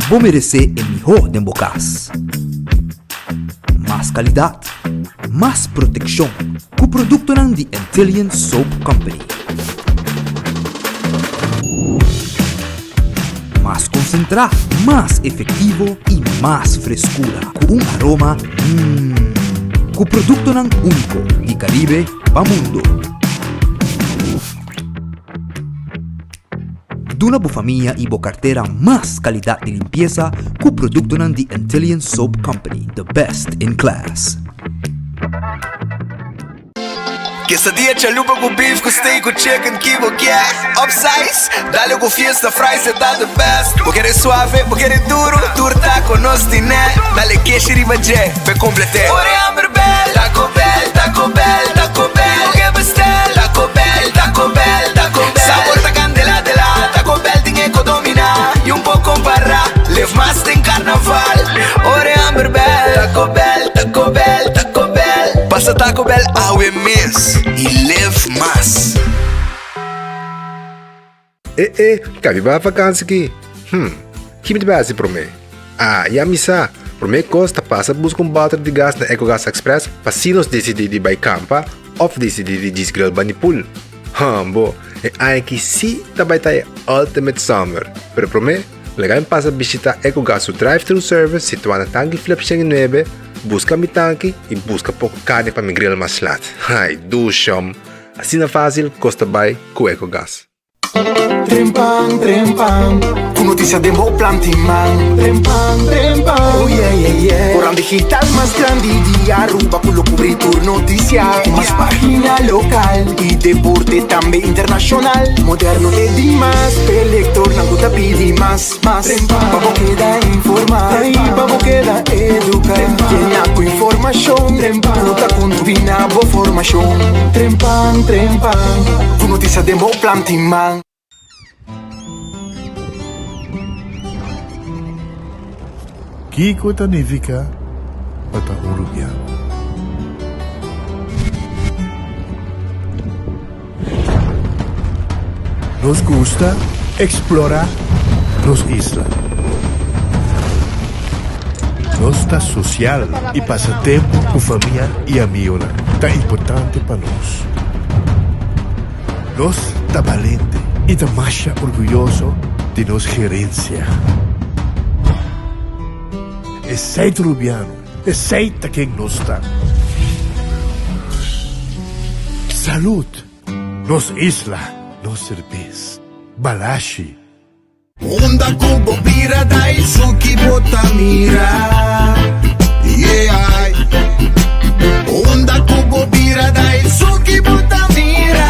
Bo meresé e mihó den bo kas. Mas kalidat, mas protekshon ku produktonan di Antillian Soap Company. Mas konsentrá, mas efektivo i mas freskura ku un aroma mmm ku produktonan úniko di Karibe pa mundo. Duna bo famia i bo kartera mas kalidat di limpiesa ku produktonan di Antillian Soap Company, the best in class. Quesadilla chalupa cu beef cu steak cu chicken ki bo kier Upsize, dale cu fiesta fries e ta the best Bo kere suave, bo kere duro, tur taco nos tine Dale keshi riba dje, p'e complete Ora e hamber bel, Taco Bell, Taco Bell, Taco Bell Bo ke bestel, Taco Bell, Taco Bell, Taco Bell Sabor ta candela de la, Taco Bell tin e co domina Y un por compara, live mas den carnaval Ora e hamber bel, Taco Bell, Taco Bell, Taco Bell Pasa Taco Bell awe mes y live mas. E e, ka mi bai vakansi ki? Hm, ki mi ta bai hasi promé? Ah, ya mi sa! Promé kos ta pasa buska un bòter di gas na Ecogas Express pa si nos disidí di bai kampa òf disidí di djis grill bani pool. Hambo, e aña aki sí ta bai ta e ultimate summer! Pero promé, laga mi pasa bishitá Ecogas su drive-thru service situá na Tanki Flip 109, buska mi tanki i buska poko karni pa mi grill mas lat. Ai, dushom! Asina fásil kos ta bai ku Ecogas. Trempan, trempan, ku notisia den bo planti man. Trempan, trempan, oh yeah, yeah, yeah. Koran digital mas grandi di Aruba ku lo kubri tur notisia. Ku mas pagina lokal i deporte tambe internashonal. Moderno e di mas, p'e lektornan ku ta pidi mas, mas. Trempan, pa bo keda informá i pa bo keda eduká. Yena ku informashon ku ta kontribuí na bo formashon. Trempan, trempan, ku notisia den bo planti man. Kiko ta nifiká pa ta un rubiano? Nos gusta eksplorá nos isla. Nos ta sosial i pasa tempu ku famia i amigunan ta importante pa nos. Nos ta balente i ta masha orguyoso di nos gerensia. Esei ta Rubiano, esei ta ken nos ta. Salud! Nos isla, nos serbes. Balashi. Unda ku bo bira dai su ki bo ta mira Yeah Unda ku bo bira dai su ki bo ta mira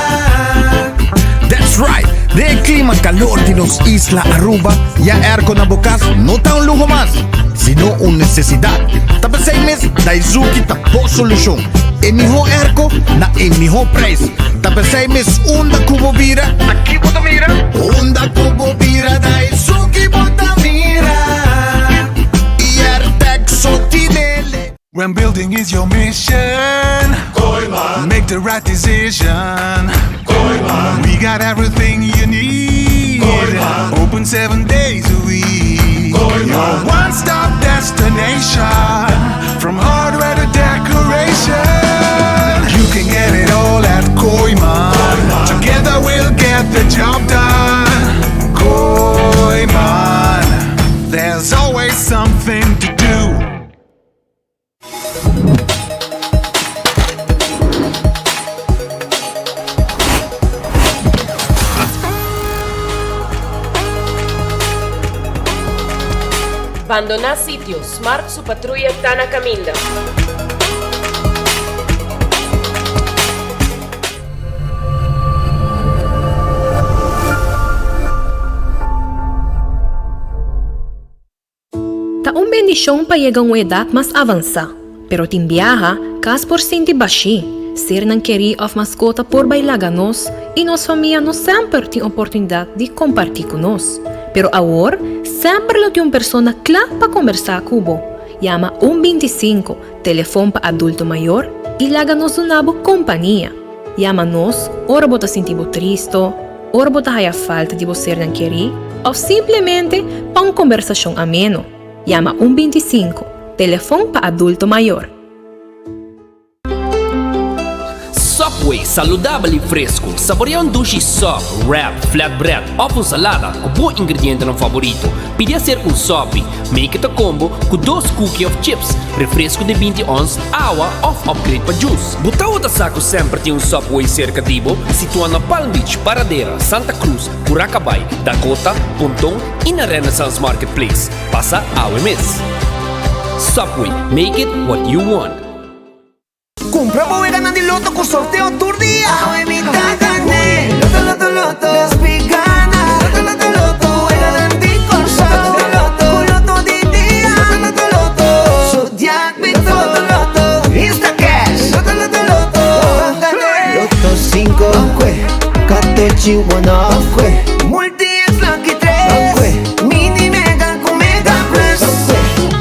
That's right! Den e klima kalor di nos isla Aruba, ya airco na bo kas no ta un luho mas, sino un nesesidat. Ta p'esei mes Daizuki ta bo solushon. E mihó airco na e mihó prijs. Ta p'esei mes unda ku bo bira, aki bo ta mira. Unda ku bo bira ta esun ki bo ta mira Airtec so tinele. When building is your mission Kooiman Make the right decision Kooiman We got everything you need Kooiman Open seven days a week Kooiman Your one-stop destination From hardware to decoration You can get it all at Kooiman Together we'll get the job done Kooiman There's always something to do Bandoná sitio, Smart su patruya ta na kaminda. Ta un bendishon pa yega un edat mas avansá, pero tin biaha kas por sinti bashí, sernan kerí òf maskota por bai laga nos i nos famia no semper tin oportunidat di kompartí ku nos. Pero awor semper lo tin un persona kla pa kombersá ku bo. Yama un 25, telefon pa adulto mayor, i laga nos duna bo kompania. Yama nos ora bo ta sinti bo tristo, ora bo ta haya falta di bo sernan kerí. òf simplemente pa un kombersashon ameno. Yama un 25, telefon pa adulto mayor. Subway, saludabel y fresco. Saborea un dushi sub, wrap, flatbread of un salada cu bo ingredientenan favorito. Pidi hacer un sopi. Make it a combo cu dos cookie of chips, refresco di 20 ons, awa of upgrade pa juice. Bo tawata sa cu semper tin un Subway cerca di bo? Situa na Palm Beach, Paradera, Santa Cruz, Curacabai, Dakota, Ponton y na Renaissance Marketplace. Pasa awe mes. Subway, make it what you want. Cumpra bo weganan di loto cu sorteo tur dia. Awe mi ta gane. Loto, loto, loto. Nos pi gana. Loto, loto, loto. Weganan di Corsou. Loto, loto, Cu loto di dia. Loto, loto, loto. Zodiac Bito. Loto, loto. Instacash. Loto, loto, loto. Gane. Loto 5. Catechi one off. Multi X Lucky 3. Mini Mega cu Mega Plus.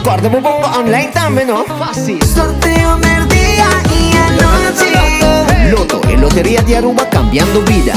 Corda bo bongo online tambe no. Fácil. Sorteo merdia y anochi. Lotto, e loteria di Aruba cambiando bida.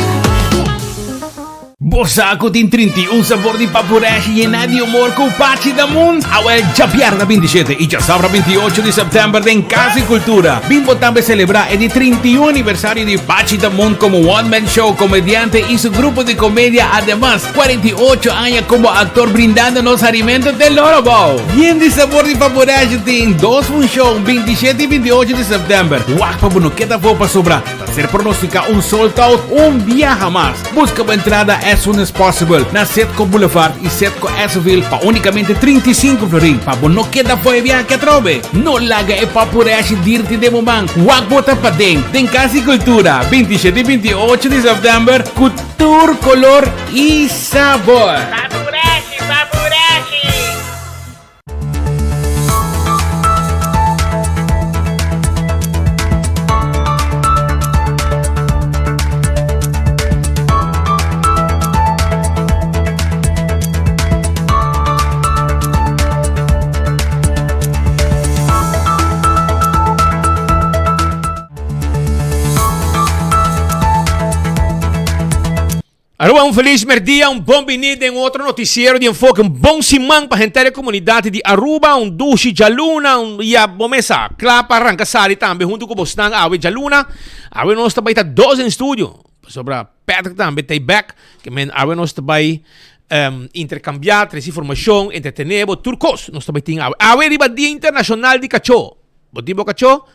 Bo sa cu tin 31 sabor di papureshi yena di humor cu Pachi Damun? Awel djabièrnè 27 y djasabra 28 di september den Cas di Cultura. Bin bo tambe celebra e di 31 aniversario di Pachi Damun como one man show comediante y su grupo di comedia ademas 48 aña como actor brindando nos harimento te loro bou. Yen di sabor di Papureshi tin dos funcion 27 y 28 di september. Wak pa bo no keda afo pasobra ta ser pronostica un sold out un biaha mas. Busca bo entrada as soon as possible na Setco Boulevard y Setco Esseville pa unicamente 35 florin pa bo no keda afo e biaha aki atrobe. No laga e Papureshi dirti den bo man. Wak bo ta paden den Cas di Cultura 27 y 28 di september cu Tur color y sabor. Papurashi, papurashi! Aruba un feliz merdia, un bon bini den otro noticiero di Enfoke. Un bon siman pa henter e comunidad di Aruba, un dushi djaluna, un ya bo mesa cla pa arranca sali tambe hunto cu bosnan awe djaluna. Awe nos ta bay ta dos den studio, pasobra Patrick tambe ta back, ke men awe nos ta bay um, intercambia, trece informacion, entretene bo, tur cos nos ta bay tin awe. Awe riba Dia Internacional di Cacho. Bo tin bo cacho?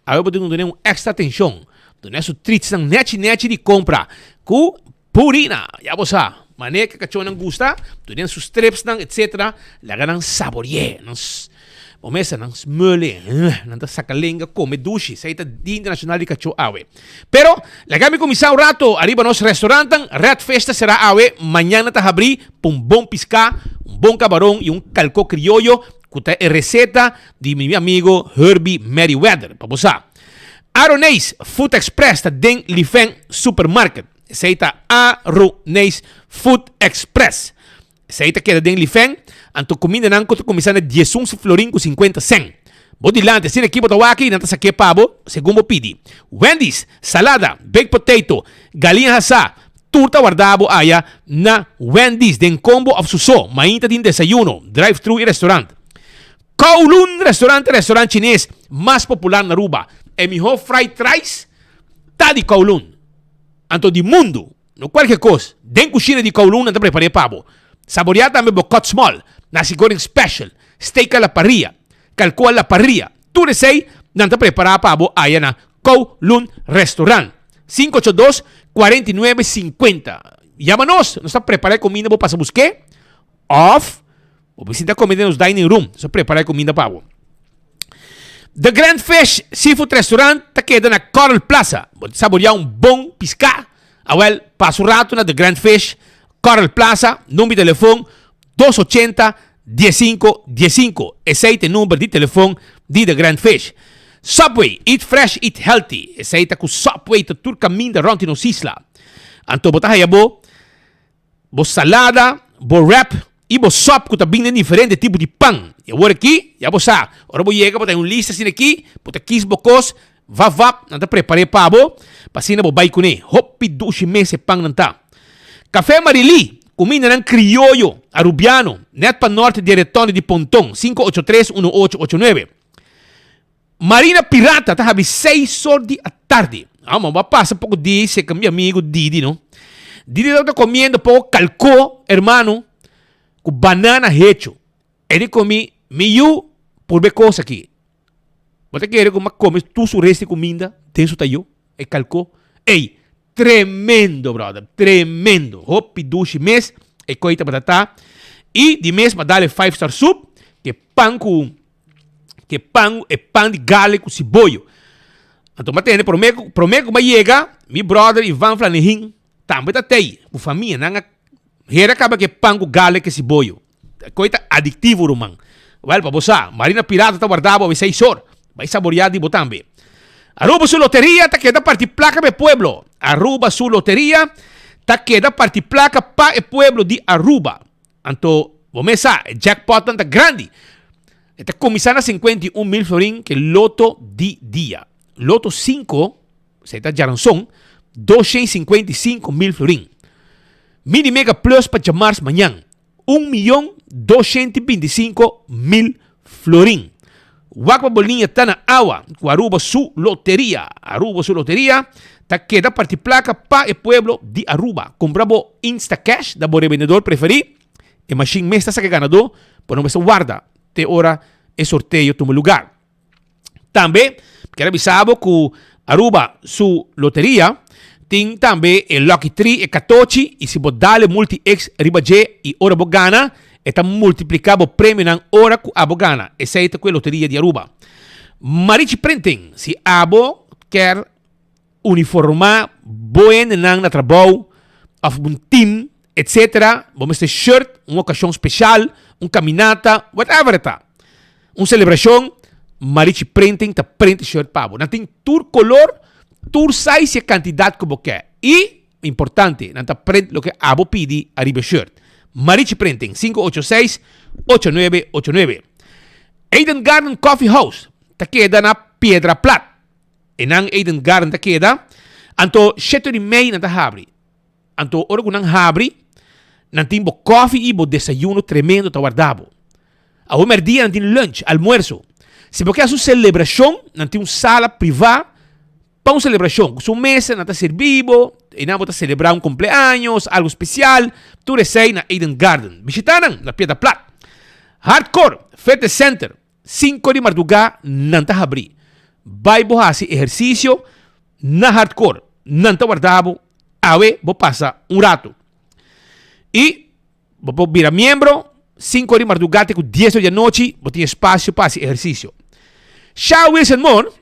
Awe bo tin ku dun'é un èkstra atenshon. Dun'é su tritsnan nèchi nèchi di kompra ku Purina. Ya bo sa, manera ku e kachónan gusta, dun'é su stripsnan etsetera, laga nan sabori'é. Nan bo mester nan smul'é, nan ta saka lenga kome dushi. Esei ta Dia Internashonal di Kachó awe. Pero, laga mi kuminsá un rato ariba nos restaurantnan. Red Fish ta será awe, mañan nan ta habrí pa un bon piská, un bon kabaron i un kalkó krioyo ku ta e reseta di mi amigo Herbie Merryweather, pa bo sa. Aroneis Food Express ta den Lifen Supermarket. Esei ta Aroneis Food Express. Esei ta keda den Lifen, anto kumindanan ku ta kuminsá na diesun florin ku sinkuenta sèn. Bo dilanti, asina aki bo ta wak i nan ta sak'é pa bo segun bo pidi. Wendy's, salada, baked potato, galiña hasá, tur ta warda bo aya na Wendy's den combo òf su so. Mainta tin desayuno, drive-thru i restaurant. Kowloon Restaurant ta restaurant chines mas popular na Aruba. E miho fried rice ta di Kowloon. Anto di mundu, no kualke kos. Den kushina di Kowloon nan ta prepar'é pa bo. Saboreá tambe bo cut small, nasi goreng special, steak a la parrilla, kalko a la parrilla. Tur esei nan ta prepará pa bo aya na Kowloon Restaurant. 582 49 50. Yama nos, nos ta prepará e kuminda bo pasa busk'é òf Bo por sinta come den nos dining room. Nos a prepara e cuminda pa bo. The Grand Fish Seafood Restaurant ta keda na Coral Plaza. Bo ta saborea un bon pisca? Awel, pasa un rato na The Grand Fish, Coral Plaza. Number di telefon, dos ochenta, diesinco, diesinco. Esey ta e number di telefon di The Grand Fish. Subway, eat fresh, eat healthy. Esey ta cu Subway ta tur caminda rond di nos isla. Anto bo ta haya bo. Bo salada, bo wrap i bo sòp ku ta bin den diferente tipo di pan. I awor aki, ya bo sa, ora bo yega bo ta hay un lista asina aki, bo ta kis bo kos, vap vap, nan ta prepar'é pa bo, pa asina bo bai kuné. Hopi dushi mes e pannan ta. Café Marilí. Kumindanan krioyo, arubiano, nèt pa nòrt di e retònde di Ponton, 583 1889. Marina Pirata ta habri seis or di atardi. Ah, ma bo a pasa poko di seka mi amigo Didi, no? Didi tabata komiendo poko kalkó, hermano, ku banana hecho. E di komi, mi yu, purba e kos aki. Bo ta kere ku mi a kome tur su rest di kuminda den su tayó, e kalkó? Ey, tremendo, brother, tremendo. Hopi dushi mes e koi tabata ta. I di mes mi a dal e five star soup, ke pan ku ke pan, e pan di garlic ku siboyo. Anto mi a tende prome ku, prome ku mi a yega, mi brother Ivan Flanehin tambe ta tei ku famia. Nan a hera kaba ke pan ku garlic ke siboyo. Koi ta adiktivo ruman. Wèl pa bo sa, Marina Pirata ta warda bo awe seis or. Bai saboreá di bo tambe. Aruba su loteria ta keda parti plaka pa e pueblo. Aruba su loteria ta keda parti plaka pa e pueblo di Aruba. Anto bo mes sa, e jackpotnan ta grandi. E ta kuminsá na 51 mil florin ke loto di dia. Loto 5, esei ta djaranson, 255 mil florin. Mini Mega Plus pa djamars mañan, un miyon 225 mil florin. Wak pa bo liña ta na awa ku Aruba su loteria. Aruba su loteria ta keda parti plaka pa e pueblo di Aruba. Kumpra bo Instacash na bo rebendedor preferí. E mashin mes ta saka e ganadó, bo no mester warda te ora e sorteo tuma lugar. Tambe kier a bisa bo ku Aruba su loteria tin tambe e Lucky Tree, e katochi, i si bo dal e Multi X riba dje i ora bo gana, e ta multipliká bo premionan ora ku abo gana. Esei ta ku e loteria di Aruba. Marichi Printing, si abo kier uniformá bo hendenan na trabou òf un team etc. Bo mester shirt, un okashon speshal, un kaminata, whatever e ta. Un selebrashon, Marichi Printing ta print shirt pa bo. Nan tin tur kolor, tur size i e kantidat ku bo ke. I, importante, nan ta print loke abo pidi ariba e shirt. Marichi Printing, 586 8989. Eden Garden Coffee House ta keda na Piedra Plat. Enan Eden Garden ta keda, anto shete di mei nan ta habri. Anto ora ku nan habri, nan tin bo kòfi i bo desayuno tremendo ta warda bo. Awe mèrdia nan tin lunch, almuerso. Si bo ke hasi un selebrashon, nan tin un sala privá pa un selebrashon. Ku su mesa nan ta sirbi bo, einan bo ta selebrá un kumpleaños, algu spesial, tur esei na Eden Garden. Bishitá nan na Piedra Plat. Hardcore Fitness Center. Sinku di mardugá nan ta habrí. Bai bo hasi ehersisio na hardcore. Nan ta warda bo. Awe bo pasa un ratu. I bo por bira miembro. Sinku di mardugá te ku dies or di anochi bo tin espasio pa hasi ehersisio. Sha Wilson Moore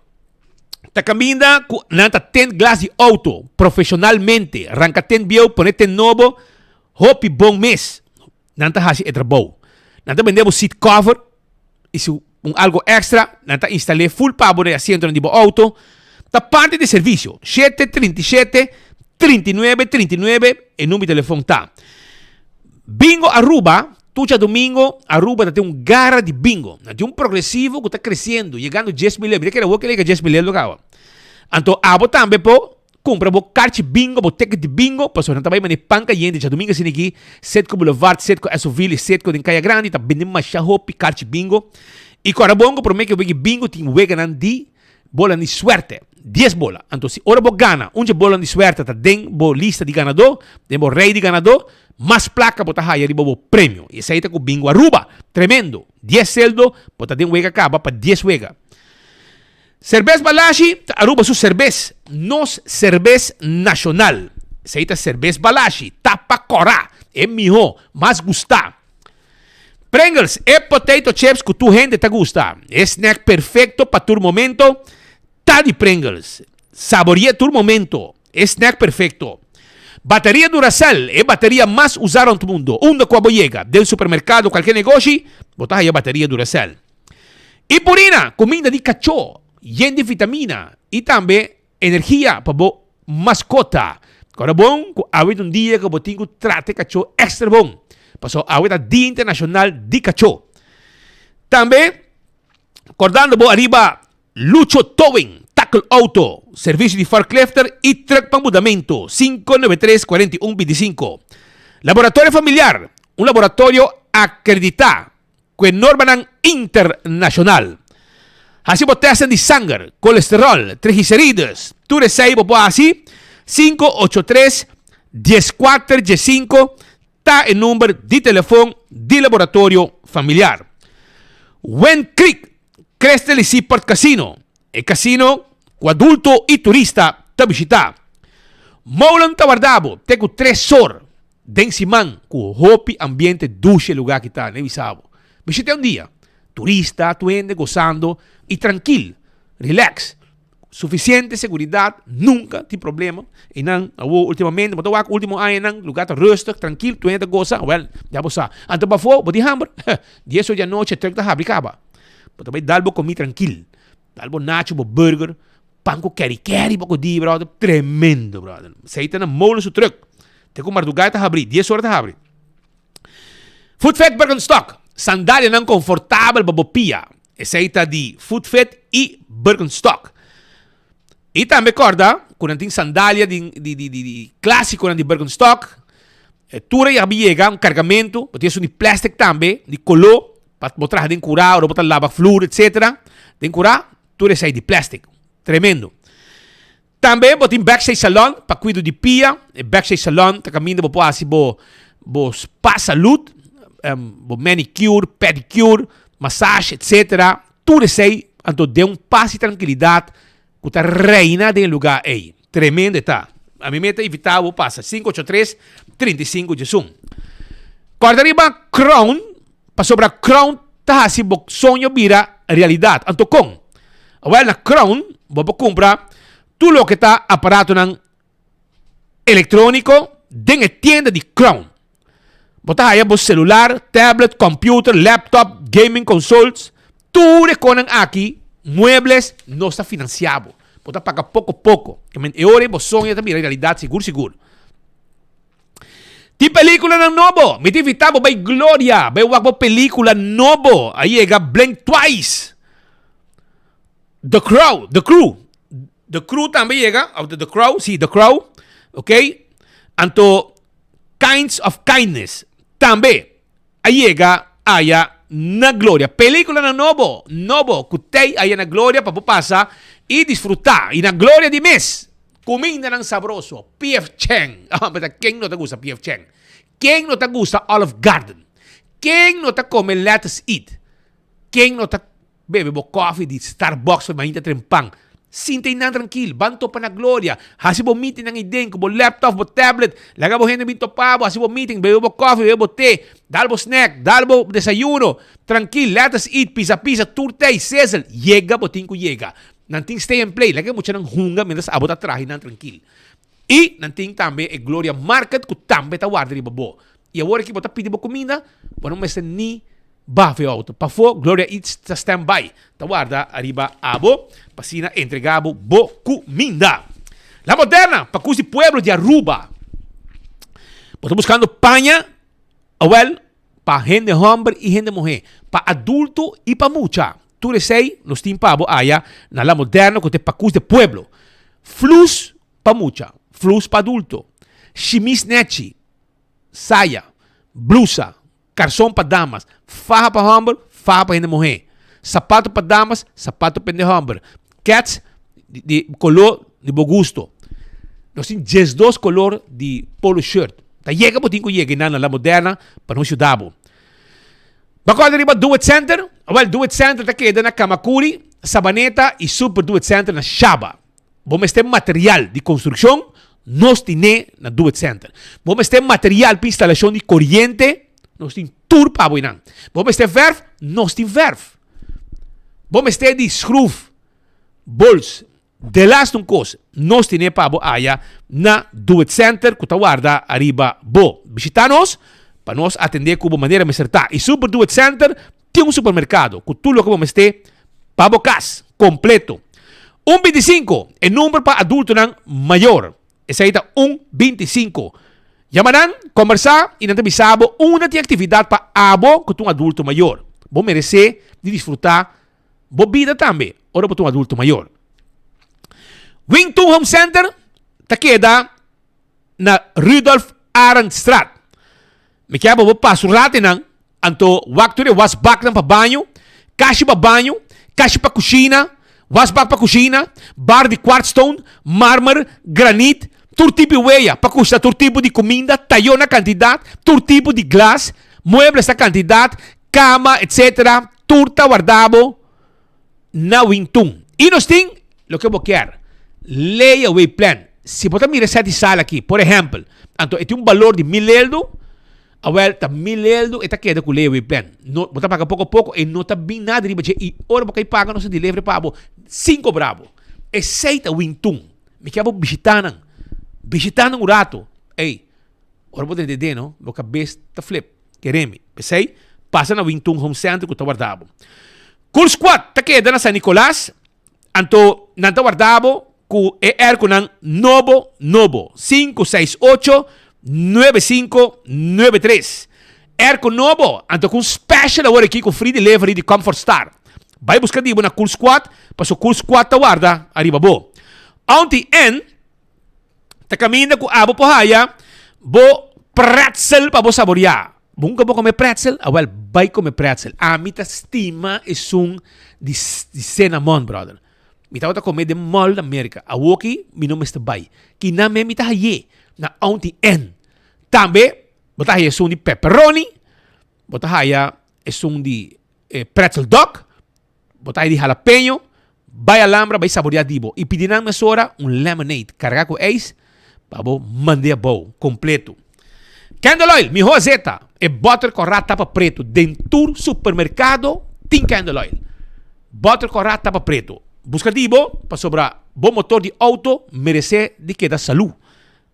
ta kaminda ku nan ta tint glas di outo profeshonalmente. Ranka tint bieu pone tint nobo. Hopi bon mes. Nan ta hasi e trabou. Nan ta bende bo seat cover y si un algo extra nan ta instal'é full pa bo den asientonan di bo auto. Ta parti di servicio. Shete 37 39 39 e number di telefon ta. Bingo Aruba, Tur djadomingo Aruba ta tin un gara di bingo. Nan tin un progresivo cu ta creciendo, yegando 10,000. Mi ta kere awor ke yega 10,000 lo caba. Anto abo tambe por Kumpra bo karchi bingo, bo ticket di bingo, pasobra nan ta bai mane pan kayente djadumingu asina aki, Setco Boulevard, Setco Esoville i Setco den Kaya Grandi ta bende masha hopi karchi bingo. I kòrda bon ku promé ku e wega bingo tin weganan di bola di suerte, dies bola. Anto si ora bo gana un dje bolanan di suerte ta den bo lista di ganadó, den bo rei di ganadó, mas plaka bo ta haya riba bo premio. I esei ta ku Bingo Aruba. Tremendo! Dies seldo bo ta den wega kaba pa dies wega. Serbes Balashi ta Aruba su serbes, nos serbes nashonal. Esei ta serbes Balashi, tapa kòrá, e mihó, mas gustá. Pringles, e potato chips ku tur hende ta gusta. E snack perfekto pa tur momento ta di Pringles. Sabori'é tur momento, e snack perfekto. Bateria Duracell, e bateria mas usá rònt mundu. Unda ku abo yega, den supermerkado, kualke negoshi, bo ta haya bateria Duracell. I purina, kuminda di kachó, yen di vitamina i tambe energia pa bo maskota. Kòrda bon ku awe ta un dia ku bo tin ku trata e kachó èkstra bon, pasobra awe ta Dia Internashonal di Kachó. Tambe kòrdando bo ariba Lucho Towing, Tackle Auto, servisio di forklifter i trùk pa mudamentu, 593 41 25. Laboratorio Familiar, un laboratorio akreditá ku e normanan internashonal. Hasi bo tèstnan di sanger, kolesteròl, triglicerides, tur esei bo por hasi, 583 14 15 ta e number di telefon di Laboratorio Familiar. Wind Creek Crystal y Seaport Casino, e casino cu adulto y turista ta bishita. Molen ta warda bo te cu tres or den siman cu hopi ambiente dushi e lugar aki ta, ne bisa bo. Bishita un dia. Turista, tur hende gozando y trankil, relax. Suficiente seguridad, nunca tin problema. Eynan awor ultimamente, bo ta wak ultimo añanan, lugar ta rustig, trankil, tur hende ta goza, wel, ya bo sa. Anto pafó, bo tin hamber? Dies or di anochi e truck ta habri caba. Bo ta bay dal bo comí trankil. Dal bo nacho, bo burger, pan cu keri keri bo cu di, brother. Tremendo, brother. Esey ta na molen su truck. Te cu mardugá e ta habri, dies or e ta habri. Footfit Birkenstock, sandalianan confortabel pa bo pia. Esey ta di Footfit y Birkenstock. Y tambe corda cu nan tin sandalia di di di di clasiconan di Birkenstock. E tur a yega un cargamento, bo tin esun di plastic tambe, di colo, pa bo traha den cura ora bo ta laba flur etcetera. Den cura, tur esey di plastic. Tremendo. Tambe bo tin Backstage Salon pa cuido di pia. E Backstage Salon ta caminda bo por haci bo bo spa salud, bo manicure, pedicure, massage, etc. Tur esey anto den un paz y tranquilidad cu ta reina den e lugar ey. Tremendo e ta. Ami me ta invita bo pasa 583 35 11. Corda riba Crown pasobra Crown ta haci bo soño bira realidad. Anto con? Awel na Crown bo por cumpra tur loke ta aparatonan electronico den e tienda di Crown. Bo ta haya bo celular, tablet, computer, laptop, gaming consoles, tur e conan aki, muebles, nos ta financia bo. Bo ta paga poco poco. E ora ei bo soño ta bira realidad sigur sigur. Tin peliculanan nobo. Mi ta invita bo bay Gloria, bay wak bo pelicula nobo. A yega Blink Twice. The Crow, The Crew. The Crew tambe yega, of The Crow, si, The Crow. Ok. Anto Kinds of Kindness tambe a yega aya na Gloria. Peliculanan nobo, nobo cu tey aya na Gloria pa bo pasa y disfruta. Y na Gloria di mes. Kumindanan sabroso, PF Chang. Hombre, ta ken no ta gusta PF Chang? Ken no ta gusta Olive Garden? Ken no ta come Lettuce Eat? Ken no ta bebe bo koffie di Starbucks pa mainta trempan? Sinta einan trankil, ban topa na Gloria, hasi bo meetingnan eiden ku bo laptop, bo tablet, laga bo hende bin topa bo, hasi bo meeting, bebe bo koffie, bebe bo te, dal bo snack, dal bo desayuno, trankil, Lettuce Eat, pisa pisa, tur tei, sizzle, yega bo tin ku yega. Nan tin stay and play, laga e muchanan hunga mientras abo ta traha nan trankil. I nan tin tambe e Gloria Market ku tambe ta warda riba bo. I awor aki bo ta pidi bo kuminda, bo no mester ni baha e outo. Pafó Gloria Eats ta stand by, ta warda ariba abo pa asina entrega bo bo kuminda. La Moderna, pa kus di pueblo di Aruba. Bo ta buskando paña? Awel, pa hende hòmber i hende muhé, pa adulto i pa mucha. Tur esei nos tin pa bo aya na La Moderna ku ta e pakus de pueblo. Flus pa mucha, flus pa adulto, shimis nechi, saya, blusa, karson pa damas, faha pa hòmber, faha pa hende muhé, sapato pa damas, sapato pa hende hòmber, kèts di koló di bo gusto. Nos tin diesdos kolor di polo shirt. Ta yega bo tin ku yega einan na La Moderna pa nos yuda bo. Bo kòrda riba Do It Center? Awèl, Do It Center ta keda na Kamakuri, Sabaneta i Super Do It Center na Shaba. Bo mester material di konstrukshon? Nos tin'é na Do It Center. Bo mester material pa instalashon di koriente? Nos tin tur pa bo einan. Bo mester vèrf? Nos tin vèrf. Bo mester di skruf, bols, Delaste un kos, nos tene pa bo aya na Do It Center ku ta warda ariba bo. Bishita nos pa nos atende ku bo manera mester ta. I Super Do It Center tin un supermerkado ku tur loke bo mester pa bo kas, kompleto. Un bintisinko, e number pa adultonan mayor. Esei ta un bintisinko. Yama nan, kombersá i nan ta bisa bo unda tin aktividat pa abo ku ta un adulto mayor. Bo meresé di disfrutá Bo bida tambe ora bo ta un adulto mayor. Wing Tun Home Center ta keda na Rudolf Arendstraat. Mi kier pa bo pasa un rato einan, anto wak tur e wasbaknan pa baño, kashi pa baño, kashi pa kushina, wasbak pa kushina, bar di kwartstone, marmer, granit, tur tipo di weya pa kushina tur tipo di kuminda, tayo na kantidat, tur tipo di glas, muebles na kantidat, kama, etc. Tur ta warda bo na Wintun. I nos tin loke bo kier, layaway plan. Si bo ta mira e set di sala aki, por ehempel, anto e tin un balor di mil eldo, awel ta mil eldo e ta keda ku layaway plan. No, bo ta paga poko poko, e no ta bin nada riba dje i ora bo kai paga nos ta deliver pa bo sin kobra bo. Esei ta Wintun. Mi kier bo bishita nan. Bishita nan un rato. Ey, ora bo drenta den no, bo kabes ta flip. Kere mi. P'esei, pasa na Wintun Home Center ku ta warda bo. Cool Squad ta keda na San Nicolas, anto nan ta warda bo ku e airconan nobo nobo, 568 9593. Airco nobo, anto ku un special awor aki ku free delivery di Comfort Star. Bai buska di bo na Cool Squad, paso Cool Squad ta warda ariba bo. Auntie Ann Ta kaminda ku abo por haya bo pretzel pa bo saboreá. Bo nunka bo kome pretzel? Awel, bai kome pretzel. Ami ta stima esun di di cinnamon, brother. Mi tabata kome den mall na Merka. Awoki mi no mester bai. Kinan men mi ta hay'é na Auntie Ann. Tambe bo ta haya esun di pepperoni, bo ta haya esun di pretzel dog. Bo ta di jalapeño, bai Alhambra bai saborea di bo y pidi nan mesora un lemonade carga cu ijs pa bo mande abou completo. Candle oil, miho azeta, e boter cora tapa preto den tur supermercado tin candle oil. Boter cora tapa preto. Busca di bo pasobra bo motor di auto merece di keda salu.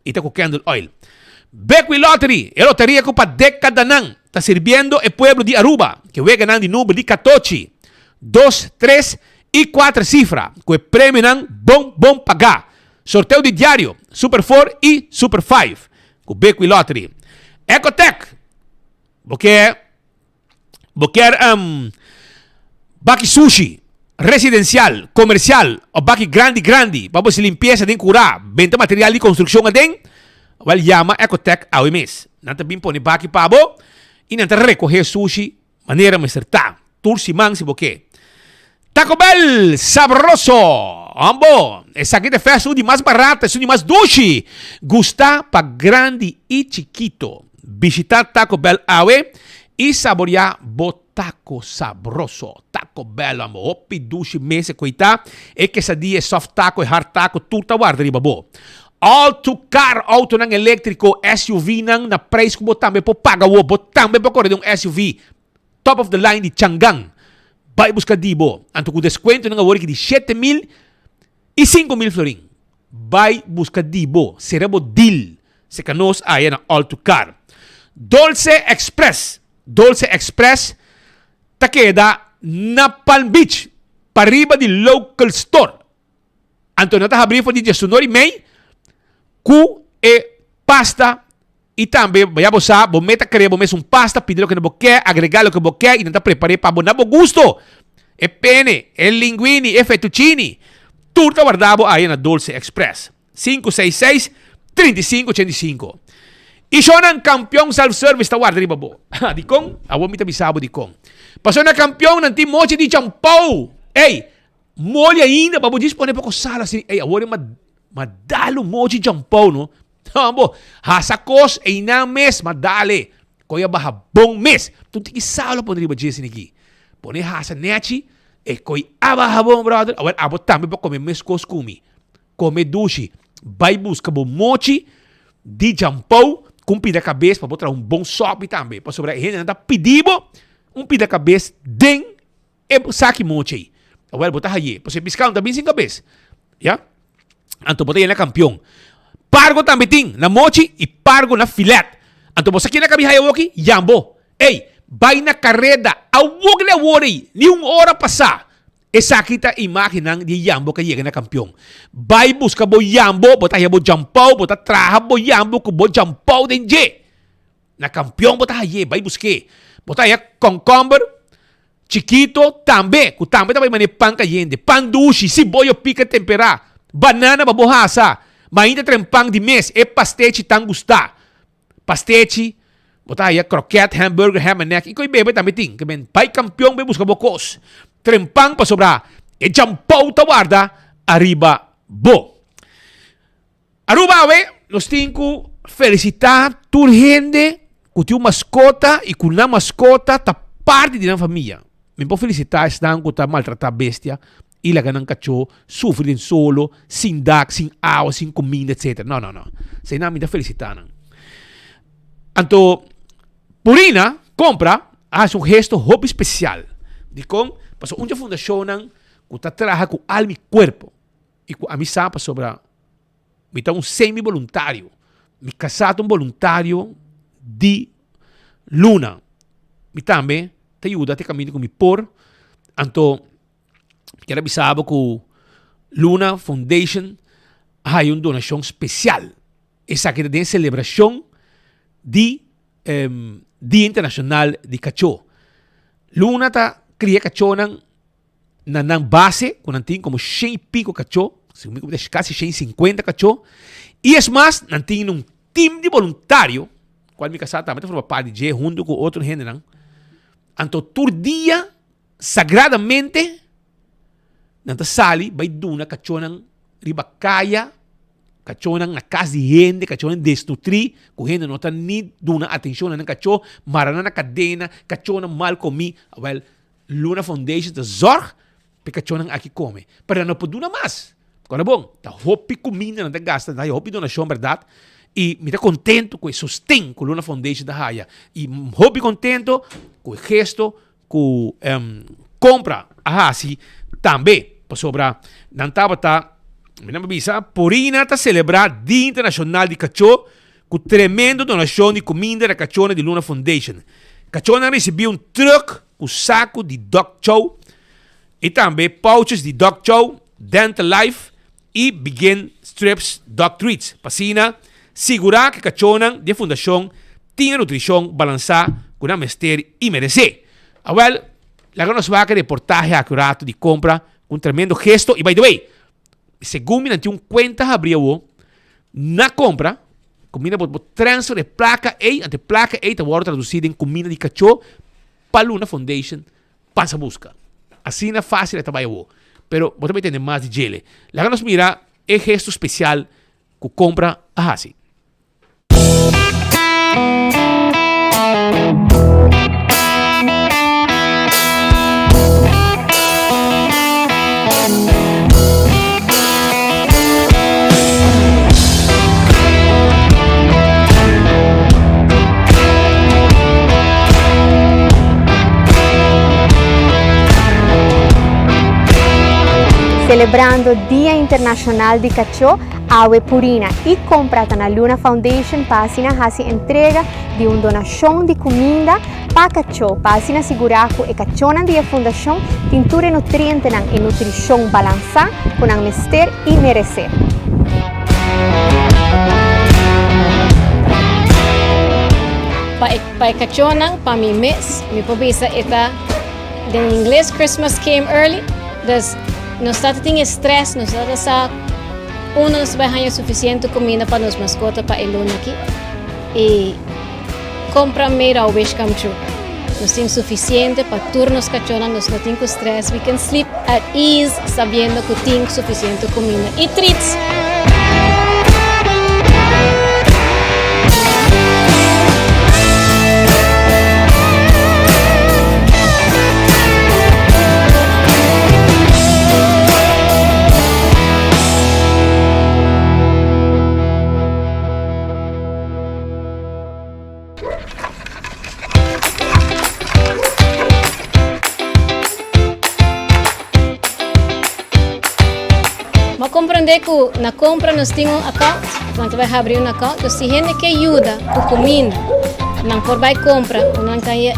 I ta ku candle oil. Bekwin Lottery, e loteria ku pa dekadanan ta sirbiendo e pueblo di Aruba, ke weganan di number di katochi, dos, tres i kuater sifra, ku e premionan bon bon pagá. Sorteo di diario, Super Four i Super Five, ku Bekwin Lottery. Ecotec, bo ke. Bo kier baki sushi, residencial, comercial of baki grandi grandi pa bo haci limpieza den cura, benta material di construccion aden? Wel yama Ecotec awe mes. Nan ta bin pone baki pa bo y nan ta recoge sushi manera mester ta, tur siman si bo ke. Taco Bell, sabroso! Hombo, esaki ta e fast food di mas barato, esun di mas dushi! Gusta pa grandi y chikito. Bishita Taco Bell awe y saborea bo taco sabroso. Taco Bell, hombo, hopi dushi mes e koita. E quesadilla, e soft taco, e hard taco, tur ta warda riba bo. All to car, autonan electrico, SUVnan na prijs cu bo tambe por paga awo. Bo tambe por core den un SUV. Top of the line di Changan. Bai buska di bo. Anto ku deskuentonan awor ki di 7000 i 5000 florin. Bai buska di bo. Sera bo deal. Seka nos aya na All to Car. Dolce Express. Dolce Express ta keda na Palm Beach. Pariba di Local Store. Anto nan ta habri for di diesunor i mei ku e pasta I tambe, ya bo sa, bo meta krea bo mes un pasta, pidi loke bo ke, agrega loke bo ke i nan ta prepar'é pa bo na bo gusto. E pene, e linguini, e fettuccini, tur ta warda bo aya na Dolce Express. 566 35 85. I shownan Kampion Self Service ta warda riba bo. Dikon? Awor mi ta bisa bo dikon. Pasobra na Kampion nan tin mochi di champou. Ey, moli ainda pa bo djis pone poko sal asin. Ey, awor e ma dal un mochi champou no. Bo hasa kos einan mes, ma dale. Koe a baha bon mes. Tur tiki sal a pone riba dje esaki. Pone hasa nechi, e koe a baha bon, brother. Awor abo tambe por kome mes kos ku mi. Kome dushi. Bai buska bo mochi di jampou ku un pida kabes pa bo traha un bon sòpi tambe. Pasobra e hendenan ta pidi bo un pida kabes den E saki mochi ei. Awel bo ta haye. Pasobra e piscado no ta bin sin cabes. Ya. Anto bo ta yena campeon. Pargo tambe tin na mochi y pargo na filet. Anto bo sa kina ka bin haya awoki? Yambo. Ey, bay na careda awok di awor ei. Ni un ora pasa. Esaki ta imagennan di e yambo ka yega na campeon. Bay busca bo yambo, bo ta haya bo jampou, bo ta traha bo yambo cu bo jampou den dje. Na kampion bo ta haye, bai busk'é. Bo ta haya kònkòmber chikito tambe, ku tambe ta bai manera pan kayente, pan dushi, siboyo pika temperá, banana pa bo hasa, mainta tren pan di mes, e pastechi tan gustá. Pastechi, Bo ta haya kroket, hamburger, ham and egg i koi bebe tambe tin. Ke men bai kampion bai buska bo kos. Trempan pasobra e djampou ta warda ariba bo. Aruba awe nos tin ku felisitá tur hende ku tin un maskota i ku nan maskota ta parti di nan famia. Mi por felisitá esnan ku ta maltratá bestia i laga nan kachó sufri den solo, sin dak, sin awa, sin kuminda, etsetera. No, no, no. Eseinan mi ta felisitá nan. Anto Purina kompra a hasi un gesto hopi spesial. Dikon? Pasobra un dje fundashonnan ku ta traha ku alma i kuerpo. I ku ami sa pasobra mi ta un semi boluntario. Mi kasá ta un boluntario di Luna. Mi tambe ta yuda te kaminda ku mi por. Anto mi kier a bisa bo ku Luna Foundation a haya un donashon spesial. Esaki ta den selebrashon di Dia Internashonal di Kachó. Luna ta kria kachónan na nan base ku nan tin komo shen i piko kachó, segun mi ku kasi shen i sinkuenta kachó, i es mas nan tin un tim di boluntario, kual mi kasá tambe ta forma parti di dje huntu ku otro hendenan, anto tur dia sagradamente nan ta sali bai duna kachónan riba kaya, kachónan na kas di hende, kachónan desnutrí ku hende no ta ni duna atenshon na nan kachó, mara nan na kadena, kachónan mal komí, awèl Luna Foundation ta zorg pa e kachónan aki kome. Pero nan no por duna mas. Kòrda bon, ta hopi kuminda nan ta gasta, nan ta haya hopi donashon bèrdat. I mi ta kontentu ku e sosten ku Luna Foundation ta haya. I hopi kontentu ku e gesto ku Compra a hasi tambe. Pasobra nan tabata, mi nan bisa, Purina ta selebrá Dia Internashonal di Kachó Ku tremendo donashon di kuminda na kachónan di Luna Foundation. Kachónan risibí un trùk ku saku di dog chow i tambe pouches di dog chow, Dental Life i Begin Strips Dog Treats pa asina sigurá ku e kachónan di e fundashon tin e nutrishon balansá ku nan mester i meresé. Awèl, laga nos wak e reportahe aki un ratu di kompra ku un tremendo gesto i by the way, Segun mi nan tin un cuenta habri awo na compra cuminda bo bo transfer e placa ey anto e placa ey ta wordo traduci den cuminda di cacho pa Luna Foundation pasa busca. Asina facil e ta bay awo. Pero bo ta bay tende mas di djele. Laga nos mira e gesto special cu compra a haci. Celebrando Dia Internacional di Cachó, Awe Purina y compra ta na Luna Foundation pa asina haci entrega di un donacion di cuminda pa cachó pa asina sigura cu e cachonan di e fundacion tin tur e nutrientenan e nutricion balansa cu nan mester y merece. Pa e pa e cachonan, pa mi mes, mi por bisa e ta den ingles Christmas came early, dus nos ta tin e stress, nos ta sa Unda nos ta bai haña sufisiente kuminda pa nos maskota pa e luna aki? I kompra made our wish come true. Nos tin sufisiente pa tur nos kachónan, nos no tin ku stress, we can sleep at ease sabiendo ku tin sufisiente kuminda i treats. Bo a comprende cu na compra nos tin un account, nan ta bay habri un account, dus si hende ke yuda cu cuminda, nan por bay compra, nan ta haya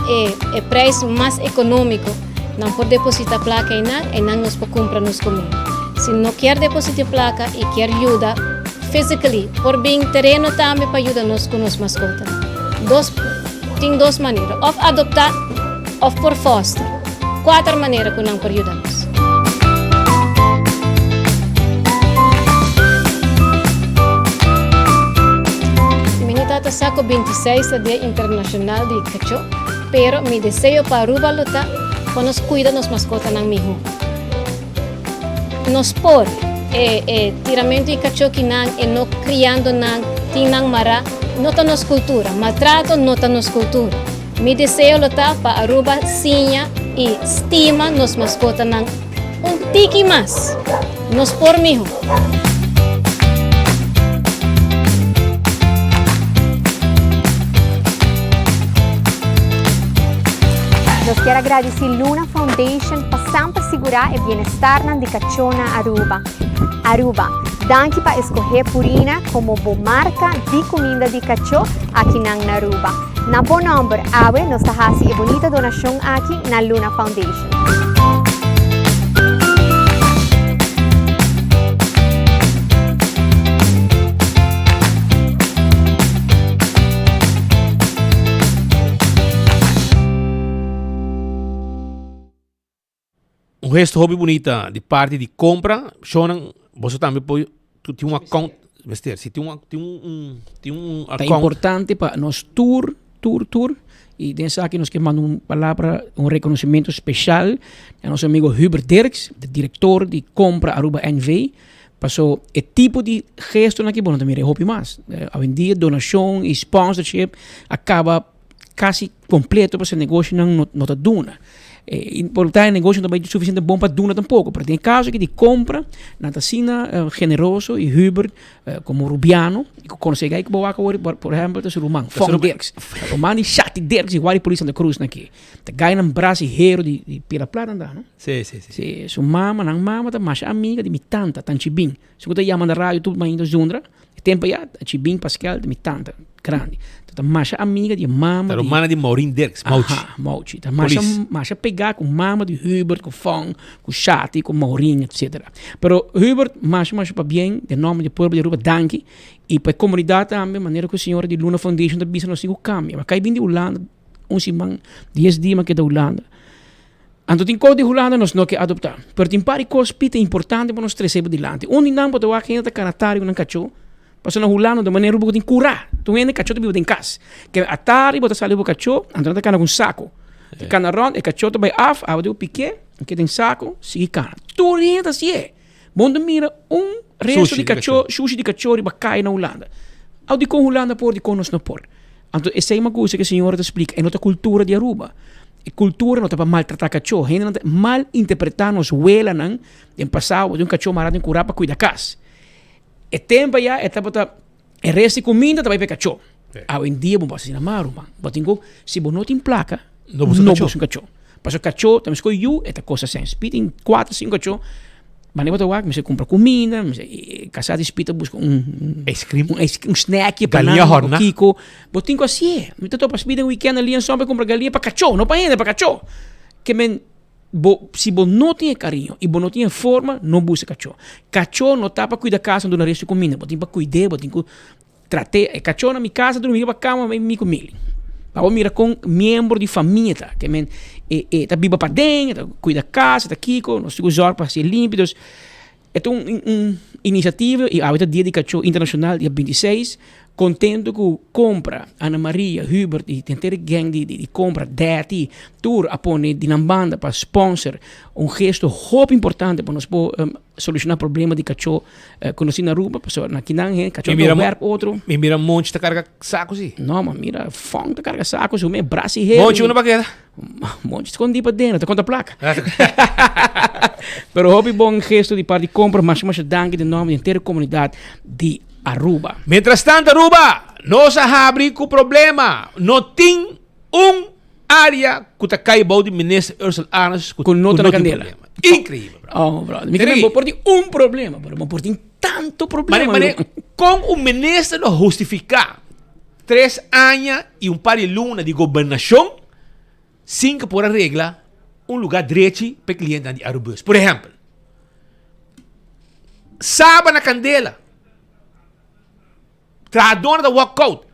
e prijs mas economico. Nan por deposita placa einan, einan nos por cumpra nos comida. Si no kier deposita placa y kier yuda physically, por bin tereno tambe pa yuda nos cu nos mascota. Dos, tin dos manera, of adopta of por foster. Cuater manera cu nan por yuda nos. Mi no ta. tabata sa ku 26 ta Dia Internashonal di Kachó, pero mi deseo pa Aruba lo ta pa nos kuida nos maskotanan mihó. Nos por e e tiramentu di kachó kinan, e no kriando nan, tin nan mará, no ta nos kultura. Maltrato no ta nos kultura. Mi deseo lo ta pa Aruba siña y stima nos mascotanan un tiki mas. Nos por miho. Nos kier a gradici Luna Foundation pa semper sigura e bienestarnan di cacho na Aruba. Aruba, danki pa escoge Purina como bo marca di cuminda di cacho akinan na Aruba. Na bo nomber awe nos ta hasi e bunita donashon aki na Luna Foundation. Un gesto hopi bunita di parti di compra. Shownan, boso tambe por tin un account. Mester, si tin un tin un tin un Ta account. importante pa nos tur, tur, tur. Y den esaki nos ke manda un palabra, un reconocimiento special na nos amigo Hubert Dirks, de director di Compra Aruba NV. Paso e tipo di gestonan aki bo no ta mira e hopi mas. Awendia donacion y sponsorship a caba casi completo pasobra e negoshonan no no ta duna. E por ta e negoshi no ta bai suficiente bon pa duna tampoco, pero den e caso aki di compra nan ta asina generoso y Hubert como Rubiano y cu conoce gai cu bo wak awor por ehempel ta su ruman Fong Dirks, ruman di Shati Dirks di Guardia Polis Santa Cruz nan aki. Ta gai nan brasa y hero di di Piedra Plata nan ta no. Si si si. Si su mama nan mama ta masha amiga di mi tanta Tanchibin. Su ku ta yama na radio tur mainta zundra, e tempo ya, Chibin Pascal ta mi tanta grandi. Ta ta masha amiga di e mama Ta di rumana di Maureen Dirks, Mauchi. Aha, Mauchi. Ta masha, Polis. masha pegá ku mama di Hubert, ku Fong, ku Shati, ku Maureen, etcetera. Pero Hubert, masha masha pabien, den nomber di pueblo di Aruba, danki. I pa e komunidat tambe, manera ku e señora di Luna Foundation ta bisa nos tin ku kambia. Bo kai bin di Hulanda un siman, dies dia mi a keda Hulanda. Anto tin kos di Hulanda nos no ke adoptá. Pero tin par di kos pita importante pa nos trese bo dilanti. Un di nan bo ta wak hende ta kana tardi ku nan kachó. Pasobra na Hulanda ta manera bo tin kurá. Tur hende kachó ta biba den kas. Ke atardi bo ta sali bo kachó, anto nan ta kana ku un sako. Ta kana rònt, e kachó ta bai af, abo ta pik'é, ke den sako, sigui kana. Tur hende ta hasié. Bo no ta mira un resto di kachó, shushi di kachó riba kaya na Hulanda. Aw dikon Hulanda por, dikon nos no por? Anto esei mi a gusta ku e señora ta splika, e no ta kultura di Aruba. E kultura no ta pa maltratá kachó. Hendenan ta mal interpretá nos welanan den pasado, tin un kachó mará den kurá pa kuida kas. E tempu ayá e tabata e rest di kuminda ta bai pa e kachó. Awendia bo no por hasi asina mas ruman. Bo tin ku, si bo no tin plaka, No buska no kachó. buska un kachó. Pasobra kachó ta meskos yu, e ta kosta sèn. Spit tin kuater, sinku kachó. Mane bo ta wak, mester kumpra kuminda, mester kasá di spit ta buska un Ice cream. un ice un snackje pa Galiña nan, hòrna. o kiko. Bo tin ku hasié. Mi ta topa spit den weekend ali en sòm pa kumpra galiña pa kachó, no pa hende, pa kachó. Ke men bo si bo no tin e kariño i bo no tin e forma, no buska kachó. Kachó no ta pa kuida kas duna restu kuminda. Bo tin pa kuid'é, bo tin ku Traté e kachó na mi casa drumi riba kama mi ku Mili. Pa bo mira kon miembro di famia ta. Ke men e e ta biba paden, e ta kuida kas, e ta kiko, nos tin ku zòrg pa hasié limpi. Dus e ta un un inisiativa i awe ta dia di kachó internashonal dia 26. Kontento ku kompra Ana Maria, Hubert i henter e gèng di di kompra, Dèti, tur a pone di nan banda pa sponsor un gesto hopi importante pa nos por Soluciona problema di cachó cu nos tin na Aruba, pasobra na kinan he cachó ta werp otro. Mi mira Monchi ta carga saco si. No, ma mira Fong ta carga saco si, me brasa y heri. Monchi unda pa keda? Monchi scondi pa dentro, ta conta placa. Pero hopi bon gesto di parti compra, masha masha danki den nomber di henter comunidad di Aruba. Mientras tanto Aruba, nos a habri cu problema, no tin un Area cu ta cay bou di minister Ursel Arends cu no ta na candela. Increíble, bro. Oh, bro. Mi bo por tin un problema, pero bo por tin tanto problema. Mane, mane, con un minister lo justifica tres aña y un par di luna di gobernacion sin que por arregla un lugar drechi pe clientenan di Arubus? Por ehempel, Saba na candela. Trahadónan ta walk out.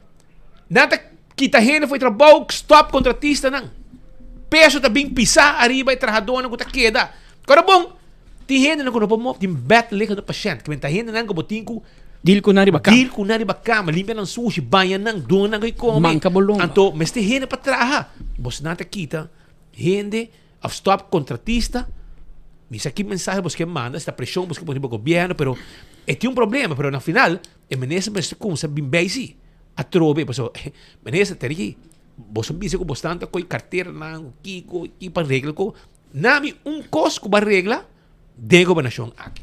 Nan ta kita hende for e trabou, stop kontratistanan. Peso ta bin pisá ariba e trahadónan ku ta keda. Kòrda bon, tin hendenan ku no por move, tin bed liggende pashènt. Kimen ta hendenan ku bo tin ku. Deal ku nan riba kama. Deal ku nan riba kama, limpia nan sushi, baña nan, duna nan koi kome. Manka bo lomba. Anto mester hende pa traha. Bosnan ta kita hende of stop kontratista. Mi sa ki mensahe bos ke manda, si ta preshon bos ke pone riba gobièrnu, pero e tin un problema, pero na final e minister mester kumsa bin bei si atrobe, pasobra minister tene ki bos a bisa ku bosnan ta koi karteranan ku kiko ki pa regla ku nami un kos ku bo a regla den e gobernashon aki.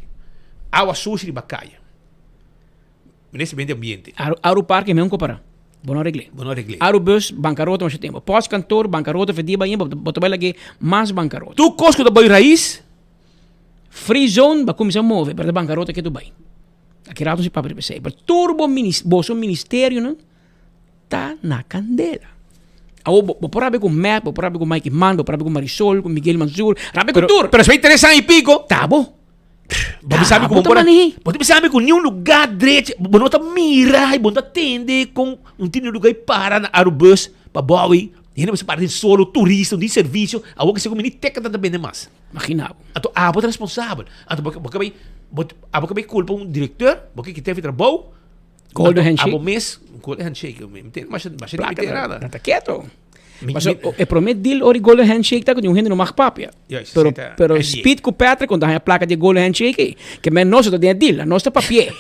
Awa sushi riba kaya. Minister medio ambiente. Aru parke mi un kompara. Bo no regl'é. Bo no regl'é. Aru bus bankarota masha tempu. Post kantor bankarota fedí bai bo ta bai lag'é mas bankarota. Tur kos ku ta bai rais. Free zone ba kuminsá move pero ta bankarota ke tu bai. Aki rato si papia riba esei. Pero tur bo minis boso ministerionan ta na kandela. Awor bo bo por rabia ku Matt, bo por rabia ku Mike Eman, bo por rabia ku Marisol, ku Miguel Mansur, rabia ku tur. Pero esei tres aña y pico. Ta bo. Bo bisa mi ku bo por bo ta bisa mi ku niun lugar drechi, bo no ta mira y bo no ta tende kon un tin lugar y para na Arubus pa bowi, hende mester para den solo, turista, un tin servicio, awor ke segun mi ni teka ta bende mas. Imagina bo. Anto abo ta responsabel. Anto bo bo ke bai bo abo ke bai kulpa un directeur, bo ke kita fi trabou. Golden handshake. Abo mes, golden handshake, mi entiende, masha masha Placa mi entiende nada. Ta keto. Paso e prome deal ora e golden handshake ta ku niun hende no mag papia. Juist, Pero esei ta pero NDA. Speed ku Patrick konta haña plaka di e golden handshake ei. Ke men nos ta den e deal, nos ta papi'é.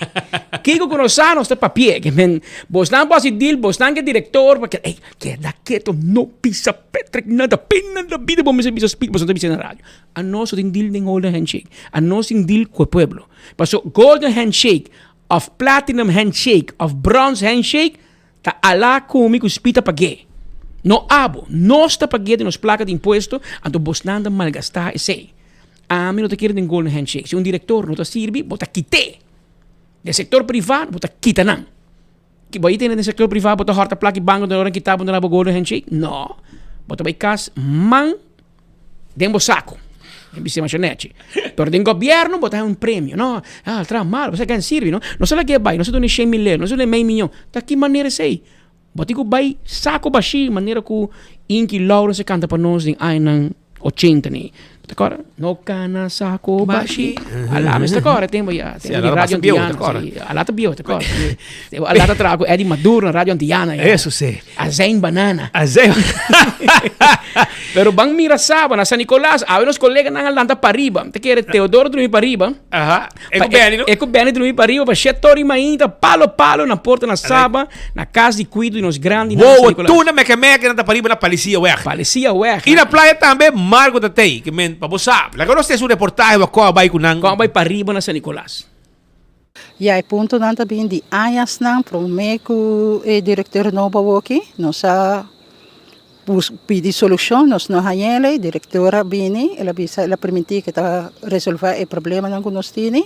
Kiko ku nos sa nos ta papi'é. Ke men bosnan por hasi deal, bosnan ke direktor, pa ke ey keda keto no bisa Patrick nada, pena na bida bo mester bisa Speed, boso no ta bisa na radio. Anos no tin deal den golden handshake. Anos tin deal ku e pueblo. Paso golden handshake of platinum handshake of bronze handshake Ta alá ku mi ku Speed ta pag'é. No abo. Nos ta pag'é di nos plaka di impuesto, anto bosnan ta malgastá esei. Ami no ta kere den golden handshake. Si un direktor no ta sirbi, bo ta kit'é. Den sektor privá, bo ta kita nan. Ki bo a tende den sektor privá bo ta hòrta plaka di banko den ora nan kita bo nan duna bo golden handshake? No. Bo ta bai kas man. Den bo saco. Mi bisa masha nechi. Pero den gobierno bo ta haña un premio, no? Ah, el traha malo, bo sa gan sirbi, no? No sa lag'é bai, no sa duna shen mil euro, no sa duna mei miyon. Ta ki manera esei? Bo tin ku bai saco bashí, manera ku Inky Lawrence a kanta pa nos den añanan ochenta ni. Bo ta kòrda? No kana saco bashí. Alá mes ta kòrda e tempu ya. Sí, alá ta basta bieu, ta kòrda. Alá ta bieu, ta kòrda. Alá ta traha ku Eddie Maduro na Radio Antiana ya. Eso sí. Azijn banana. Azijn. Pero ban mira saba na San Nicolas, awe nos coleganan a lanta pariba. Ta kere Teodoro drumi pariba. Aha. E ku Benny, no? E ku Benny drumi pariba pa Shetori mainta palo palo na porta na Saba, na cas di cuido di nos grandinan na San Nicolas. Wow, tuna meke meke nan ta pariba na Palicia weg. Palicia weg. I na playa tambe Margo ta tei, ke men pa bo sa. Laga nos tei su reportahe wa kon a bai ku nan. Kon a bai pariba na San Nicolas. Ya e puntonan ta bin di añasnan promé ku e direktor nobo awoki. Nos a pidi solushon, nos no hañ'el. E direktor a bini, el a bisa, el a primintí ku e ta resolvé e problemanan ku nos tini.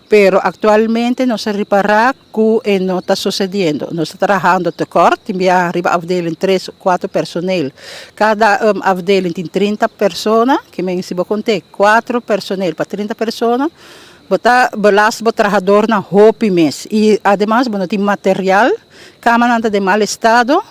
Pero aktualmente nos a ripará ku e no ta sosediendo. Nos ta trahando tekort, tin bia riba afdeling tres o kuater personel. Kada afdeling tin 30 persona, ke men si bo kont'é kuater personel pa 30 persona, Bo ta belast bo trahadornan hopi mes y ademas bo no tin material, camanan ta den mal estado,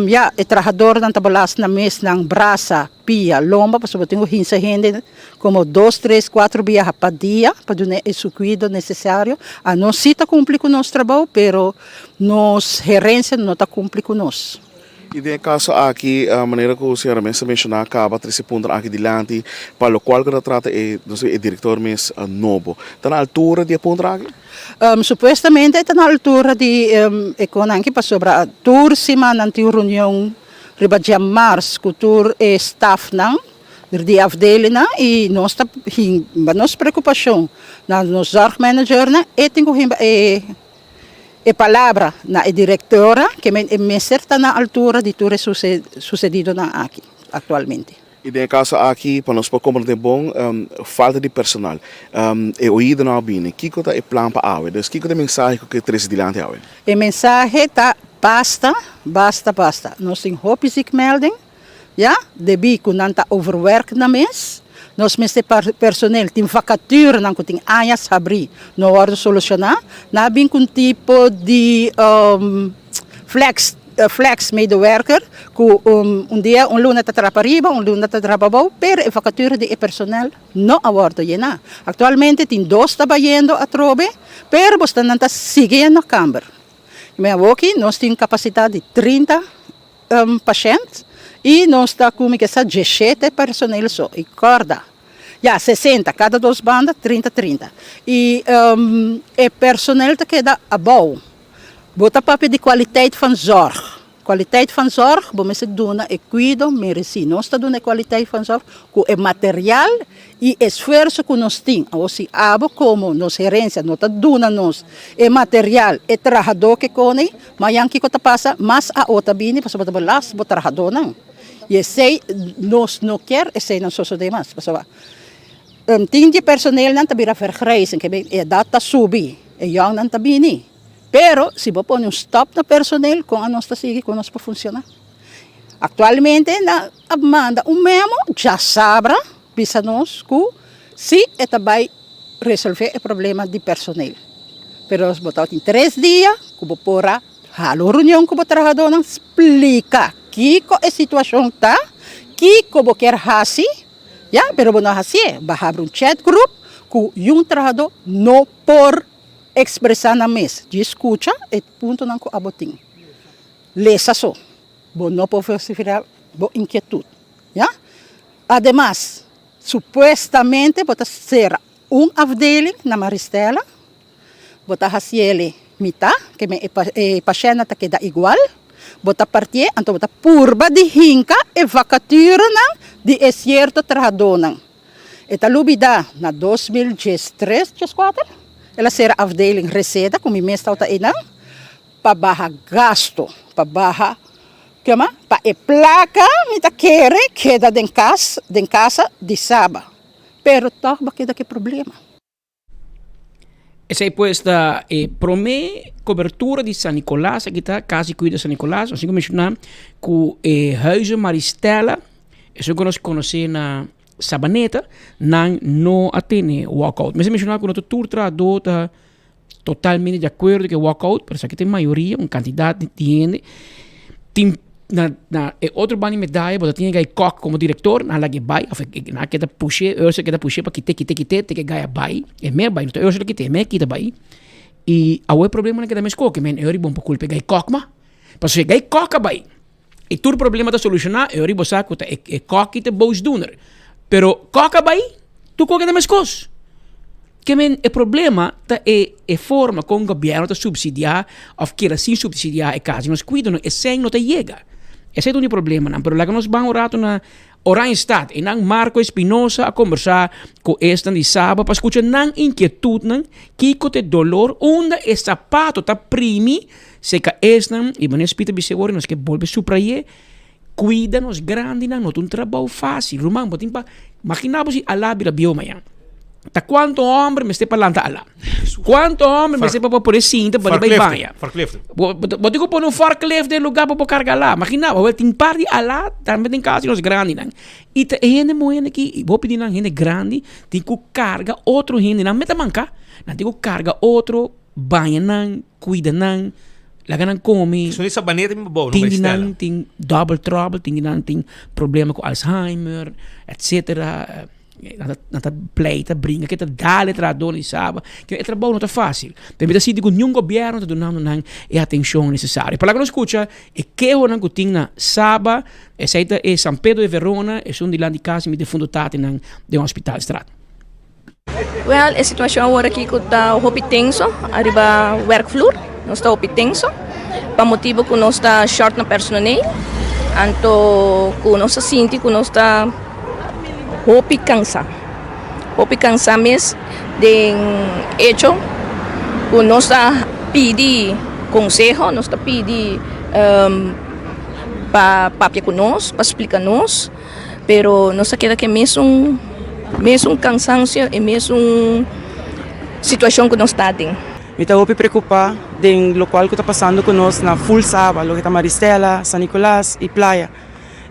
ya e trahadornan ta belast nan mes nan brasa, pia, lomba pasobra bo tin cu hinsa hende como dos, tres, cuatro biaha pa dia pa duna e su cuido necesario. Anos si ta cumpli cu nos trabou pero nos herencia no ta cumpli cu nos. I den e kaso aki, manera ku señora mes a menshoná kaba trese puntonan aki dilanti pa lokual ku ta trata e nos e direktor mes nobo. Ta na altura di e puntonan aki? Supuestamente e ta na altura di e konan aki pasobra tur siman nan tin un reunion riba djamars ku tur e stafnan di afdelingnan i nos ta hinba nos preokupashon na nos zorgmanagernan e tin ku hinba e E palabra na e directora ke men e mester ta na altura di tur e sucedidonan aki actualmente. I den e caso aki, pa nos por comprende bon, falta di personal. E oidonan a bini. Kico ta e plan pa awe? Dus kico ta e mensahe cu ke trece dilanti awe? E mensahe ta basta, basta, basta. Nos tin hopi ziekmelding. Ya, debí ku nan ta overwerk nan mes, nos mester personel, tin vakaturenan ku tin añas habrí no wòrdu solushoná, nan a bin ku un tipo di flex. flex medewerker ku un dia un luna ta traha pariba, un luna ta traha pabou, pero e vakatura di e personal no a wòrdu yená. Aktualmente tin dos ta bayendo atrobe, pero bo sta nan ta sigui yendo kamber. Mi awoki nos tin kapasidat di 30 pashènt i nos ta ku mi ke sa 17 personel so i kòrda ya 60 kada dos banda 30 30 i e personel ta keda abou. Bo ta papia di kwaliteit van zorg. Kwaliteit van zorg, bo mester duna e kuido meresí. Nos ta duna e kwaliteit van zorg ku e material i esfuerso ku nos tin. Awor si abo komo nos herensia no ta duna nos e material, e trahadó ke kone, mañan kiko ta pasa? Mas awo ta bini pasobra bo ta belas bo trahadónan. I esei nos no kier eseinan sosodé mas pasobra tin di e personelnan ta bira vergrijzen, ke e edat ta subi. E yòngnan ta bini. Pero si bo pone un stòp na personel, kon anos ta sigui? Kon nos por funshoná? Aktualmente nan a manda un memo djasabra bisa nos ku si e ta bai resolvé e problema di personel. Pero bo tabatin tres dia ku bo por a hala un reunion ku bo trahadónan, splika kiko e situashon ta, kiko bo kier hasi, ya, pero bo no a hasié. Bo a habri un chat group ku yun trahadó no por expresa nan mes. Djis scucha e puntonan cu abo tin. Lesa so. Bo no por vocifera bo inquietud. Ya? Ademas, supuestamente bo ta cera un afdeling na Maristella, bo ta haciele mita, ke men e pashentnan ta keda igual, bo ta partié, anto bo ta purba di hinca e vacaturenan di e cierto trahadónan. E ta lubida na 2013, dieskuater, el a sera afdeling Reseda ku mi mes tabata einan pa baha gasto, pa baha kema, pa e plaka mi ta kere keda den kas, den kasa di Saba. Pero tòg bo a keda ku e problema. Esei pues ta e prome cobertura di San Nicolas, aki ta Cas di Cuido San Nicolas. Nos tin cu menciona cu e Huize Maristella, esun cu nos conoce na Sabaneta, nan no a tene walkout. Mester menciona cu no ta tur trahador ta totalmente di acuerdo cu e walkout, pero esaki ta e mayoria, un cantidad di hende. Tin na na e otro banda di medaya bo ta tin e guy Kok komo direktor, nan a laga e bai òf nan a keda push'é, Ursula a keda push'é pa kit'é kit'é kit'é te ku e guy a bai, e me a bai, no ta Ursula a kit'é, e me a kita bai. I awor e problemanan keda meskos ke men e ora bo por kulpa e guy Kok mas, pasobra e guy Kok a bai i tur problema ta solushoná e ora bo sa ku ta e Kok ki ta e boosdoener, pero Kok a bai tur kos a keda meskos. Ke men e problema ta e e forma kon gobièrnu ta supsidiá òf keda sin supsidiá e kas di nos kuidonan, esei no ta yega. Esei ta un di e problemanan. Pero laga nos ban un ratu na Oranjestad. Einan Marco Espinosa a kombersá ku esnan di Saba pa skucha nan inkietutnan, kiko ta e dolor, unda e sapato ta primi seka esnan, i manera Speed a bisa awor nos ke bolbe suprayé, kuida nos grandinan no ta un trabou fásil. Ruman, bo tin pa maginá bo si Alá bira bieu mañan. Ta kuantu hòmber mester pa lanta Alá? Kuantu hòmber mester pa por e sinta pa bai baña? Bo bo tin ku pone un forklift den lugá pa bo karga Alá. Maginá bo, tin par di Alá tambe den kas di nos grandinan. I ta e hende muhé aki, hopi di nan hende grandi tin ku karga otro hende. Nan mester manka. Nan tin ku karga otro. Baña nan, cuida nan, laga nan come. Son di Sabaneta mi babou, no Tin di Maristella. nan tin double trouble, tin di nan tin problema cu Alzheimer, etcetera. Nan ta, nan ta pleita, bringa, ke ta dal e trahador di Saba. Ke e trabou no ta facil. Pero mi ta sinti cu niun gobierno ta dunando nan e atencion necesario. Pa laga nos scucha e kehonan cu tin na Saba, esey ta e San Pedro de Verona, esun dilanti cas di mi defunto tatanan den Hospitalstraat. Wel, e situacion awor aki cu ta hopi tenso ariba werkvloer. Nos ta hopi tenso pa motibo cu nos ta short na personeel. Anto cu nos ta sinti cu nos ta hopi cansa. Hopi cansa mes den hecho cu nos ta pidi conseho, nos ta pidi pa papia cu nos, pa splica nos. Pero nos ta keda ku e mesun mesun kansansio, e mesun situashon ku nos ta den. Mi ta hopi preokupá den lokual ku ta pasando ku nos na ful Saba, loke ta Maristela, San Nicolas i Playa.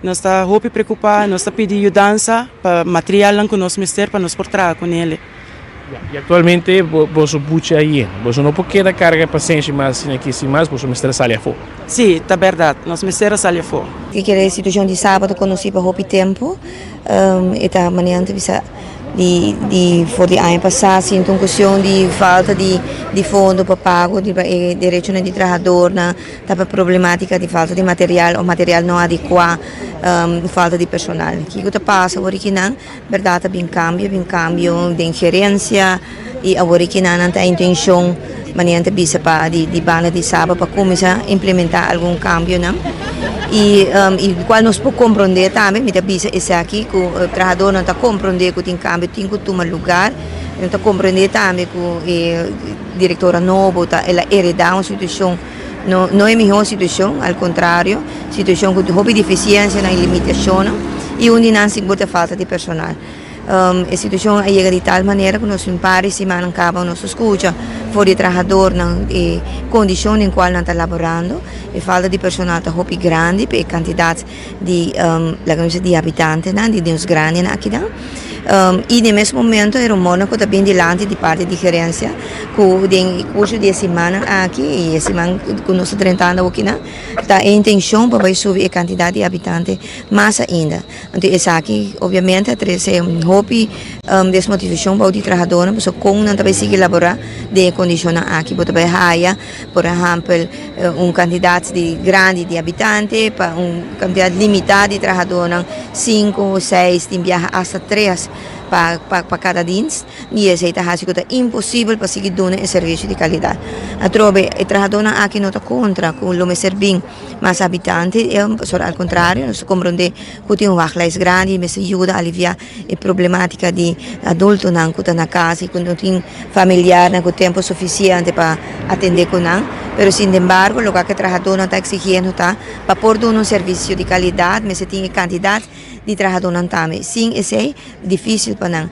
Nos ta hopi preokupá, nos ta pidi yudansa pa materialnan ku nos mester pa nos por traha ku nele. Y actualmente boso buchi a yena. Boso no por keda carga e pasenshi mas asina aki sin mas, boso mester a sali afo. Sí, ta berdad. Nos mester a sali afo. Ki kere e situacion di Saba ta conoci pa hopi tempo. E ta manera nan ta bisa di di for di aña pasa sinti un cuestion di falta di di fondo pa pago di e derechonan di trahadornan ta pa problematica di falta di material of material no adecua falta di personal. Kico ta pasa awor kinan? Berdad ta bin cambio, bin cambio den gerencia y awor e kinan nan ta intencion manera nan ta bisa pa di di banda di Saba pa cuminsa implementa algun cambionan y y cual nos por comprende tambe mi ta bisa esaki cu trahadornan ta comprende cu tin cambio tin cu tuma lugar nan ta comprende tambe cu e directora nobo ta el a hereda un situacion no no e miho situacion al contrario situacion cu hopi deficiencianan y limitacionnan y un di nan sigur ta falta di personal. E situacion a yega di tal manera cu nos un par di simannan caba nos a scucha for di e trahadornan e condicion den cual nan ta laborando. E falta di personal ta hopi grandi pa e cantidad di laga nos bisa di habitantenan di nos grandinan akinan. Y den mes momento e rumornan cu ta bin dilanti di parti di gerencia cu den e curso di e simannan aki y e siman cu nos ta drentando awokinan ta e intencion pa bay subi e cantidad di habitante mas ainda. Anto esaki obviamente a trece hopi desmotivacion bou di trahadornan pasobra con nan ta bay sigui labora den e condicionnan aki. Bo ta bay haya por ehempel un cantidad di grandi di habitante pa un cantidad limita di trahadornan, cinco, seis, tin biaha hasta tres pa pa cada dienst y esey ta haci cu ta imposibel pa sigui duna e servicio di calidad. Atrobe e trahadornan aki no ta contra cu lo mester bin mas habitante, pasobra al contrario nos ta comprende cu tin un wachtlijst grandi y mester yuda alivia e problematica di adultonan cu ta na casa y cu no tin familiarnan cu tempo suficiente pa atende cu nan. Pero sin embargo loke e trahadornan ta exigiendo ta pa por duna un servicio di calidad mester tin e cantidad di trahadornan tambe. Sin esey dificil pa nan.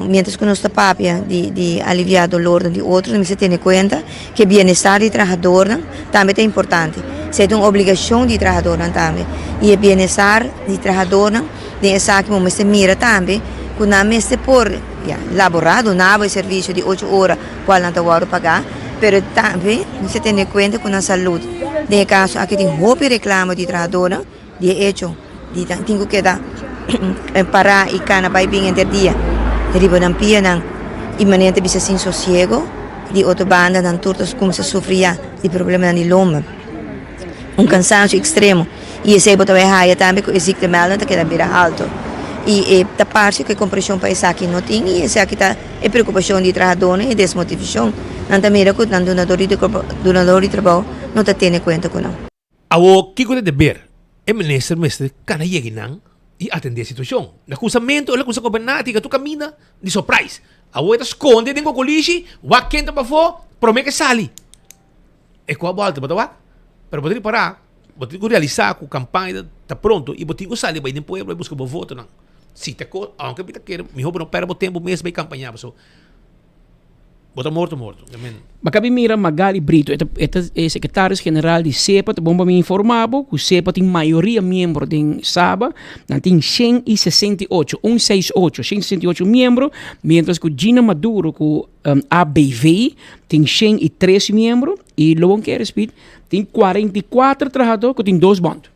Mientras cu nos ta papia di di alivia dolornan di otro nos mester tene cuenta cu e bienestar di trahadornan tambe ta importante. Esey ta un obligacion di trahadornan tambe y e bienestar di trahadornan Den esaki bo mester mira tambe ku nan mester por ya laborá, duna bo e servisio di ocho ora kual nan ta wòrdu pagá, pero tambe mester tene kuenta ku nan salud. Den e kaso aki tin hopi reklamo di trahadónan di e echo di nan tin ku keda pará i kana bai bin henter dia riba nan pianan i manera ta bisa sin sosiego. Di otro banda nan tur ta kuminsá sufri ya di problemanan di lomba. Un cansancio extremo y esey bo ta bay haya tambe cu e ziektemelding ta keda bira alto y e ta parce cu e compresion pa esaki no tin y esaki ta e preocupacion di trahadornan y desmotivacion nan ta mira cu nan dunador di dunador di trabao no ta tene cuenta cu nan. Awor kico ta deber? E minister mester cana yega nan y atende e situacion. Na cusamentu el a cusa goberna tica tur caminda di surprise. Awor e ta sconde den cocolishi wak ken ta pafo prome ke sali. E ku a bolta bo ta wak, pero bo tin ku pará, bo tin ku realisá ku kampaña ta pronto i bo tin ku sali bai den pueblo bai buska bo votonan. Si ta kos, aunke mi ta kere, mihó bo no pèrdè bo tempu mes bai kampañá pasobra bo ta morto morto. I mean. Bo kabi mira Magali Brito, e ta e ta e sekretaris general di SEPA, ta bon pa mi informá bo ku SEPA tin mayoria miembro den Saba, nan tin 168, un seis ocho, 168 miembro, miéntras ku Gina Maduro ku ABV tin 103 miembro y lo bon kere Speed tin 44 trahador ku tin dos bond.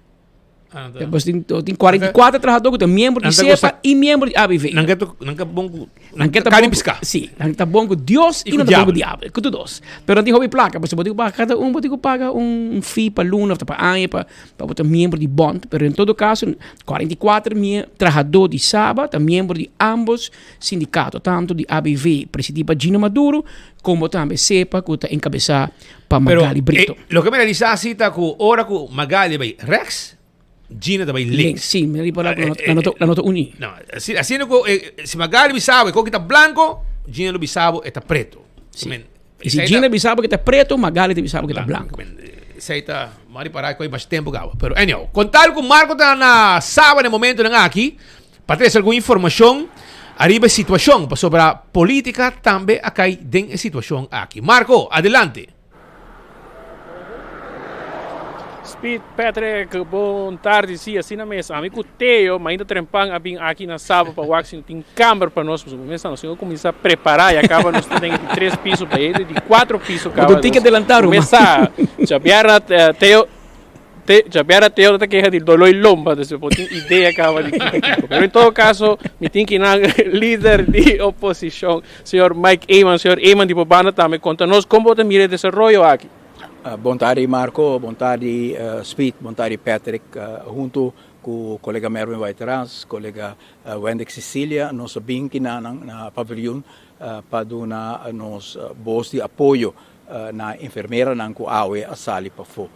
Ah, Pues tin, tin 44 trahador ku ta miembro di SEPA y miembro di ABV. Nan ke nan ke bon ku nan ke ta bon ku, sí, nan ta bon ku Dios y, nan ta bon ku diabel, ku tur dos. Pero nan tin hopi plaka, pues bo tin ku paga kada un bo tin ku paga un fee pa luna of pa aña pa pa bo ta miembro di bond, pero en todo caso 44 mie trahador di Saba ta miembro di ambos Sindicato tanto di ABV presidí pa Gino Maduro como tambe SEPA cu ta encabeza pa Magali Brito. Pero loke mi realisa si ta cu ora cu Magali bay rechts, Gino ta bay links. Si, mi ripara cu nan no ta uni. No, asina cu si Magali bisa bo e koki ta blanco, Gino lo bisa bo e ta preto. Si. Y si Gina bisa bo que ta preto, Magali ta bisa bo que ta blanco. Esey ta, mari para cu hay mas tempo caba. Pero anyhow, con tal cu Marco ta na Saba na e momentonan aki, pa trece algun informacion ariba e situacion, pasobra politica tambe a cay den e situacion aki. Marco, adelante. Speed Patrick, bon tardi. Sí, asina mes. Ami ku Teo, mainta trempan a bin aki na Saba pa wak si no tin kamber pa nos. Pasobra mester nos tin ku kuminsá prepará. Ya kaba nos ta den e di tres piso pa e di kuatro piso kaba. Bo tin ke delantá, ruman. Kuminsá. Djabièrnè Teo, te, djabièrnè Teo ta keha di doló i lomba. Dus bo tin idea kaba di kiko kiko. Pero en todo kaso, mi tin kinan lider di oposishon, señor Mike Eman. Señor Eman di bo banda tambe konta nos kon bo ta mira e desaroyo aki. Bon tardi Marco, bon tardi Speed, bon tardi Patrick. Hunto cu colega Mervin Waiteras, colega Wendrick Cecilia nos a bin kinanan na paviljoen pa duna nos bos di apoyo na enfermeranan cu awe a sali pafo.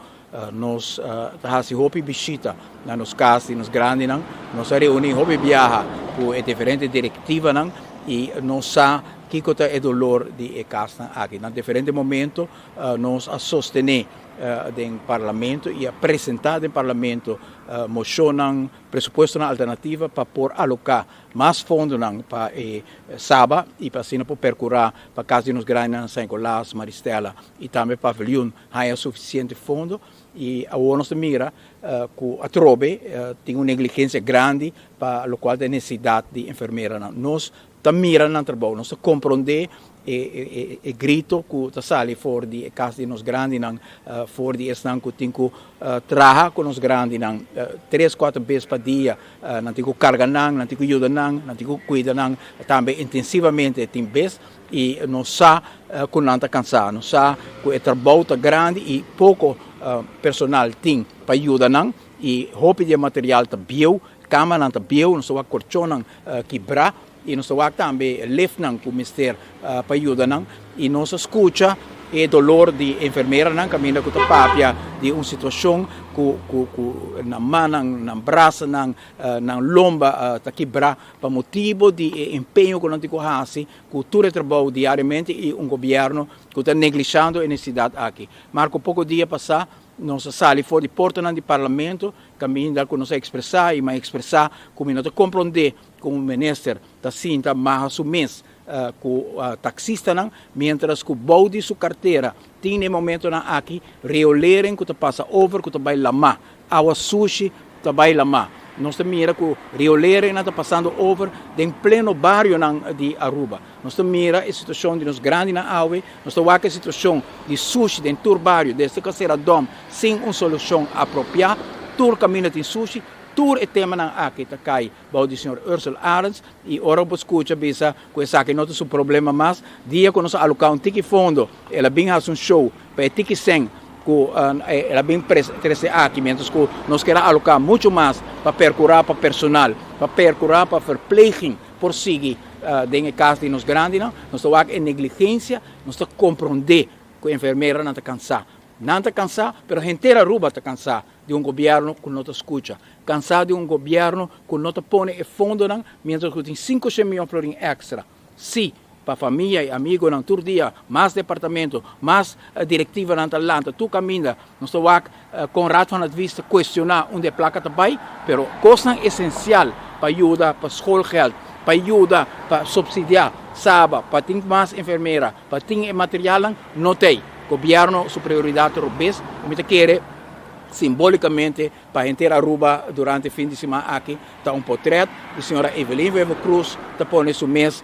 Nos ta haci hopi bishita na nos cas di nos grandinan, nos a reuni hopi biaha cu e diferente directivanan y nos sa kico ta e dolor di e casnan aki. Na diferente momento Nos a sostené den Parlamento i a presentá den Parlamento moshonnan, presupuestonan alternativa pa por aloká mas fondonan pa e Saba i pa asina por perkurá pa kas di nos grandinan San Nicolas, Maristella i tambe Paviljoen haña sufisiente fondo. I awor nos ta mira ku atrobe tin un negligensia grandi pa lokual ta e nesesidat di enfermeranan. Nos ta mira nan trabou, nos ta komprondé e grito ku ta sali for di e kas di nos grandinan, for di esnan ku tin ku traha ku nos grandinan tres, kuater bes pa dia, nan tin ku karga nan, nan tin ku yuda nan, nan tin ku kuida nan tambe intensivamente tin bes i nos sa ku nan ta kansá, nos sa ku e trabou ta grandi i poko personal tin pa yuda nan i hopi di e material ta bieu, kamanan ta bieu, nos ta wak korchonnan kibrá i nos ta wak tambe liftnan ku mester pa yuda nan i nos a skucha e dolor di enfermeranan kaminda ku ta papia di un situashon ku ku ku nan mannan, nan brasanan, nan lomba ta kibrá pa motibu di e empeño ku nan tin ku hasi ku tur e trabou diariamente i un gobièrnu ku ta neglishando e nesesidat aki. Marko poko dia pasá nos a sali for di portanan di parlamento Kaminda ku nos a ekspresá i mi a ekspresá ku mi no ta komprondé kon un minister ta sinta maha su mes ku taksistanan, miéntras ku bou di su kartera tin na e momentonan aki riolering ku ta pasa over ku ta bai lamá, awa sushi ta bai lamá. Nos ta mira ku rioleringnan ta pasando over den pleno barionan di Aruba. Nos ta mira e situashon di nos grandinan awe, nos ta wak e situashon di sushi den tur bario, desde Casera Dom sin un solushon apropiá, tur kaminda tin sushi, tur e temanan aki ta kai bou di señor Ursel Arends i ora bo skucha bisa ku esaki no ta su problema mas, dia ku nos a aloká un tiki fondo el a bin hasi un show pa e tiki sèn ku el a bin trese aki, miéntras ku nos kier a aloká muchu mas pa perkurá pa personal, pa perkurá pa verpleging por sigui den e kas di nos grandinan, nos ta wak e negligensia, nos ta komprondé ku enfermeranan ta kansá. Nan ta kansá, pero henter Aruba ta kansá di un gobièrnu ku no ta skucha, kansá di un gobièrnu ku no ta pone e fondonan miéntras ku tin sinkoshen mion florin èkstra. Sí, pa famia i amigonan tur dia mas departamento, mas direktivanan ta lanta tur kaminda. Nos ta wak kon Raad van Advies ta kuestioná unda e plaka ta bai, pero kosnan esensial pa yuda pa schoolgeld, pa yuda pa supsidiá Saba, pa tin mas enfermera, pa tin e materialnan, no t'ei. Gobièrnu su prioridat ta robes i mi ta kere simbolikamente Pa henter Aruba durante fin di siman aki ta un potret di señora Evelyn Wever Croes ta pone su mes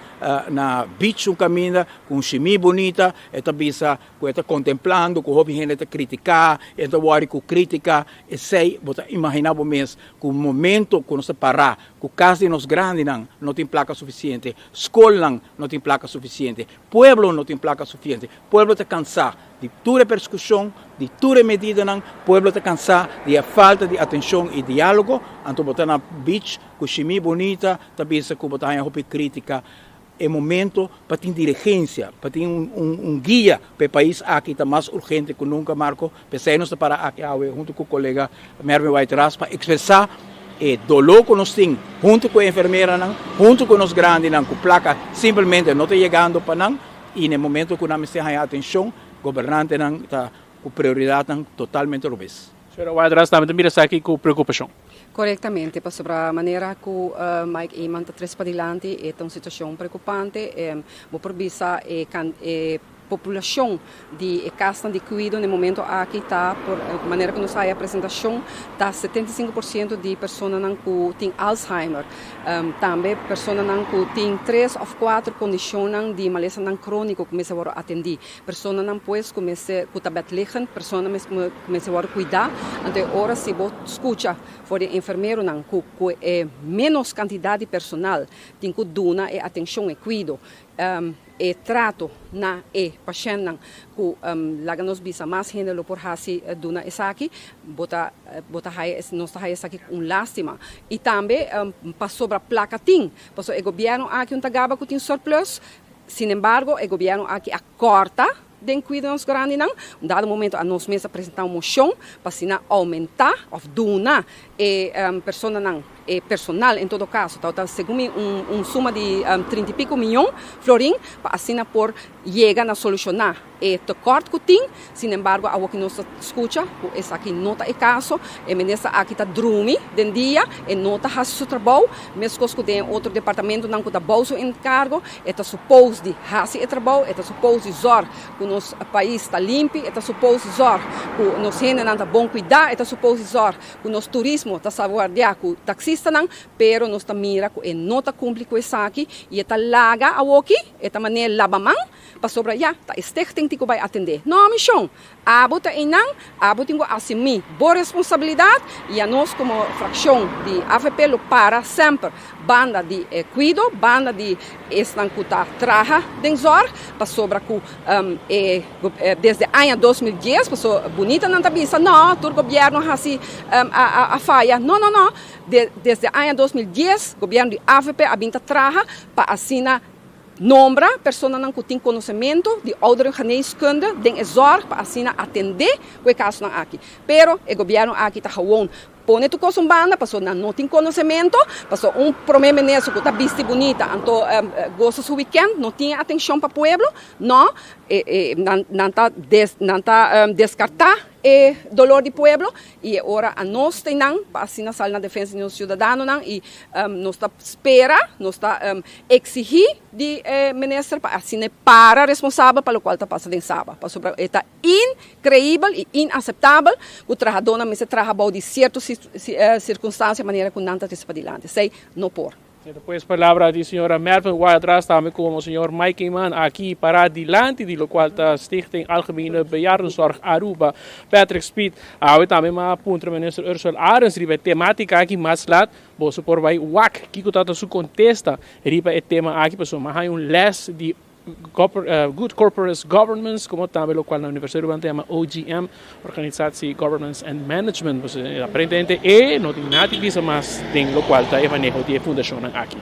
na beach un caminda cu un shimi bunita. E ta bisa cu e ta contemplando cu hopi hende ta critica, e ta worry cu critica. Esey bo ta imagina bo mes cu momento cu nos ta para cu cas di nos grandinan no tin placa suficiente, scolnan no tin placa suficiente, pueblo no tin placa suficiente, pueblo ta cansa. Di tur e persekushon, di tur e medidanan, pueblo ta kansá di e falta di atenshon i diálogo. Anto bo ta na beach ku shimí bunita ta bisa ku bo ta haña hopi krítika. E momento pa tin dirigensia, pa tin un guia pa e pais aki ta mas urgente ku nunka, Marco. P'esei nos ta para aki awe huntu ku kolega Mervin White-Ras pa ekspresá e doló ku nos tin huntu ku e enfermeranan, huntu ku nos grandinan ku plaka simpelmente no ta yegando pa nan. I na e momento ku nan mester haña atenshon, gobernantenan ta ku prioridatnan totalmente robes. Señora Wildras tambe ta mira esaki ku preokupashon. Korektamente, pasobra manera ku Mike Eman ta tres padilanti e ta un situashon preokupante. Bo por bisa e e. Populashon di e kasnan di kuido na e momento aki ta, por manera ku nos haya presentashon, ta 75% di personanan ku tin Alzheimer. Tambe personanan ku tin tres òf kuater kondishonnan di malesanan króniko ku mester wòrdu atendí. Personanan pues ku mester ku ta bedliggend, personanan ku mester wòrdu kuidá. Anto e ora si bo skucha for di e enfermeronan ku ku e ménos kantidat di personal tin ku duna e atenshon, e kuido. E trato na e pashèntnan ku laga nos bisa mas hende lo por hasi duna esaki, bo ta bo ta haya nos ta haya esaki un lástima. I tambe pasobra plaka tin, pasobra e gobièrnu aki un ta gaba ku tin surplus, sinembargo e gobièrnu aki a kòrta den kuido nos grandinan. Un dado momento a nos mes a presentá un moshon pa asina oumentá òf duna e personanan E personal en todo caso tabata segun mi un suma di trinta y pico miyon florin pa asina por yega na soluciona e tekort cu tin. Sin embargo awo ki nos ta scucha cu esaki no ta e caso. E minister aki ta drumi den dia, e no ta haci su trabou, mescos cu den e otro departamentonan cu ta bou su encargo. E ta supos di haci e trabou, e ta supos di zorg cu nos pais ta limpi, e ta supos di zorg cu nos hendenan ta bon cuida, e ta supos di zorg ku nos turismo ta salvaguardiá ku taksistanan, pero nos ta mira ku e no ta kumpli ku esaki i e ta laga awoki, e ta manera laba man, pasobra ya, ta e stichting tin ku bai atendé. No, mishon! Abo ta einan, abo tin ku asumí bo responsabilidat i anos komo frakshon di avp lo para semper banda di e kuido, banda di esnan ku ta traha den zòrg, pasobra ku e desde aña 2010, paso bunita nan ta bisa no, tur gobièrnu hasi a faya, no no no, desde aña 2010 gobièrnu di avp a bin ta traha pa asina nombra personanan ku tin konosementu di ouderengeneeskunde den e zòrg pa asina atendé ku e kasonan aki. Pero e gobièrnu aki ta gewoon Pone tur kos un banda pasobra nan no tin konosementu, pasobra un prome minister ku ta bisti bunita anto gosa su wikènt no tin e atenshon pa pueblo, no, nan ta nan ta deskartá e dolor di pueblo i e ora anos ta einan pa asina sali na defensa di nos siudadanonan i nos ta spera, nos ta eksihí di e minister pa asina e para responsabel pa lokual ta pasa den Saba pasobra e ta Increibel y inaceptabel cu trahadornan mester traha bou di cierto circunstancia manera cu nan ta trece padilanti. Esey no por. Esta pues palabra di señora Mervin Wildras tambe como señor Mike Eman aki para dilanti di locual ta Stichting Algemene Bejaardenzorg Aruba. Patrick Speed awe tambe ma puntra Minister Ursula Arends riba e tematica aki mas laat boso por bay wak kico ta ta su contesta riba e tema aki pasobra ma haña un les di Good Corporate Governance, como tambe locual na Universidad Aruba ta yama OGM, Organisatie Governance and Management. Pues, aparentemente e no tin nada di bisa mas den locual ta e maneho di e fundacionnan aki.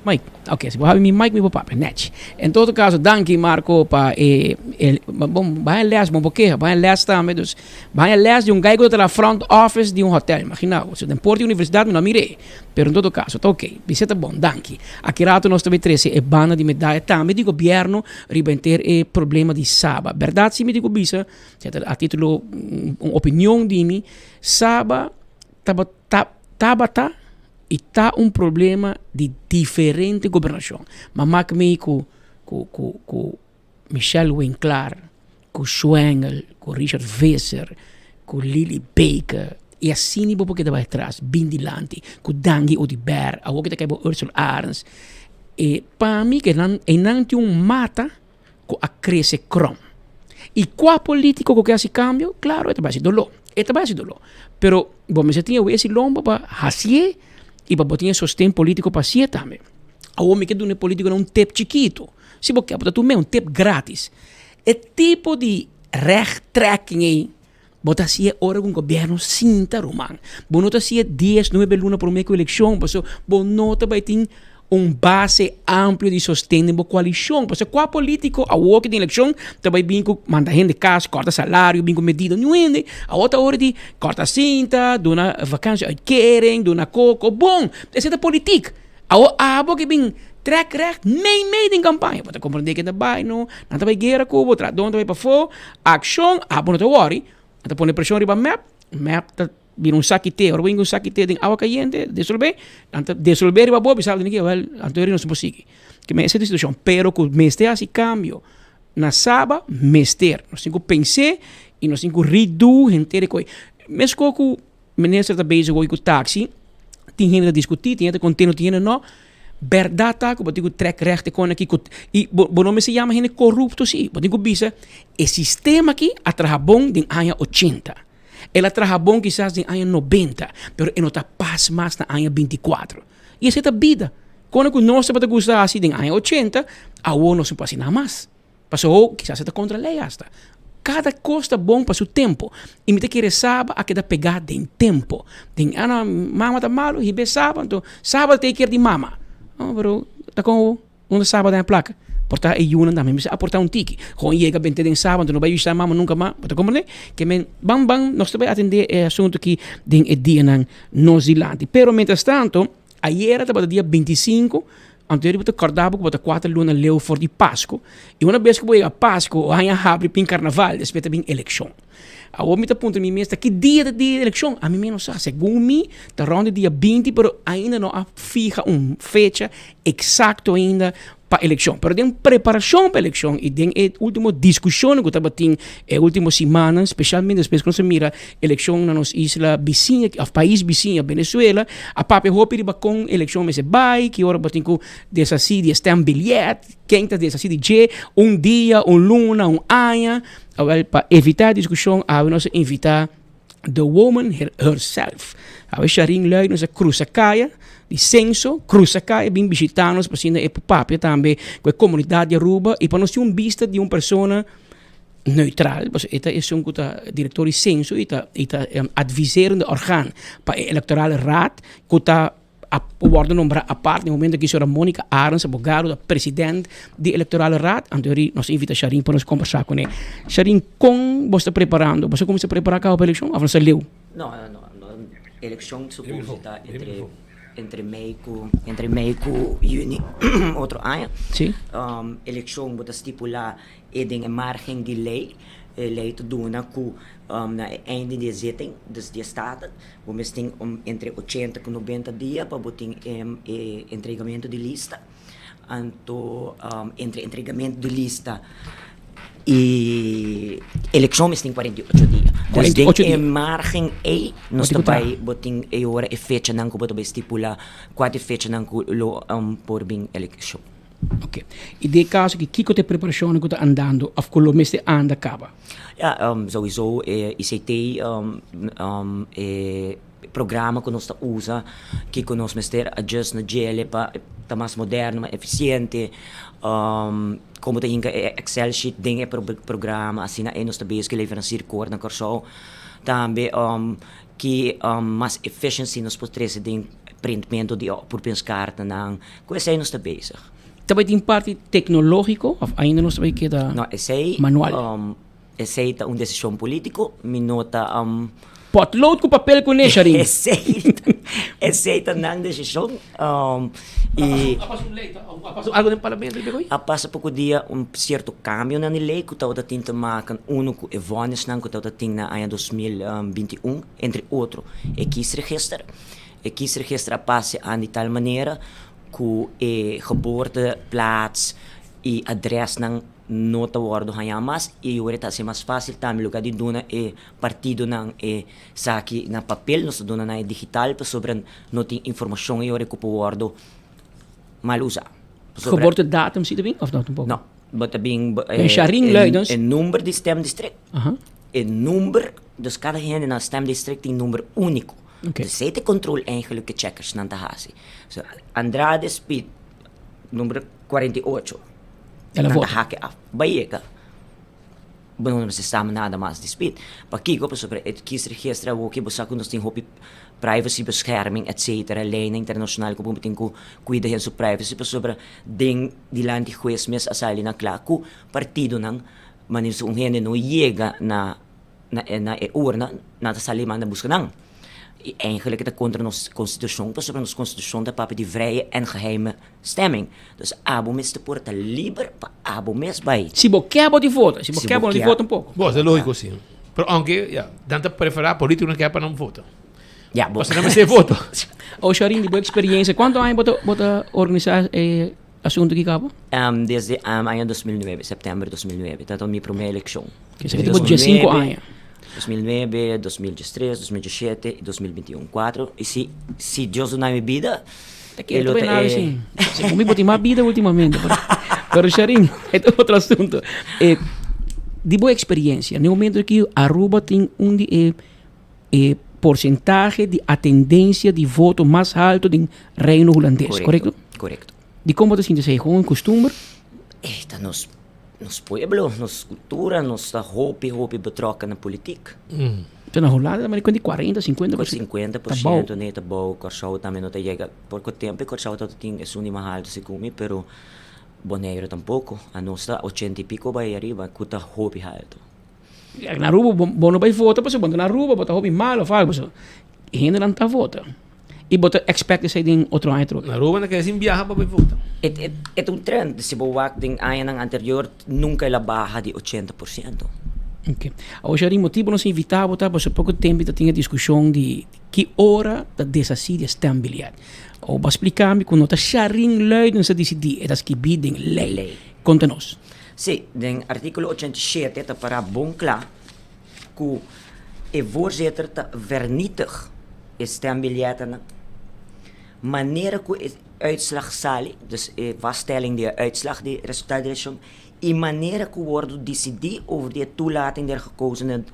Mike, ok, si bo habi mi mic mi por papia, nèchi. En todo caso, danki Marco pa e, e bon, baña les, bon por keha, baña les tambe, dus baña les di un guy ku ta traha front office di un hotel, imagina bo. So den por di universidad mi no a mir'é. Pero en todo caso, ta ok. Bisé ta bon, danki. Aki rato nos ta bay trece e banda di medaya tambe di gobierno riba henter e problema di Saba. Berdad si mi tin cu bisa, si a titulo un opinion di mi, Saba tabata, tabata y ta un problema di diferente gobernacion. Ma mak mi cu, cu, cu, cu Michelle Winklaar, cu Schwengel, cu Richard Visser, cu Lily Baker, y asina bo por keda bay atras, bin dilanti, cu Dangui Oduber, awor ke ta kai bo Ursula Arends. E pa mi ke nan, einan tin un mata cu a crece krom. Y cua politico cu ke haci cambio? Claro, e ta bay haci dolor, e ta bay haci dolor. Pero bo mester tin e wesi lomba pa hacié y pa bo tin e sosten politico pa hacié tambe. Awor mi ke duna e politiconan un tip chikito. Si bo ke bo ta tum'é un tip gratis. E tipo di rechttrekking ei bo ta hasié ora ku un gobièrnu sinta ruman. Bo no ta hasié dies, nuebe luna promé ku elekshon pasobra bo no ta bai tin un base amplio di sosten den bo koalishon. Pasobra kua polítiko awor ku tin elekshon ta bai bin ku manda hende kas, kòrta salario, bin ku medida? Niun hende. Awor ta ora di kòrta sinta, duna vakantie-uitkering, duna koko. Bon, esei ta politik. Awor abo ke bin trek recht mei mei den kampaña, bo ta komprendé ke ta bai no, nan ta bai guera ku bo, trahadónan ta bai pafó, akshon, abo no ta wòri, nan ta pone preshon riba mep, mep ta bira un saki te, ora bo hinka un saki te den awa kayente, desolbé, nan ta desolbé riba bo, bisa bo, wèl, anto nos no por sigui. Ke men esei ta e situashon. Pero ku mester hasi kambio na Saba, mester. Nos tin ku pens'é i nos tin ku redo henter e koi. Meskos ku minister ta bezig hoy ku taxi, tin hende ta diskutí, tin hende ta kontento, tin hende no. Bèrdat ta ku bo tin ku trèk règt e kos aki ku i bo bo no mester yama hende korupto si. Bo tin ku bisa e sistema aki a traha bon den aña ochenta. El a traha bon kisas den aña nobenta, pero e no ta pas mas na aña bintikuatro. I esei ta bida. Kono ku nos tabata gusta hasi den aña ochenta, awor nos no por hasi nada mas. Pasobra kisas e ta kontra lei asta. Kada kos ta bon pa su tempu. I mi ta kere Saba a keda pegá den tempu. Den aña mama ta malu, hib'é Saba, anto Saba ta e kier di mama. Oh, pero ta kon awor? Unda Saba ta haña plaka? Por ta e yunan tambe mester aportá un tiki. Gewoon yega bent'é den Saba, anto no bai bishitá mama nunka mas. Bo ta komprendé? Ke men, ban ban, nos ta bai atendé e asuntu aki den e dianan nos dilanti. Pero mientras tanto, ayera tabata dia bintisinko, anto bo ta kòrda bo ku bo ta kuater luna leu for di Pasku. I una bes ku bo yega Pasku, o haña habri pin karnaval, despues ta bin elekshon. Awor mi ta puntra mi mes, ta ki dia ta dia di elekshon? Ami mes no sa. Segun mi, ta rònt di dia binti, pero ainda no a fiha un fecha eksakto ainda pa elekshon. Pero den preparashon pa elekshon i den e ultimo diskushonnan ku tabatin e ultimo simannan, speshalmente despues ku nos a mira elekshon na nos isla bisiña òf pais bisiña Venezuela, a papia hopi riba kon elekshon mester bai, ki ora bo tin ku deshasí di e stembiljet, ken ta deshasí di dje, un dia, un luna, un aña. Awèl, pa evitá diskushon awe nos a invitá The woman herself. Awe Sharin Luy nos a cruza caya di Censo, cruza caya bin bishita nos pa asina e por papia tambe cu e comunidad di Aruba y pa nos tin un bista di un persona neutral, pasobra e ta esun cu ta director di Censo y ta y ta adviserende orgaan pa e electorale raad cu ta a wordo nombra apart den momento aki señora Monica Arends, abogado, ta president di Electorale Raad. Anto eri nos invita Sharin pa nos combersa cune. Sharin, con bo sta preparando? Bo sa cuminsa prepara caba pa eleccion of no sa leu? No, no, no. Eleccion suposo ta entre entre mei cu entre mei cu juni otro aña. Si. Eleccion bo ta stipula e den e margen di ley. E ley ta duna cu na e einde di e zitting, dus di e staten, Bo mes tin entre ochenta ku nobenta dia pa bo tin e entregamentu di lista. Anto entre entregamentu di lista i elekshon mes tin 48 dia. Dus den e margen ei nos ta bai bo tin e ora e fechanan ku bo ta bai stipulá kua ta e fechanan ku lo por bin elekshon. Oke. I den e kaso aki kiko ta e preparashonnan ku ta andando òf ku lo mester anda kaba? Ja, souiso e ICT, e programa ku nos ta usa, kiko nos mester adjust na djele pa ta mas moderno, mas efisiente, kon bo ta hinka e Excel sheet den e programa, asina ei nos ta bezig ku leveransier kor na Kòrsou. Tambe ki mas efficiency nos por trese den printmento di oproepingskaartennan, ku esei nos ta bezig. Ta bai tin parti tecnologico of ainda nos ta bai keda No, esey, manual? Um, esey ta un decision politico. Mi no ta um, Potlood cu papel cu ne, Sharin. Esey, esey ta nan decision. Um, y A pasa un ley, a pasa algo den parlamento riba hoy? A pasa poco dia un cierto cambio na e ley cu tabata tin te maken uno cu e vonnisnan cu tabata tin na aña 2021, entre otro e kiesregister. E kiesregister a pasa aan di tal manera ku e geboorteplaats i adresnan no ta wòrdu hañá mas i ora e ta hasi mas fásil tambe lugar di duna e partidonan e saki na papel nos ta duna nan e digital pasobra no tin informashon e ora ku por wòrdu mal usá. Geboortedatum si ta bin òf no tampoko? No, bo ta bin e number di stemdistrict, e number, dus kada hende na stemdistrict tin number úniko. Dus esei ta e control eigenlijk ku e checkersnan ta hasi. So, Andrade Speed, numero 48. El a Nan ta vota. hake af. Bai yega. Bo no mester sa nada mas di Speed. Pakiko? Pasobra e kiesregister awoki bo sa ku nos tin hopi privacy bescherming et cetera, leynan internacional ku bo tin ku kuida hende su privacy pasobra den dilanti hues mes a sali na kla ku partidonan manera si un hende no yega na na e na e urna nan ta sali manda buska nan. I eigenlijk e ta kontra nos konstitushon pasobra nos konstitushon ta papia di vrije en geheime stemming. Dus abo mester por ta liber pa abo mes bai. Si bo ke bo di vota, si bo ke bo no di vota un poko. Bo, ta lógiko si. Pero aunke, ya, nan ta preferá polítikonan ke pa nan vota. Ya, bo. Pasobra nan mester vota. O Sharin, di bo eksperiencia, kuantu aña bo ta bo ta organisá e. asunto aki caba? Desde aña 2009, september 2009, ta mi prome eleccion. Esaki ta bo diescinco aña. 2009, 2013, 2017 y 2021. Cuatro. Y si, si Dios duna mi bida, Ta kere ta bai nada sin. Segun mi bo tin mas bida ultimamente. Pero, pero Sharin, e ta otro asunto. Eh, di bo experiencia, na e momento aki Aruba tin un di e e porcentahe di atendencia di voto mas halto den Reino Hulandes, correcto? Correcto. Di con bo ta sinti esey? Gewoon costumber? Eh, ta nos nos pueblo, nos cultura, nos ta hopi hopi betrokken na politiek. Te na Hulanda ta mane cuenta di cuarenta, cincuenta por ciento. Cincuenta por ciento ne ta bou, Corsou tambe no ta yega, poco tempo e Corsou tabata tin esun di mas alto segun mi, pero Bonaire tampoco, anos ta ochenta y pico bay ariba cu ta hopi alto. Na Aruba bo bo no bay vota pasobra bo no ta na Aruba, bo ta hopi malo of algo pasobra hendenan ta vota. Y bo ta expect esey den otro aña trobe. Na Aruba nan keda sin biaha pa bay vota. E e ta un trend, si bo wak den añanan anterior nunca el a baha di 80%. Ok. Awor Sharin, motibo nos invita bo ta pasobra poco tempo ta tin e discusion di ki ora ta deshaci di e stembiljet. Awor bo a splica mi cu no ta Sharin Luidens a dicidi, e ta skibi den ley. Conta nos. Sí, den artíkulo 87 ta pará bon kla ku e voorzitter ta vernietig e stembiljetnan manera ku e uitslag sali, dus e vaststelling di e uitslag di e resultaat di elekshon, i manera ku wòrdu disidí over di e toelating der gekozenen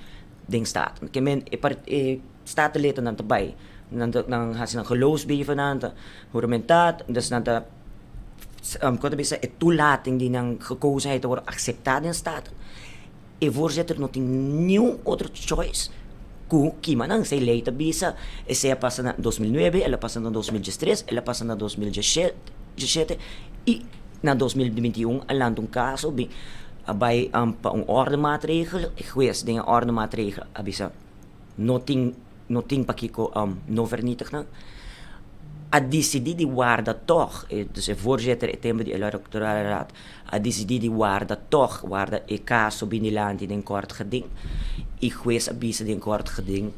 den Staten. Ke men e e Statenleden ta bai, nan ta nan hasi nan geloofsbrieven, nan ta huramentá, dus nan ta Kon ta bisa e toelating di nan gekozenheid ta wòrdu akseptá den Staten, e voorzitter no tin niun otro choice ku kima nan. Esei lei ta bisa, esei a pasa na 2009, el a pasa na 2013, el a pasa na 2017 i na 2021 a lanta un kaso bin a bai pa un òrdemaatregel, e hues den e òrdemaatregel a bisa no tin no tin pakiko no vernietig nan, a disidí di warda tòg, e dus e voorzitter e tempu di Electorale Raad a disidí di warda tòg, warda e kaso bin dilanti den kort geding i hues a bisa den kort geding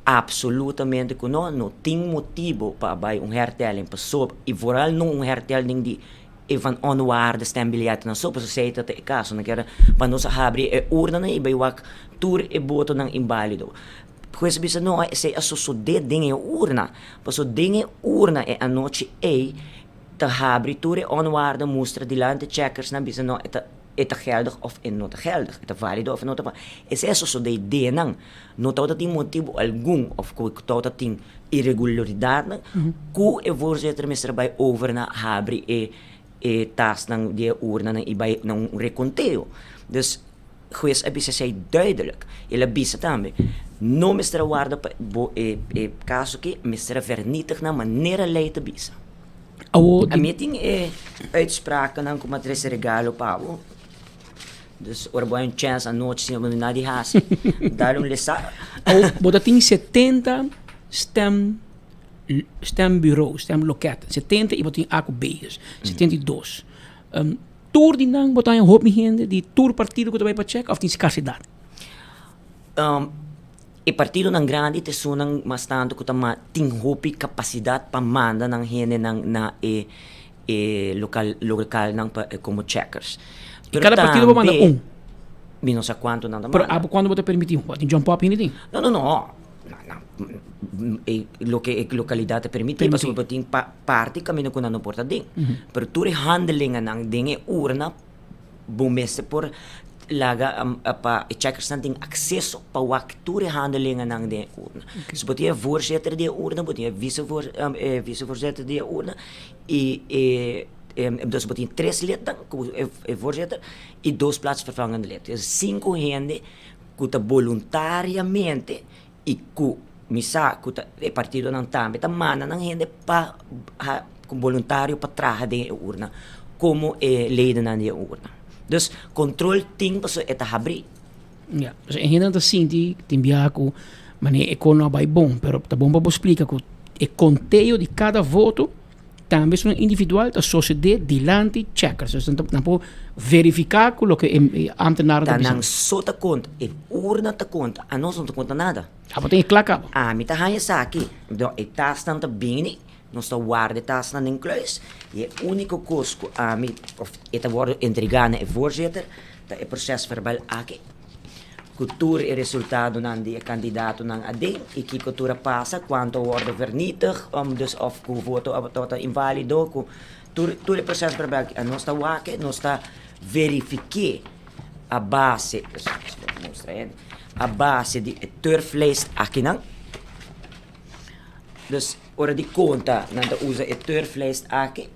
absolutamente ku no, no tin motibu pa a bai un hertelling pasobra i vooral no un hertelling di e van onwaarde stembiljetnan so, pasobra esei ta e kaso, nan kier pa nos a habri e urnanan i bai wak tur e botonan inbálido. Hues a bisa, No, esei a sosodé den e urna, pasobra den e urna e anochi ei ta habri tur e onwaarde mustra dilanti checkersnan bisa, No, e ta e ta geldig of e no ta geldig, e ta válido of e no ta válido. Esei a sosodé den nan. No tabata tin motibu algun of ku tabata tin iregularidatnan ku e voorzitter mester a bai over na habri e e tasnan di e urnanan i bai na un rekonteo. Dus hues a bisa esei duidelijk. El a bisa tambe, no mester a warda pa bo e e kaso aki mester a vernietig na manera lei ta bisa. Awo di. Ami tin e uitsprakennan ku mi a trese regalo pa bo. Dus ora bo hay un chance anochi sin bo no nada di hasi, dal un lesa. Awo bo ta tin 70 stem stembureau, stemloket, 70 y bo tin A ku B, dus 72. Um, tur di nan bo ta haña hopi hende di tur partido ku ta bai pa check of tin skarsidat? Um, e partidonan grandi ta esunnan mas tantu ku ta tin hopi kapasidat pa manda nan hendenan na e e lokal lokalnan pa komo checkers. I kada partido bo manda un? Mi no sa kuantu nan ta manda. Pero abo kuantu bo ta permití? Bo tin jump up hende tin? No, no, no. E loke e lokalidat ta permití pasobra bo tin parti kaminda ku nan no por ta den. Pero tur e handelingennan den e urna bo mester por laga pa e checkersnan tin akseso pa wak tur e handelingennan den e urna. So bo tin e voorzitter di e urna, bo tin e vicevoorzitter di e urna i e dus bo tin tres lidnan ku e voorzitter i dos plaatsvervangende lid. Dus sinku hende ku ta boluntariamente i ku mi sa ku ta e partidonan tambe ta manda nan hende pa boluntario pa traha den e urna komo e ledennan di e urna. Dus kontrol tin pasobra e ta habrí. Ya, pasobra e hendenan ta sinti tin biaha ku manera e kon no a bai bon, pero ta bon pa bo splika ku e konteo di kada voto Tambe esun individual ta sosede dilanti checkers. Dus nan por verifica cu loke e ambtenaar ta bisa. Ta nan so ta conta, e urna ta conta, anos no ta conta nada. Abo tin e kla caba. Ami ta haña esaki, e tasnan ta bini. Nos ta warda e tasnan den kluis y e unico cos cu ami of e ta wordo entrega na e voorzitter ta e proces verbal aki cu tur e resultadonan di e candidatonan aden y kico tur a pasa, cuanto a wordo vernietig dus of cu voto a tabata invalido cu tur tur e proces verbal aki. Nos ta wak nos ta verifike a base a base di e turflijst akinan. Dus ora di konta nan ta usa e turflijst aki,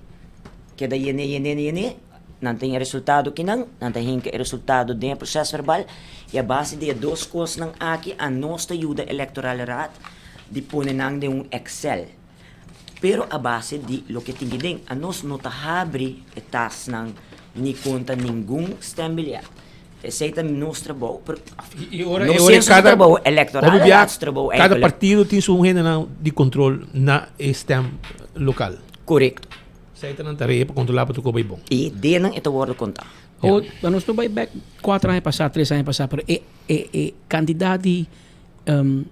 keda yené yené yené, nan tin e resultado kinan, nan ta hinka e resultado den e prosesverbal i a base di e dos kosnan aki anos ta yuda Electoral Raad di pone nan den un Excel. Pero a base di loke tin ki den, anos no ta habri e tasnan ni konta ningun stembiljet. Esei ta nos trabou, pero I ora, no e ora senso su cada, trabou electoral, hopi bia, su trabou cada eigenlijk. partido tin su hendenan di control na e stem local. Correcto. Esei ta nan tarea pa controla pa tur cosa bai bon. I denan e ta wordo conta. O, maar nos no bai back cuatro aña pasá, tres aña pasá, pero e, e, e cantidad di um,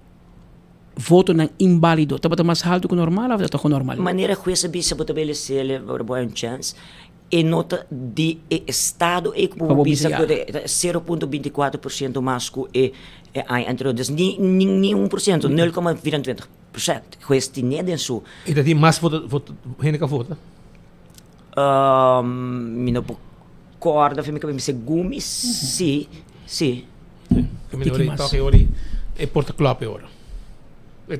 votonan inválido tabata mas halto ku normal of ta gewoon normal? Manera juez a bisa bo ta bele sele, bo ta un chance. E no ta di e estado ei ku bo bisa ku ta 0.24% mas ku e aña anterior. Dus ni ni un por siento, 0,24%. Hues tine den su. I ta tin mas voto, voto, hende ka vota? Mi no por kòrda mi kabes, segun mi si, si. Tiki mas. E por ta klòp e ora.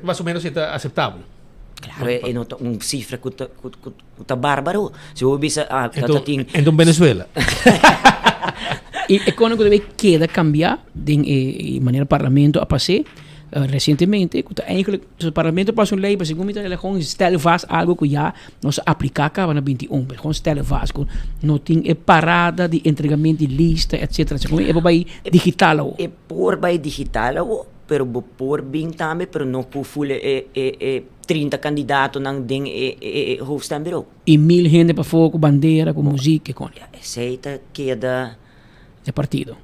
Mas o menos e ta aseptabel. Klaro, e no ta un sifra ku ta ku ku ta bárbaro. Si bo bisa ah ta ta tin. Enton Venezuela. I e kono ku debe keda kambiá den e manera parlamento a pas'é resientemente ku ta eigenlijk so parlamento pasa un lei pa segun mi ta gewoon stel vast algo ku ya nos a apliká kaba na 21 gewoon stel vast ku no tin e parada di entregamento di lista etcetera segun mi e por bai digital awo. E por bai digital awo. Pero bo por bin tambe, pero no ku ful e e e 30 kandidatonan den e e e hoofdstembureau. I mil hende pafó ku bandera, ku muzik e kon. Ja, esei ta keda. E partido.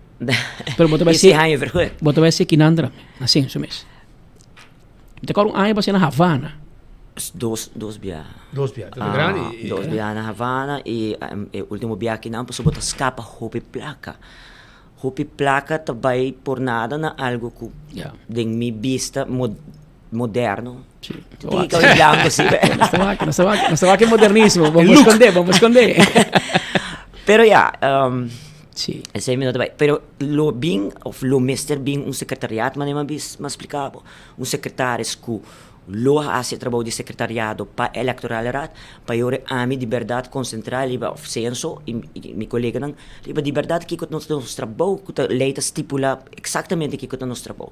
Pero bo ta bai se haña vergoed. Bo ta bai se kinan tambe, na senso mes. Mi ta kòrda un aña pasé na Havana. Dos, dos bia. Dos bia, ta grandi. Dos bia na Havana i e ultimo bia kinan pasobra bo ta skapa hopi plaka. Hopi placa ta bay por nada na algo cu den mi bista moderno. Sí. Tin que cabello blanco, sí. Nos ta wak, nos ta wak, nos ta wak e modernismo. Bo esconde, bo esconde. Pero ya, um, sí. Esey mi no ta bay. Pero lo bin, of lo mester bin un secretariat, manera mi a bis, mi a splica bo. Un secretaris cu Lo a hasi e trabou di sekretariado pa Electorale Raad pa e ora ami di bèrdat konsentrá riba òf Censo i mi koleganan riba di bèrdat kiko ta nos trabou ku ta lei ta stipulá eksaktamente kiko ta nos trabou.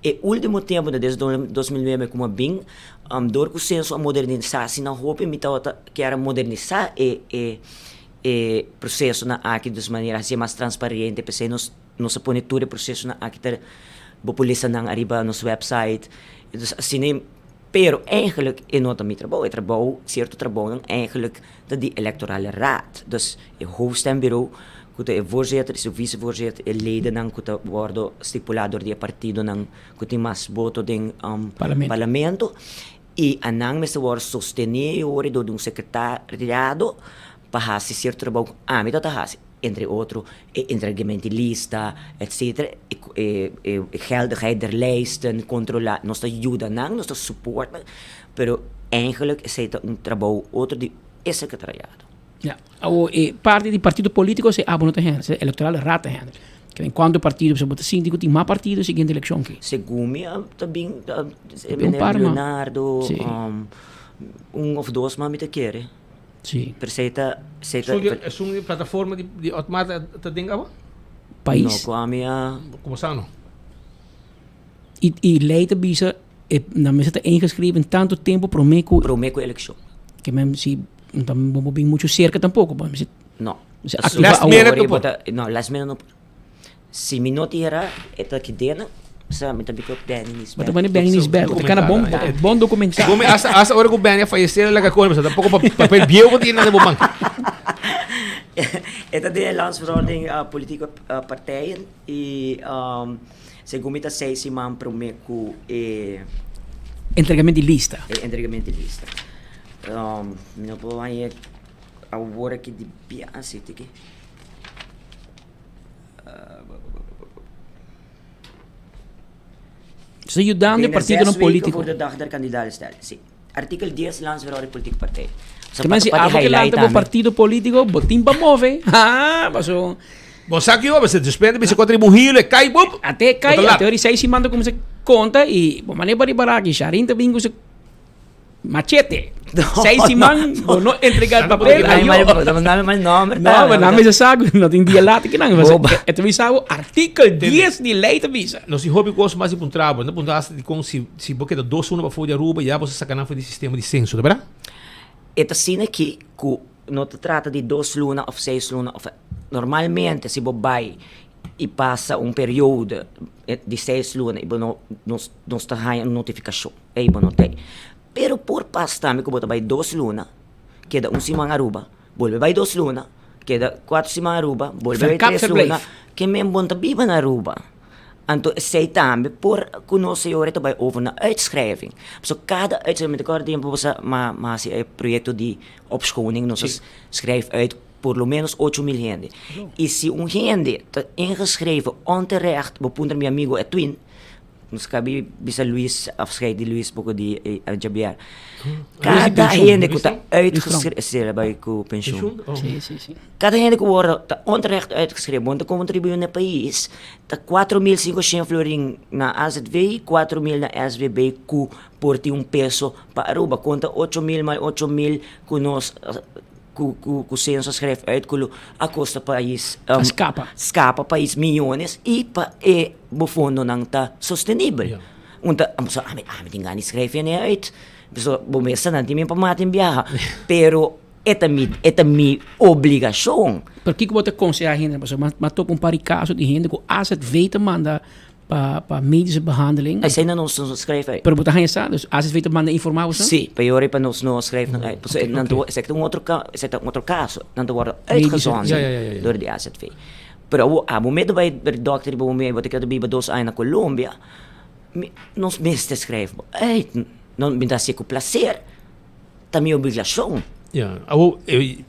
E último tempu desde 2009 ku mi a bin dor ku Censo a modernisá asina hopi mi tabata kier a modernisá e e e prosesonan aki dus manera hasié mas transparente p'esei nos Nos a pone tur e procesonan aki ta bo por lesa nan ariba nos website. Dus asina e, pero eigenlijk e no ta mi trabou. E trabou, cierto trabounan eigenlijk ta di Electorale Raad. Dus e hoofdstembureau cu ta e voorzitter, su vicevoorzitter, e ledennan cu ta wordo stipula door di e partidonan cu tin mas voto den parlamento. Y anan mester wordo sostene e ora door di un secretariado pa haci cierto trabou cu ami ta ta haci. Entre otro e entregamento di lista, etcetera, e e geldigheid der lijsten, controla, nos ta yuda nan, nos ta support nan, pero eigenlijk esey ta un trabou otro di e secretariado. Ja, awo e parti di partido politico esey abo no ta hende, esey electoral raad ta hende. Ke en cuanto partido, pasobra bo ta sinti cu tin mas partido siguiente eleccion ki. Segun mi ta bin, meneer Leonardo, un of dos mas mi ta kere. Sí. Pero esey ta, esey ta. Esun di plataforma di, di Otmar ta, ta den awa? Pais. No, cu ami a. Como sano. Y, y ley ta bisa, e, nan mester ta ingeschreven tanto tempo prome cu. Prome cu eleccion. Ke men si, no ta bo bin mucho cerca tampoco, bo mester. No. Mester activa Last awor. minute no por. No, last minute no por. Si mi no tin era, e ta ki dena, sa mi ta bika Benny Nisbet. Bo ta pone Benny Nisbet, bo ta kana bon, bon documentá. Segun mi, hasta, hasta ora ku Benny a fallecer, el a laga kore, pasobra tampoco pa, papel bieu bo tin na bo man. E ta den e landsverordening politieke partijen i segun mi ta seis siman prome ku e Entregament di lista. E entregament di lista. Um, mi no por haña awor aki di bia si tiki. Ze yudando e partidonan politico. Voor de dag der kandidaatstelling. Si. Artikel 10 landsverhouding politieke partij. Ke men si abo ke lanta bo partido politico, bo tin pa move. Ha, paso. Bo sa ki bo, se despende bisa kontra di muhilo e kai bup. Ate kai, ate ori seis siman ta kuminsa konta i bo mane bari baraki, Sharin ta bin ku su machete. Seis siman bo no entrega el papel, ayo. No, mal nomber. No, ma nan mester sa ku no tin dia later ki nan. E ta bisa bo artikel 10 di ley ta bisa. Nos tin hopi kos mas di puntra bo. No puntra hasta dikon si si bo keda dos luna pafó di Aruba ya bo sa saka nan for di sistema di senso, ta berdad? E ta asina aki ku no ta trata di dos luna òf seis luna òf normalmente si bo bai i pasa un periodo di seis luna i bo no nos nos ta haña un notifikashon ey bo no ta ey. Pero por pas tambe ku bo ta bai dos luna, keda un siman Aruba, bolbe bai dos luna, keda kuater siman Aruba, bolbe bai tres luna, ke men bo no ta biba na Aruba. Anto esei tambe por ku nos señor ta bai over na uitschrijving. Pasobra kada uitschrijving, mi ta kòrda tempu bo sa ma hasi e proyekto di opschoning, nos a schrijf uit por lo menos 8000 hende. I si un hende ta ingeschreven onterecht, bo puntra mi amigo Edwin, Nos kabi bisa Luis, afscheid di Luis poko di Javier. Kada hende ku ta uitgeschreven, si el a bai ku penshun. Si, si, si. Kada hende ku wòrdu ta onterecht uitgeschreven, bo no ta kontribuí na e pais, ta 4500 florin na AZV, 4000 na SVB ku por tin un peso pa Aruba. Konta 8000 mal 8000 ku nos ku ku ku censo schrijf uit ku lo a kosta pais A skapa. skapa pais miyones i pa e bo fondonan ta sostenibel. Un ta so ami ami tin gana di schrijf hende uit pasobra bo mes ta nan tin mi pa mata in biaha pero e ta mi e ta mi obligashon. Pero kiko bo ta konsehá hende pasobra mi a topa un par di kaso di hende ku AZV ta manda pa pa medische behandeling. Esei nan nos no schrijf uit. Pero bo ta haña sa, dus AZV ta manda informá boso? Sí, pa e ora pa nos no schrijf nan uit. Pasobra nan ta esei ta un otro esei ta un otro kaso. Nan ta wòrdu uitgezonden dor di AZV. Pero awor abo mes ta bai bai dòkter riba bo mes, bo ta keda biba dos aña na Colombia, mi nos mester schrijf bo uit. No mi ta hasié ku plaser. Ta mi obligashon. Ya, awor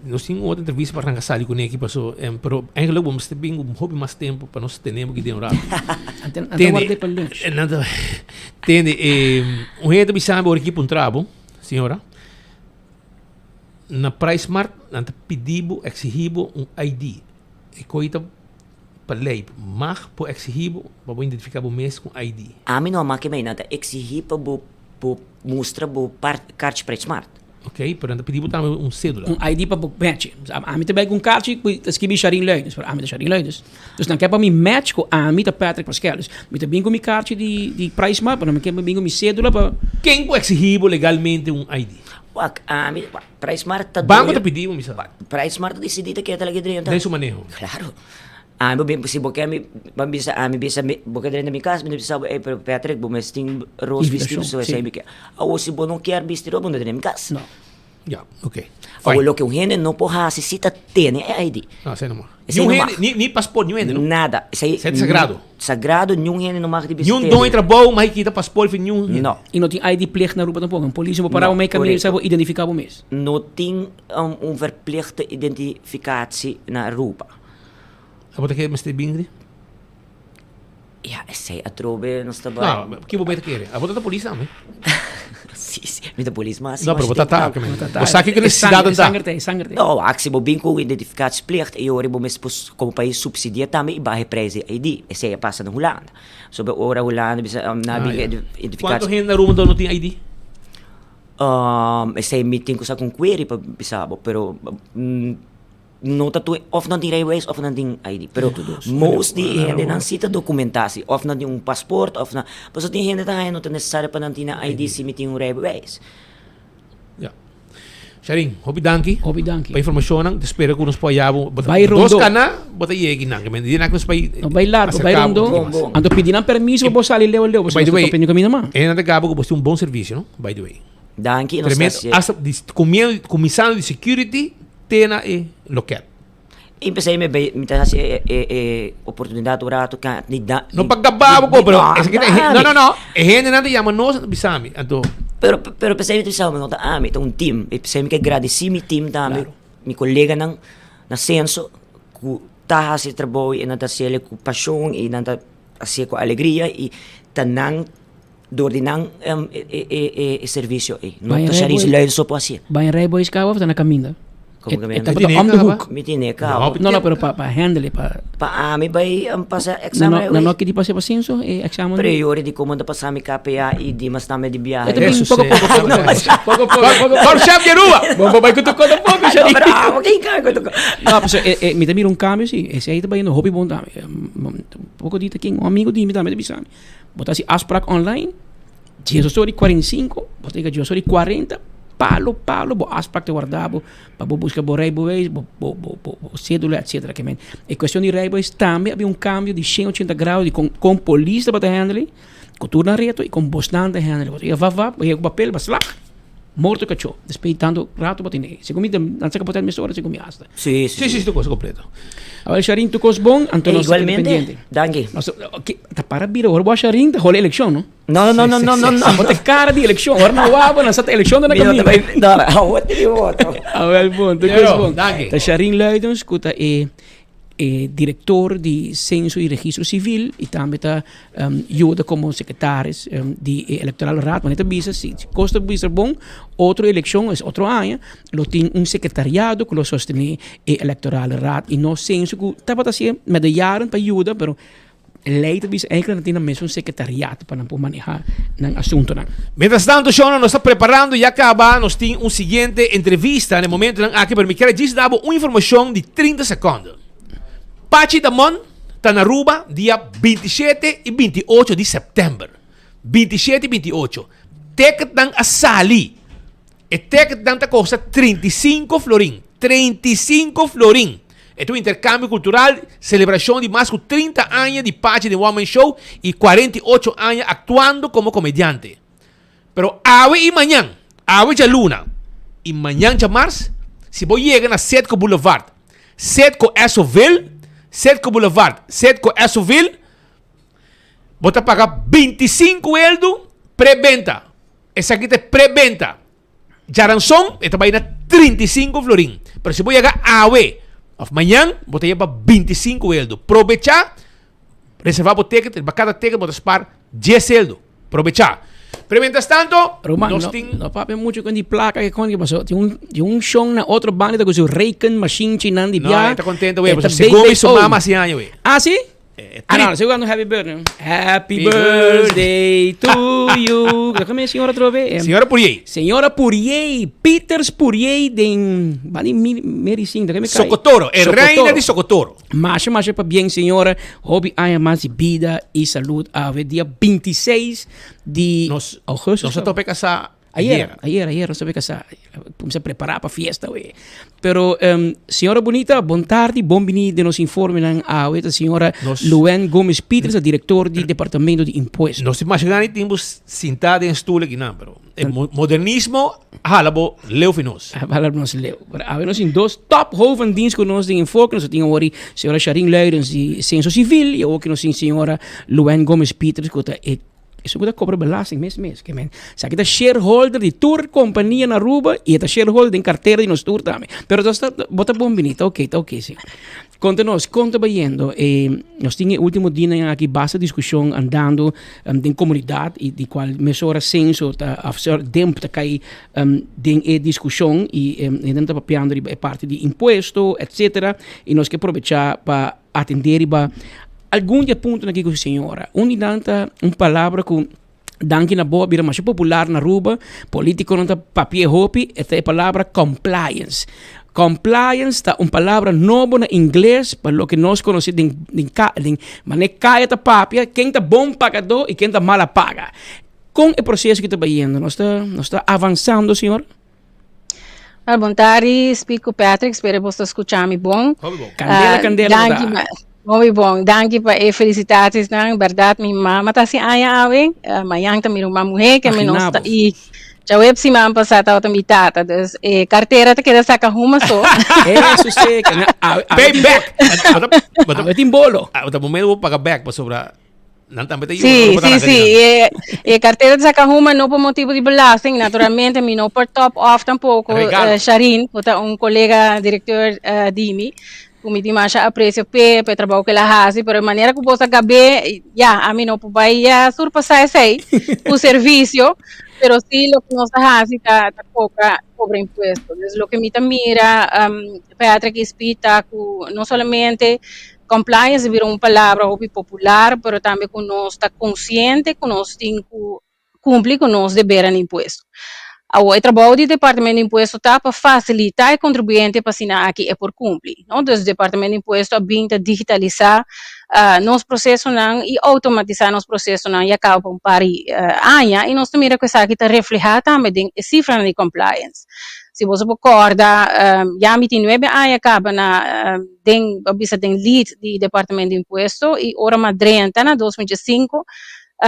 nos tin un otro entrevista pa ranka sali kuné aki paso, pero eigenlijk bo mester bin un hopi mas tempo pa nos tene bo aki den un rato. Ante ante ward'é pa lunch. Tende, un hende ta bisa mi ora ki puntra bo, señora, na PriceSmart nan ta pidi bo, exigi bo un ID. E koe ta pa ley, mag por exigi bo pa bo identifica bo mes ku un ID. Ami no a make mei, nan ta exigi pa bo bo mustra bo karchi PriceSmart. Ok, pero nan ta pidi bo tambe un cédula. Un ID pa bo match. Ami ta bai ku un karchi ku ta skibi Sharin Luides, pero ami ta Sharin Luides. Dus nan ke pa mi match ku ami ta Patrick Paskel. Dus mi ta bin ku mi karchi di di PriceSmart, pero nan ke pa mi bin ku mi cédula pa. Ken ku exigi bo legalmente un ID? Wak, ami, wak, PriceSmart ta Banco ta pidi bo, mi sa. PriceSmart ta disidi ta keda laki drenta. Den su maneho. Claro. Ami bo bin, si bo ke mi, bo bisa ami bisa mi, bo ke drenta mi kas, mi ta bisa bo, ey, pero Patrick, bo mes tin ros bisti, Invitashon, so esei si. mi ke. Awor si bo no kier bisti ros, bo no drenta mi kas. No. Ya, ok. Awor Fine. loke un hende no por hasi si ta tene e ID. No, esei no mag. Esei Niun no hende, mag. ni, ni pasport, niun hende, no? Nada. Esei Esei ta sagrado. Sagrado, niun hende no mag di bisti Niun tene. don di trabou mag kita pasport fi niun hende. No. I no tin ID plicht na Aruba tampoco. Un polis no por para No, bo mei camina i correcto. bisa bo identifica bo mes. No tin un, un verplichte identificatie na Aruba. Abo ta kere mester bin ri? Ja, esei atrobe nos ta bai. No, ki bo mester kere? Abo ta ta polis tambe. Si, si, mi ta polis mas. No, pero bo ta ta. Bo sa kiko nesesidat nan ta. Sanger te, sanger te. No, wak, si bo bin ku identificatieplicht, e ora bo mester por komo pais subsidia tambe i baha e prijs di ID. Esei a pasa na Hulanda. So be ora Hulanda bisa nan a bin ku identificatie. Kuantu hende na Aruba no tin ID? Esei mi tin ku sa ku un query pa bisa bo, pero No ta tur of nan tin rijbewijs of nan tin ID pero most di e hendenan si ta documenta si of nan tin un paspoort of nan pasobra tin hende ta haña no ta necesario pa nan tin nan ID si mi tin un rijbewijs. Ya. Sharin, hopi danki. Hopi danki. Pa informacionnan. Ta spera cu nos por haya bo. Bai Dos rondo. cana bo ta yega kinan. Ke men di nan cu nos bai No bai largo, bai acerca bo rondo. un poco mas. Anto pidi nan permiso pa bo sali leu leu By pasobra the nos ta way, topa e caminda mas. e nan ta gaba cu bo tin un bon servicio no, by the way. Danki, nos ta Tremendo. haci. Hasta di cuminsando di security te na e loket. I p'esei mi bay mi ta hasi e e e oportunidat un rato ka ni da No pa gaba bo ko, pero no, esaki ta e no no no, e hendenan ta yama nos anto bisa mi, anto. Pero pero p'esei mi ta bisa no ta ami, ta un team. I p'esei mi ke gradisí mi team tambe, mi koleganan na Censo ku ta hasi e trabou i nan ta hasiel ku pashon i nan ta hasié ku alegria i ta nan dor di nan e servisio ei. No ta Sharice Luijden so por hasié. Baña rijbewijs kaba of ta na kaminda? Como que E tabata om de hoek. Mi tine cabo. No, no, pero pa pa handle, pa. Pa ami bay pasa examen. No, no, no kidi pasa pa censo e examen. Pero yo di como ta pasa mi KPA y Dimas tambe di biahe. E ta bin poco poco poco poco poco poco. Por chef di Aruba. Bo bo bay cu tu cota poco Shari. No, pero amo ke inca cu tu. No, pues e e mi ta mira un cambio si. Esey ta bayendo hopi bon tambe. Poco di ta kin un amigo di mi tambe ta bisa mi. Bo ta haci afspraak online. Djesos ora di cuarenta y cinco, bo ta yega djesos ora di cuarenta, palo palo bo afspraak ta warda bo pa bo busca bo rijbewijs, bo bo bo bo bo cedula etcetera. Ke men e cuestion di rijbewijs tambe a bin un cambio di shen ochenta grado di con con polis tabata handle, cu tur nan reto y con bosnan ta handle. Bo ta yega vap vap, bo yega cu papel, bo slag, morto cacho. Despues di tanto rato bo tene. Segun mi nan saca por mes ora segun mi hasta. Sí, sí, sí. Sí, sí, tur cos completo. Awel Sharin tur cos bon, anto nos ta keda Igualmente, pendiente. danki. Nos ta, ta para bira ora bo a Sharin ta hole eleccion no? No, no, no, no, no, no. Bo ta cara di eleccion, ora nan waba nan sa ta eleccion ta na Mi no ta caminda. bai, no, awor te di voto. Awel bon, tur cos Pero, bon. danki. Ta Sharin Luidens cu ta e e director di Censo y Registro Civil y tambe ta yuda como secretaris di e Electoral Raad. Wanneer ta bisa si cos ta bisa bon, otro eleccion es otro aña lo tin un secretariado cu lo sostene e Electoral Raad y no Censo cu tabata hacié met de jaren pa yuda pero ley ta bisa eigenlijk nan tin nan mes un secretariado pa nan por maneha nan asuntonan. Mientras tanto Shona nos ta preparando ya caba nos tin un siguiente entrevista na e momentonan aki pero mi kier a djis dabo un informacion di 30 seconde. Pachi Damon ta na Aruba dia 27 y 28 di september. 27 y 28. Ticketnan a sali. E ticketnan ta kosta 35 florin. 35 florin. E ta un intercambio cultural, celebracion di mas cu 30 aña di Pachi den One Man Show y 48 aña actuando como comediante. Pero awe y mañan, awe djaluna y mañan djamars, si bo yega na Setco Boulevard, Setco Essoville, Setco Boulevard, Setco Essoville, bo ta paga 25 eldo pre-benta. Esaki ta e pre-benta. Djaranson e ta bai na 35 florin. Pero si bo yega awe of mañan, bo ta yega pa 25 eldo. Probecha, reserva bo ticket, riba cada ticket bo ta spar 10 eldo. Probecha. Pero mientras tanto, Roman, nos no, tin... no papia mucho con di placa que con que pasó. Tin un, tin un shon na otro banda con su rekenmachine chinan di No, bia. e ta contento, wey. E ta Segun mi su BBO. mama hasi aña, wey. Ah, sí? Eh, Ah, no, seguro happy birthday. Happy birthday to you. Kijk me señora otra vez. Señora Purier. Señora Purier, Peters Purier den Bani Mary Singh, me Socotoro, el reina de Socotoro. Masha, masha pa bien, señora. Hobby aña más de vida y salud. Ave día 26 de nos, augustus. Nos tope casa Ayer, ayer, ayer, nos tope casa. Pumsa preparar pa fiesta, we. Pero, um, señora Bonita, bon tarde, bon bini de nos informe nan awe. Ta señora Nos- Luen Gómez Peters, director di Departamento di Impuesto. Nos imagina ni timbo sintá den stoel aquí nan, pero el mo- modernismo hala bo leu fi nos. Hala nos leu. Pero awe nos tin dos top hoven dienst ku nos den enfoke. Nos tin awor señora Sharin Luidens di Censo Civil y awor nos tin señora Luen Gómez Peters ku ta e Esun ku ta kobra belasting mes mes. Ke men, esaki ta shareholder di tur kompania na Aruba i e ta shareholder den kartera di nos tur tambe. Pero nos ta, bo ta bon bini, ta oke, ta oke si. Konta nos, kon ta bayendo? E, nos tin e ultimo dianan aki basta diskushon andando den komunidat i di kual mesora Censo ta, of sor DIMP ta kai den e diskushon i hende ta papiando riba e parti di impuesto etcetera i nos ke probecha pa atendé riba algun di e puntonan aki ku señora. Un di nan ta un palabra ku danki na bo a bira masha popular na Aruba, politikonan ta papia hopi, e ta e palabra compliance. Compliance ta un palabra nobo na ingles pa loke nos konosé den den den manera kaya ta papia, ken ta bon pagadó i ken ta mala paga. Kon e proseso aki ta bayendo? Nos ta nos ta avansando señor? Wel, bon tardi, Speak ku Patrick. Spero bos ta skucha mi bon. Hopi bon. Kandela, Ah, kandela bo danki ta. pa, hopi bon. Danki pa e felicitaties-nan. Bèrdat, mi mama ta hasi aña awe. Ah, mañan ta mi ruman muhé, ke mi nos Imagina ta bo. i djaweps siman pasá tabata mi tata. Dus e kartera ta keda saka huma so. Eso sí, que na, awe, awe Pay tin back. bo- awe tin bolo. Ah, ta momento bo paga back pasobra. Nan tambe ta yora Sí, ora bo ta sí, ranka sí. di nan. E, e cartera ta saca huma no pa motibo di belasting. Naturalmente mi no por top off tampoco. Regalo. Eh, Sharin, cu ta un colega directeur eh, di mi, cu mi tin masha aprecio p'e, p'e trabou cu el a haci, pero e manera cu bo ta gab'é, ya, ami no por bai eh, surpasa esey cu servicio, pero sí loke nos ta haci ta, ta cobra, cobra impuesto. Dus loke mi ta mira, um, Patrick y Speed ta cu no solamente Compliance a bira un palabra hopi popular, pero tambe ku nos ta konsiente ku nos tin ku kumpli ku nos debernan di impuesto. Awor, e trabou di Departamento di Impuesto ta pa fasilitá e kontribuyente pa asina aki e por kumpli, no? Dus Departamento di Impuesto a bin ta digitalisá nos prosesonan i outomatisá nos prosesonan ya kaba pa un par di aña i nos ta mira ku esaki ta reflehá tambe den e sifranan di compliance. Si boso por kòrda, ya mi tin nuebe aña kaba na den, bo bisa den lead di Departamento di Impuesto i ora m'a drenta na 2005,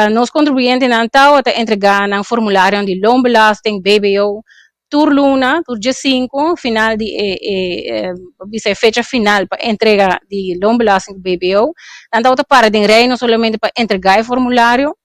nos kontribuyentenan tawata entregá nan formularionan di loonbelasting, BBO, tur luna, tur dje sinku, final di e, e, bo bisa e fecha final pa entrega di loonbelasting ku BBO, nan tawata para den rei no solamente pa entregá e formulario,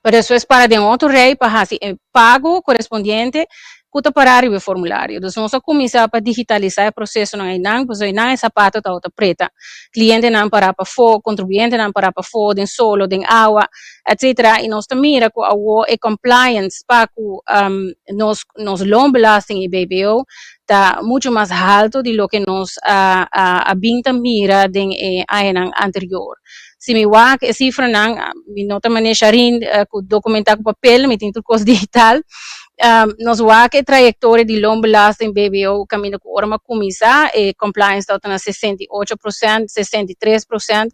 Pero despues para den otro rei pa hasi e pago korespondiente ku ta pará riba e formulario. Dus nos a kuminsá pa digitalisá e prosesonan einan, pasobra einan e sapato tabata preta. Klientenan pará pafó, kontribuyentenan pará pafó, den solo, den awa, etcetera. I nos ta mira ku awor e compliance pa ku nos nos loonbelasting i BBO ta muchu mas haltu di loke nos a a bin ta mira den e añanan anterior. Si mi wak e sifranan, mi no ta manera Sharin ku dokumentá ku papel, mi tin tur kos digital. Nos wak e trayektoria di loonbelasting BBO kaminda ku ora mi a kuminsá e compliance tabata na 68%, 63%.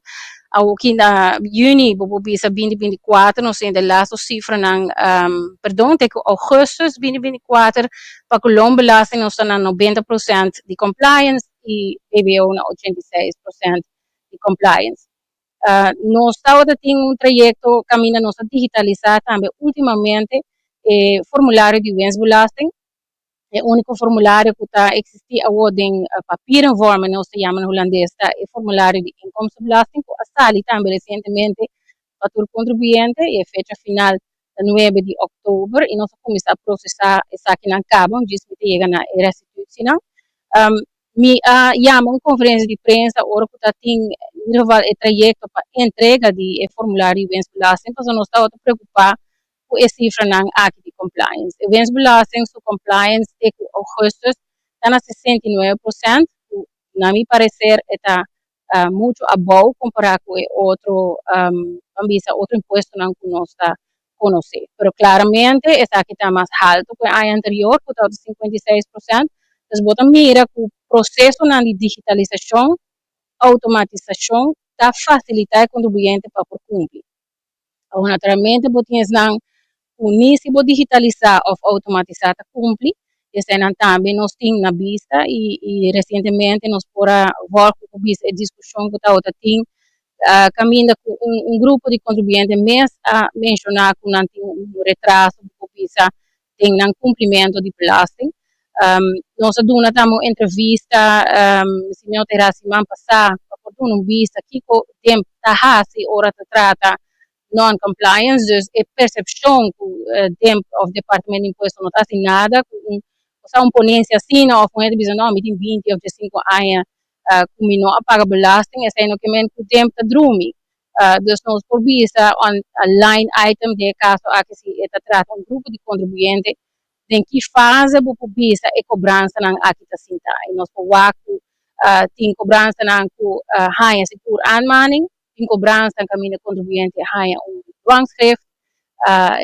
Awoki na yüni bo por bisa binti 24 nos tin e lastu sifranan, perdon te ku ougùstùs binti 24 pa ku loonbelasting nos ta na 90% di compliance i BBO na 86%. Di compliance. Nos tabata tin un trayecto caminda nos a digitalisa tambe ultimamente e formulario di winstbelasting. E unico formulario cu ta existi awo den papieren vorm, nos ta yama na Hulandes, ta e formulario di inkomstenbelasting cu a sali tambe recientemente pa tur contribuyente y e fecha final ta nuebe di october y nos a cuminsa procesa esakinan caba, djis mi ta yega na e restitutienan. Mi a yama un conferencia di prensa ora cu ta tin in ieder geval e trayecto pa entrega di e formulario di winstbelasting pasobra nos tabata preocupa cu e cifranan aki di compliance. E winstbelasting su compliance te cu augustus ta na 69% cu na mi parecer e ta mucho abou compara cu e otro ban bisa otro impuestonan cu nos ta conoce. Pero claramente esaki ta mas halto cu e aña anterior cu tabata 56%. Entonces bo ta mira cu procesonan di digitalisacion, automatisacion ta facilita e contribuyente pa por cumpli. Awor naturalmente bo tin esnan cu ni si bo digitalisa of automatisa ta cumpli, eseinan tambe nos tin na bista y y recientemente nos por a volg cu bisa e discusion cu tabata tin caminda cu un un grupo di contribuyente mes a menciona cu nan tin un retraso bo por bisa den nan cumplimento di belasting. Nos a duna tambe un entrevista si mi no ta era siman pasa pa por duna un bista kico DIMP ta haci ora ta trata non-compliance, dus e percepcion cu DIMP of Departamento di Impuesto no ta haci nada cu un osea un ponencia asina of un hende bisa no mi tin binti of diescinco aña cu mi no a paga belasting esey no ke men cu DIMP ta drumi. Dus nos por bisa on a line item den e caso aki si e ta trata un grupo di contribuyente den ki fase bo por bisa e cobransanan aki ta sinta y nos por wak cu tin cobransanan cu haña sigur aanmaning, tin cobransanan caminda e contribuyente haña un dwangschrift,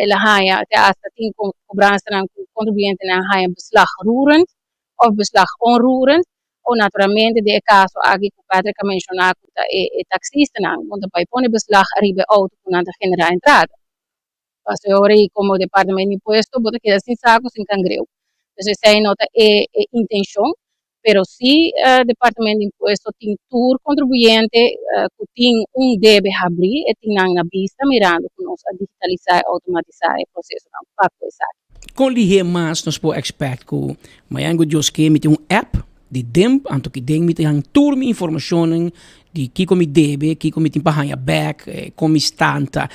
el a haña te hasta tin cobransanan cu contribuyentenan haña beslag roerend of beslag onroerend o naturalmente den e caso aki cu Patrick a menciona cu ta e e taxistanan bo ta bay pone beslag ariba e auto cu nan ta genera entrada. Pasobra ora y como departamento di impuesto bo ta keda sin saco sin cangreu. Entonces esey no ta e e intencion pero si departamento di impuesto tin tur contribuyente cu tin un debe habri e tin nan na bista mirando cu nos a digitalisa y automatisa e procesonan pa cu esaki. Kon lihé mas nos por expect ku mañana ku Dios ke mi tin un app? di DIMP, anto ki den mi ta haña tur mi informashonnan di kiko mi debe, kiko mi tin pa haña bèk, kon mi stanta.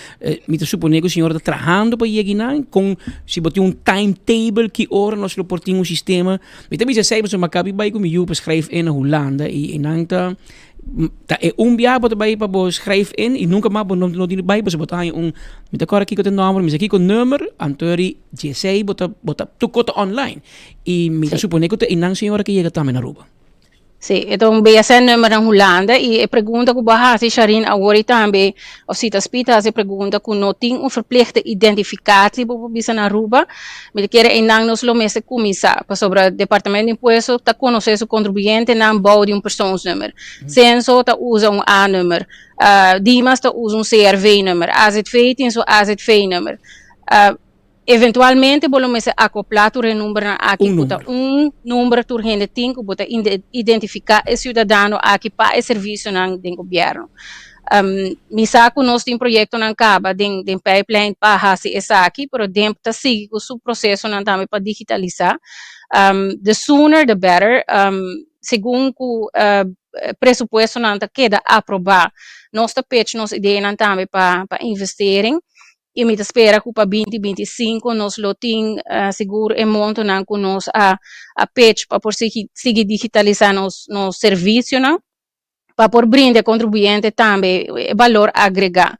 Mi ta suponé ku señora ta trahando pa yega einan, kon si bo tin un timetable ki ora nos lo por tin un sistema. Mi ta bisa esei pasobra mi a kaba di bai ku mi yu pa schrijf in na Hulanda i einan ta ta e un biaha bo ta bai pa bo schrijf in i nunka mas bo no no tin bai pasobra bo ta haña un mi ta kòrda kiko ta e nòmber mi sa kiko number anto eri djesei bo ta bo ta tur kos ta online i mi ta suponé ku ta einan señora ke yega tambe na Aruba. Sí, e ta un BSN-nummer na Hulanda i e pregunta ku bo a hasi, Sharine, awor i tambe, òf si ta Speed a hasi e pregunta ku no tin un verplichte identificatie bo por bisa na Aruba, mi ta kere einan nos lo mester kuminsá, pasobra Departamento di Impuesto ta konosé su kontribuyentenan bou di un persoonsnummer. Censo ta usa un A-nummer, Dimas ta usa un CRV-nummer, AZV tin su AZV-nummer. Eventualmente bo lo mester akoplá tur e numbernan aki ku ta un number tur hende tin ku bo ta identifiká e siudadano aki pa e servisionan den gobièrnu. Mi sa ku nos tin proyektonan kaba den den pijplijn pa hasi esaki, pero DEMP ta sigui ku su prosesonan tambe pa digitalisá. The sooner the better, segun ku presupuestonan ta keda aprobá nos ta pitch nos ideanan tambe pa pa investering. I mi ta spera ku pa 2025 nos lo tin sigur e montonan ku nos a a pitch pa por sigui sigui digitalisá nos nos servisionan, pa por brinda e kontribuyente tambe e balor agregá.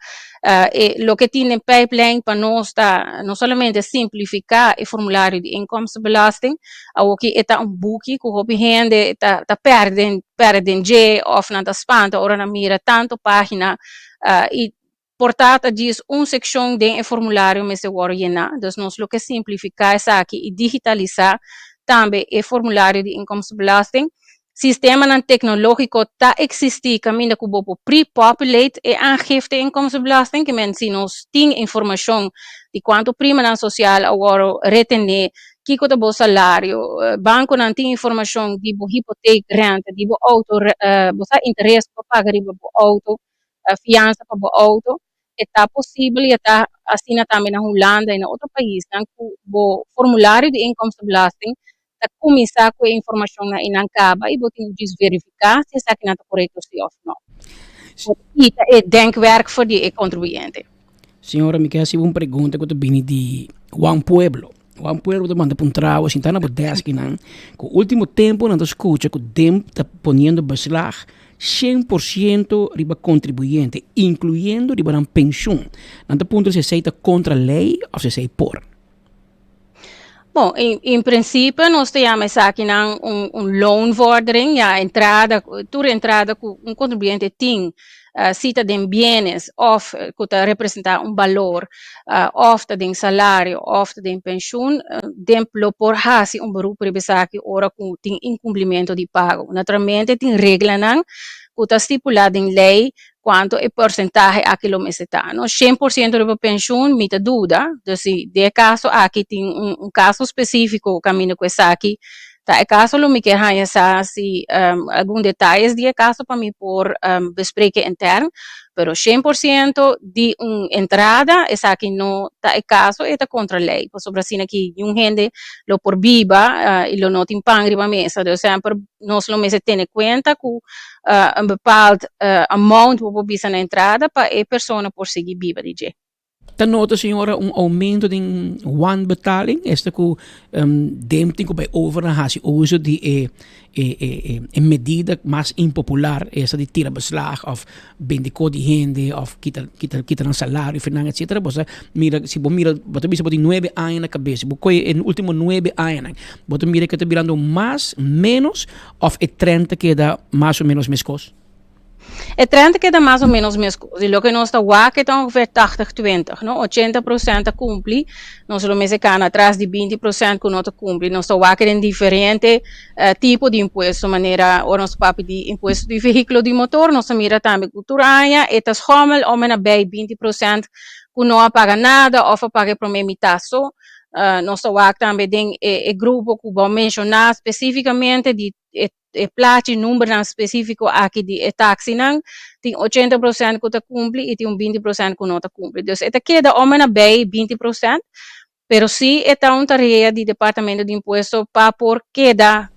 E loke tin den pijplijn pa nos ta no solamente simplifiká e formulario di inkomstenbelasting, awoki e ta un buki ku hopi hende ta ta pèrdè pèrdè den dje òf nan ta spanta ora nan mira tantu página i Por ta ta djis un sekshon den e formulario mester wòrdu yená, dus nos lo ke simplifiká esaki i digitalisá tambe e formulario di inkomstenbelasting. Sistemanan teknológiko ta eksistí kaminda ku bo por pre-populate e aangifte inkomstenbelasting, ke men si nos tin informashon di kuantu primanan sosial a wòrdu retené, kiko ta bo salario, bankonan tin informashon di bo hipotek rente, di bo outo, bo sa interes ku bo a paga riba bo outo, fiansa pa bo auto, e ta posibel y e ta asina tambe na Hulanda y na otro paisnan cu bo formulario di inkomstenbelasting ta cuminsa cu e informacionnan y nan caba y bo tin cu djis verifica si esakinan ta corecto si of no. Bo ta kita e denkwerk for di e contribuyente. Señora, mi ke hasi bo un pregunta ku ta bini di Juan Pueblo. Juan Pueblo ta manda puntra bo, sinta na bo desk nan, ku ultimo tempo nan ta skucha ku DIMP ta poniendo beslag 100% riba kontribuyente, inkluyendo riba nan penshun. Nan ta puntra si esei ta kontra lei òf si esei por. Bon, in, in principe nos ta yama esakinan un, un loonvordering, ya entrada, tur entrada ku un kontribuyente tin, uh, si ta den bienes of eh, ku ta representa un balor, uh, of ta den salario of ta den pensioen, uh, den lo por hasi un beroep riba esaki ora ku tin incumplimento di pago. Naturalmente tin reglanan ku ta stipula den ley Cuanto e porcentahe aki lo mester ta. No 100% riba pensioen mi ta duda, dus si den e caso aki tin un un caso specifico caminda cu esaki ta e caso lo mi kier haña sa si algun detayes di e caso pa mi por bespreken intern, pero 100% di un entrada esaki no ta e caso e ta contra ley pasobra asina ki niun hende lo por biba y lo no tin pan riba mesa, dus semper nos lo mester tene cuenta cu un bepaald amount bo por bisa na entrada pa e persona por sigui biba di dje. Ta nota señora un aumento den wanbetaling, esta cu dem tin cu bay over na haci uso di e e medida mas impopular, esta di tira beslag of bende ko di hende of kita kita kita nan salario for nan etcetera. Bo sa mira si bo mira bo ta bisa bo tin nuebe aña na cabes, si bo coge e ultimo nuebe añanan bo ta mira cu ta birando mas menos Of e trend ta keda mas o menos meskos? E trend ta keda mas o menos meskos. Di loke nos ta wak e ta ongeveer tachtig twintig, no? 80% ta kumpli, nos lo mester kana atras di 20% ku no ta kumpli. Nos ta wak den diferente tipo di impuesto, manera ora nos ta papia di impuesto di vehíkulo di motor, nos ta mira tambe ku tur aña e ta schommel om en nabij 20% ku no a paga nada òf a paga e promé mitá so. Nos ta wak tambe den e grupo ku bo a menshoná spesífikamente di e plachi numbernan spesífiko aki di e taksinan, tin 80% ku ta kumpli i tin un 20% ku no ta kumpli. Dus e ta keda om en nabei 20%, pero sí e ta un tarea di Departamento di Impuesto pa por keda.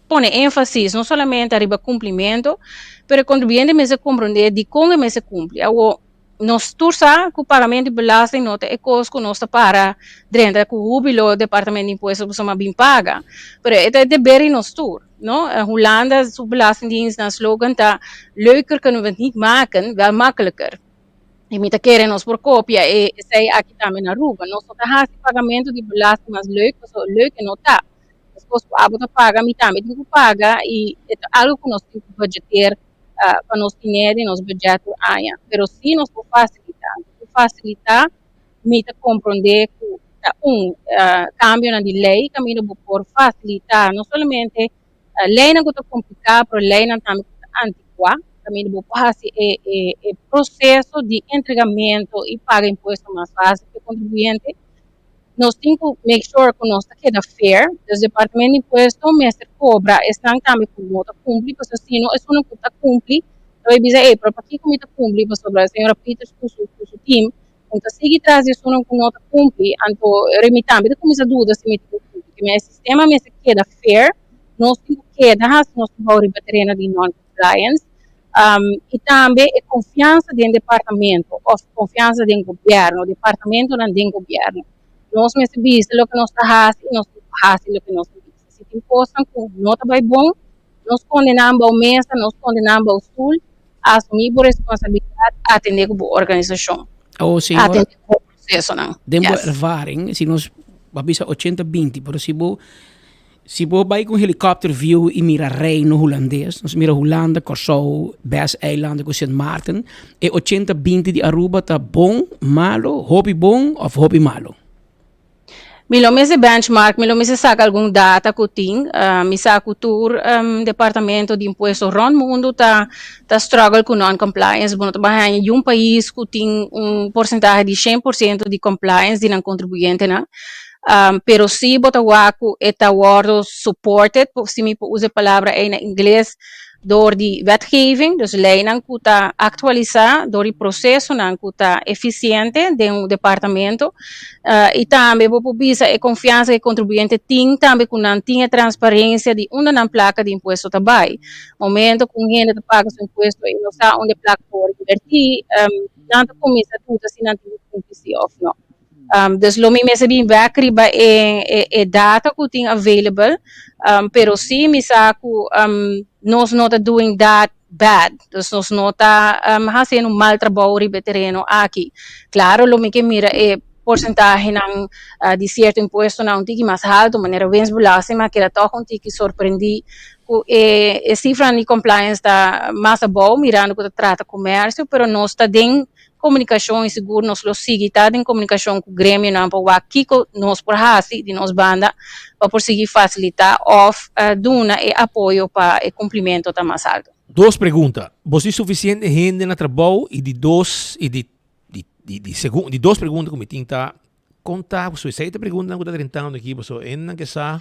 pone énfasis no solamente ariba kumplimentu, pero e kontribuyente mester komprondé dikon e mester kumpli. Awor, nos tur sa ku pagamentu di belasting no ta e kos ku nos ta para drenta ku hubilo Departamento di Impuesto pasobra a bin paga, pero e ta e deber di nos tur, no? Hulanda su belastingdienst nan slogan ta leuker kunnen we het niet maken, wel makkelijker. I mi ta kere nos por kopia e esei aki tambe na Aruba. Nos no ta hasi pagamentu di belasting mas leuk pasobra leuk e no ta. Despues ku abo ta paga mi tambe tin ku paga i e ta algu ku nos tin ku budgeteer pa nos tiner di nos budget tur aña. Pero si nos por fasilitá, nos por fasilitá mi ta komprondé ku ta un kambionan di lei kaminda bo por fasilitá no solamente leinan ku ta kompliká pero leinan tambe ku ta antikuá kaminda bo por hasi e e proseso di entregamentu i paga impuesto mas fásil pa e kontribuyente. Nos tin ku make sure ku nos ta keda fair, dus departamento di impuesto mester kobra esnan tambe ku no ta kumpli pasobra si no esunnan ku ta kumpli ta bai bisa ey pero pakiko mi ta kumpli pasobra señora Peters ku su ku su team no ta sigui tras di esunnan ku no ta kumpli anto mi tambe ta kuminsa duda si mi ta kumpli e sistema mester keda fair nos tin ku keda hasi nos trabou riba tereno di non compliance i tambe e konfiansa den departamento òf konfiansa den gobièrnu, departamentonan den gobièrnu. Nos mester bisa loke nos ta hasi i nos tin ku hasi loke nos ta bisa. Si tin kosnan ku no ta bai bon, no skonde nan bou mesa, no skonde nan bou stul, asumí bo responsabilidat, atendé ku bo organisashon, Oh, señora, atendé ku bo prosesonan. Den bo ervaring, si nos a bisa ochenta binti, pero si bo Si bo bai ku un helikòpter view i mira Reino Hulandes, nos mira Hulanda, Kòrsou, bes eilanden ku Sint Maarten, e ochenta binti di Aruba ta bon, malo, hopi bon òf hopi malo? Mi lo mester benchmark, mi lo mester saka algun data ku tin. Mi sa ku tur departamento di impuesto rònt mundu ta ta struggle ku non-compliance. Bo no ta bai haña niun pais ku tin un porsentahe di shen por siento di compliance di nan kontribuyentenan. Pero si bo ta wak ku e ta wòrdu supported, si mi por usa e palabra ei na ingles, dor di wetgeving, dus leinan ku ta aktualisá, dor di prosesonan ku ta efisiente den un departamento, i tambe bo por bisa e konfiansa ku e kontribuyente tin tambe ku nan tin e transparensia di unda nan plaka di impuesto ta bai. Momento ku un hende ta paga su impuesto i no sa unda e plaka ta wòrdu invertí, nan ta kuminsá duda si nan tin ku kumpli si òf no. Dus lo mi mester bin bek riba e e e data ku tin available, pero si mi sa ku nos no ta doing that bad, dus nos no ta hasiendo un mal trabou riba e tereno aki. Klaro lo mi ke mira e porsentahenan di sierto impuestonan un tiki mas haltu, manera winstbelasting, mi a keda tòg un tiki sorprendí ku e e sifranan di compliance ta mas abou mirando ku ta trata komersio, pero nos ta den komunikashon i sigur nos lo sigui ta den komunikashon ku gremionan pa wak kiko nos por hasi di nos banda pa por sigui fasilitá òf duna e apoyo pa e kumplimentu ta mas altu. Dos pregunta, Bo tin sufisiente hende na trabou? I di dos i di di di di segun di dos pregunta ku mi tin ta, kon ta ku esei ta preguntanan ku ta drentando aki pasobra hendenan ke sa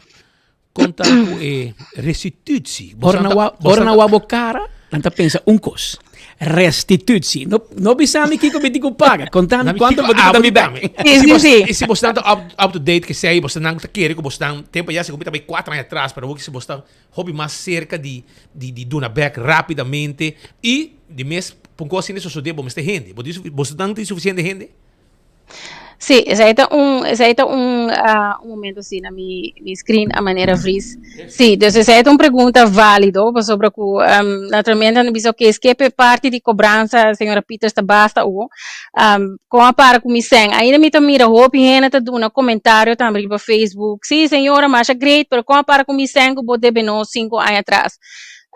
kon ta ku e restitutie. Ora nan wak ora nan wak bo kara nan ta pensa un kos, restitutie. No no bisa mi kiko mi tin ku paga, konta mi kuantu bo tin ku da mi bek. Si si si. I si bo stan ta up up to date kesei bo nan ta kere ku bo stan tempo ya segun mi ta bai kuater aña atras pero awor si bo sta hopi mas serka di di di duna bek rapidamente i di mes pa un kos asina sosode bo mester hende bo tin bo nan tin sufisiente hende? Sí, esei ta un, esei ta un, uh, un momento así na mi, mi screen a manera vries. Sí, dus esei ta un pregunta válido, pasobra ku um, naturalmente nan bisa, oké, skip e parti di kobransa, señora Peters ta basta awo. Um, kon a para ku mi sèn? Ainda mi ta mira hopi hende ta duna komentario tambe riba Facebook. Sí, señora, masha great, pero kon a para ku mi sèn ku bo debe nos sinku aña atras?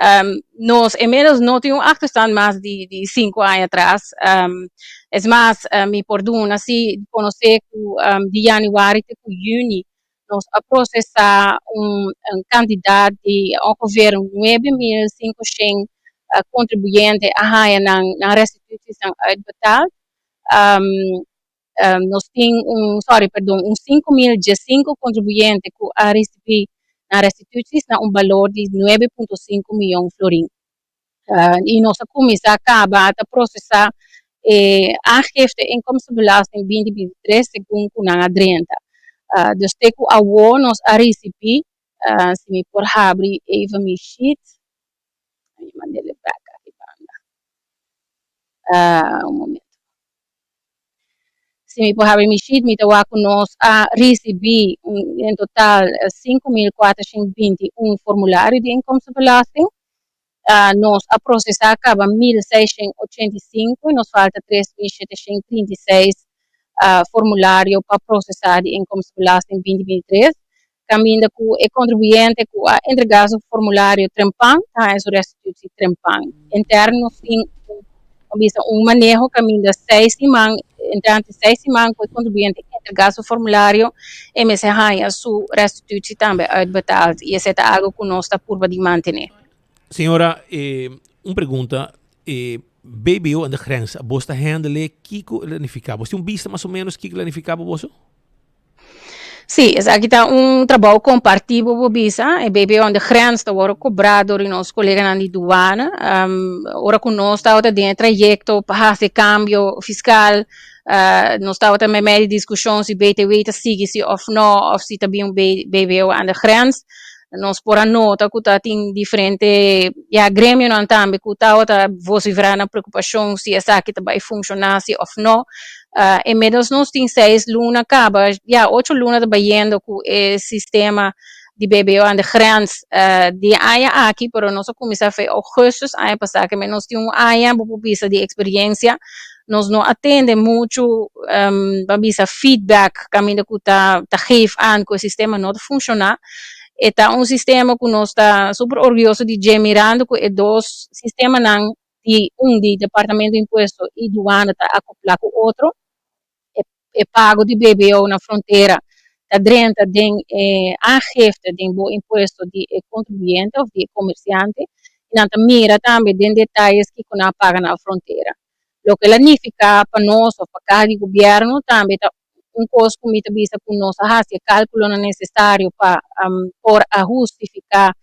Um, nos inmiddels no tin un achterstand mas di, di sinku aña atras. Um, es mas, uh, mi por duna si konosé ku um, di januari te ku juni nos a prosesá un, un kantidat di ongeveer 9.500 uh, kontribuyente a haña nan, nan restitutiesnan uitbetaald. Um, um, nos tin un, sorry, perdon, un 5.015 kontribuyente ku a risibí nan restituties na un balor di 9.5 miyon florin. Uh, i nos a kuminsá kaba ta prosesá e aangifte inkomstenbelasting 2023 segun ku nan a drenta. Uh, dus te ku awo nos a risibí Si mi por habri even mi sheet, mi mand'e bek aki banda. Un momento. Si mi por habri mi sheet, mi ta wak ku nos a risibí en total 5421 formulario di inkomstenbelasting. Nos a prosesá kaba 1685 i nos falta 3736 formulario pa prosesá di inkomstenbelasting 2023. Kaminda ku e kontribuyente ku a entregá su formulario trempan ta haña su restitutie trempan. Interno nos tin un bisa un maneho kaminda seis siman, entrante seis siman ku e kontribuyente entregá su formulario e mester haña su restitutie tambe uitbetaald i esei ta algu ku nos ta purba di mantené. Señora, un pregunta, e BBO aan de grens, bos ta handle kiko e la nifiká? Bos tin un bista mas o ménos kiko e la nifiká pa boso? Sí, esaki ta un trabou kompartí bo por bisa. E BBO aan de grens ta wòrdu kobrá dor di nos koleganan di duana. Ora ku nos tabata den e trayekto pa hasi e kambio fiskal, nos tabata meimei di diskushon si BTW ta sigui si òf nò, òf si ta bin un BBO aan de grens. Nos por a nota ku ta tin diferente, ya, gremionan tambe ku tabata vosiferá nan preokupashon si esaki ta bai funshoná si òf nò. Inmiddels nos tin seis luna kaba, ya, ocho luna ta bayendo ku e sistema di BBO aan de grens di e aña aki, pero nos a kuminsá fe ougùstùs aña pasá, ke men nos tin un aña bo por bisa di eksperiencia. Nos no a tende muchu, pa bisa feedback kaminda ku ta ta geef aan ku e sistema no ta funshoná. E ta un sistema ku nos ta super orguyoso di dje mirando ku e dos sistemanan di un di Departamento di Impuesto i Duana ta akoplá ku otro. E e pago di BBO na frontera ta drenta den e aangifte den bo impuesto di e kontribuyente òf di e komersiante i nan ta mira tambe den detayes kiko nan a paga na frontera. Loke la nifiká pa nos òf pa kaha di gobièrnu tambe ta un kos ku mi ta bisa ku nos a hasi e kálkulonan nesesario pa por a hustifiká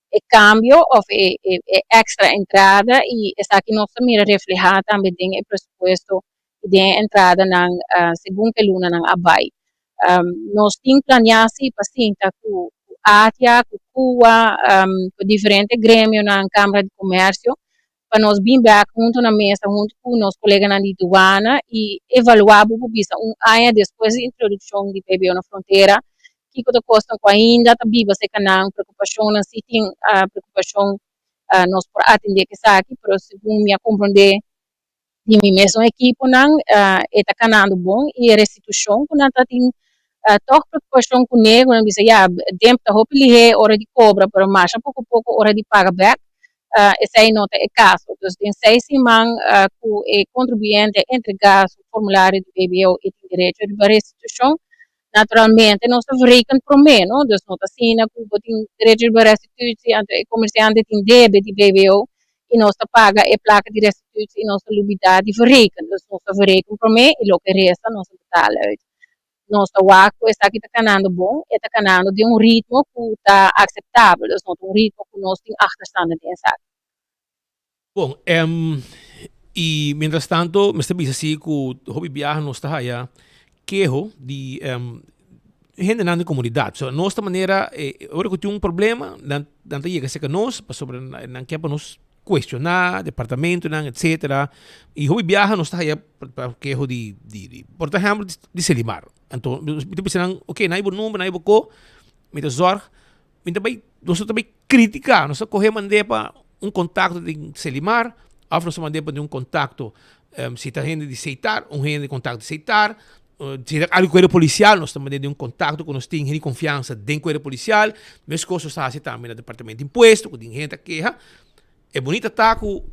e kambio òf e e èkstra entrada i esaki nos ta mira reflehá tambe den e presupuesto i den e entradanan segun ku e lunanan a bai. Nos tin planiá si pa sinta ku ATIA, ku kua, ku diferente gremionan, Kámara di Komèrsio, pa nos bin bek huntu na mesa huntu ku nos koleganan di duana i evaluá bo por bisa un aña despues di introdukshon di BBO na frontera kiko ta kosnan ku ainda ta biba serka nan, preokupashonnan, si tin preokupashon nos por atendé ku esaki, pero segun mi a komprondé di mi mesun ekiponan e ta kanando bon i e restitushon ku nan ta tin tòg preokupashon kuné ku nan bisa ya demp ta hopi lihé ora di kobra pero masha poko poko ora di paga bèk esei no ta e kaso. Dus den seis siman ku e kontribuyente a entregá su formulario di BBO e tin derecho riba restitushon. Naturalmente nos ta verreken promé no, dus no ta asina ku bo tin derecho riba restitutie anto e komersiante tin debe di BBO i nos ta paga e plaka di restitutie i nos ta lubidá di verreken. Dus nos ta verreken promé i loke resta nos ta betaal uit. Nos ta wak ku esaki ta kanando bon, e ta kanando den un ritmo ku ta akseptabel, dus no ta un ritmo ku nos tin achterstanden den esaki. Bon, i mientras tanto mester bisa si ku hopi biaha nos ta haya keho di hendenan den komunidat. So nos ta manera ora ku tin un problema nan nan ta yega serka nos pasobra nan ke pa nos kuestioná departamentonan etsetera i hopi biaha nos ta haya keho di di por ehèmpel di Selimar. Anto mi ta bisa nan oke nan e bo number nan e bo ko mi ta zòrg Mi ta bai, nos no ta bai critica, nos ta coge mand'é pa un contacto den Selimar, of nos ta mand'é pa un contacto, si ta hende di Seitar, un hende di contacto di Seitar, si ta algo cuerpo policial, nos ta mand'é den un contacto cu nos tin hende di confiansa den cuerpo policial, mescos nos ta haci tambe na departamento di impuesto, cu tin hende ta keha. E bunita ta cu,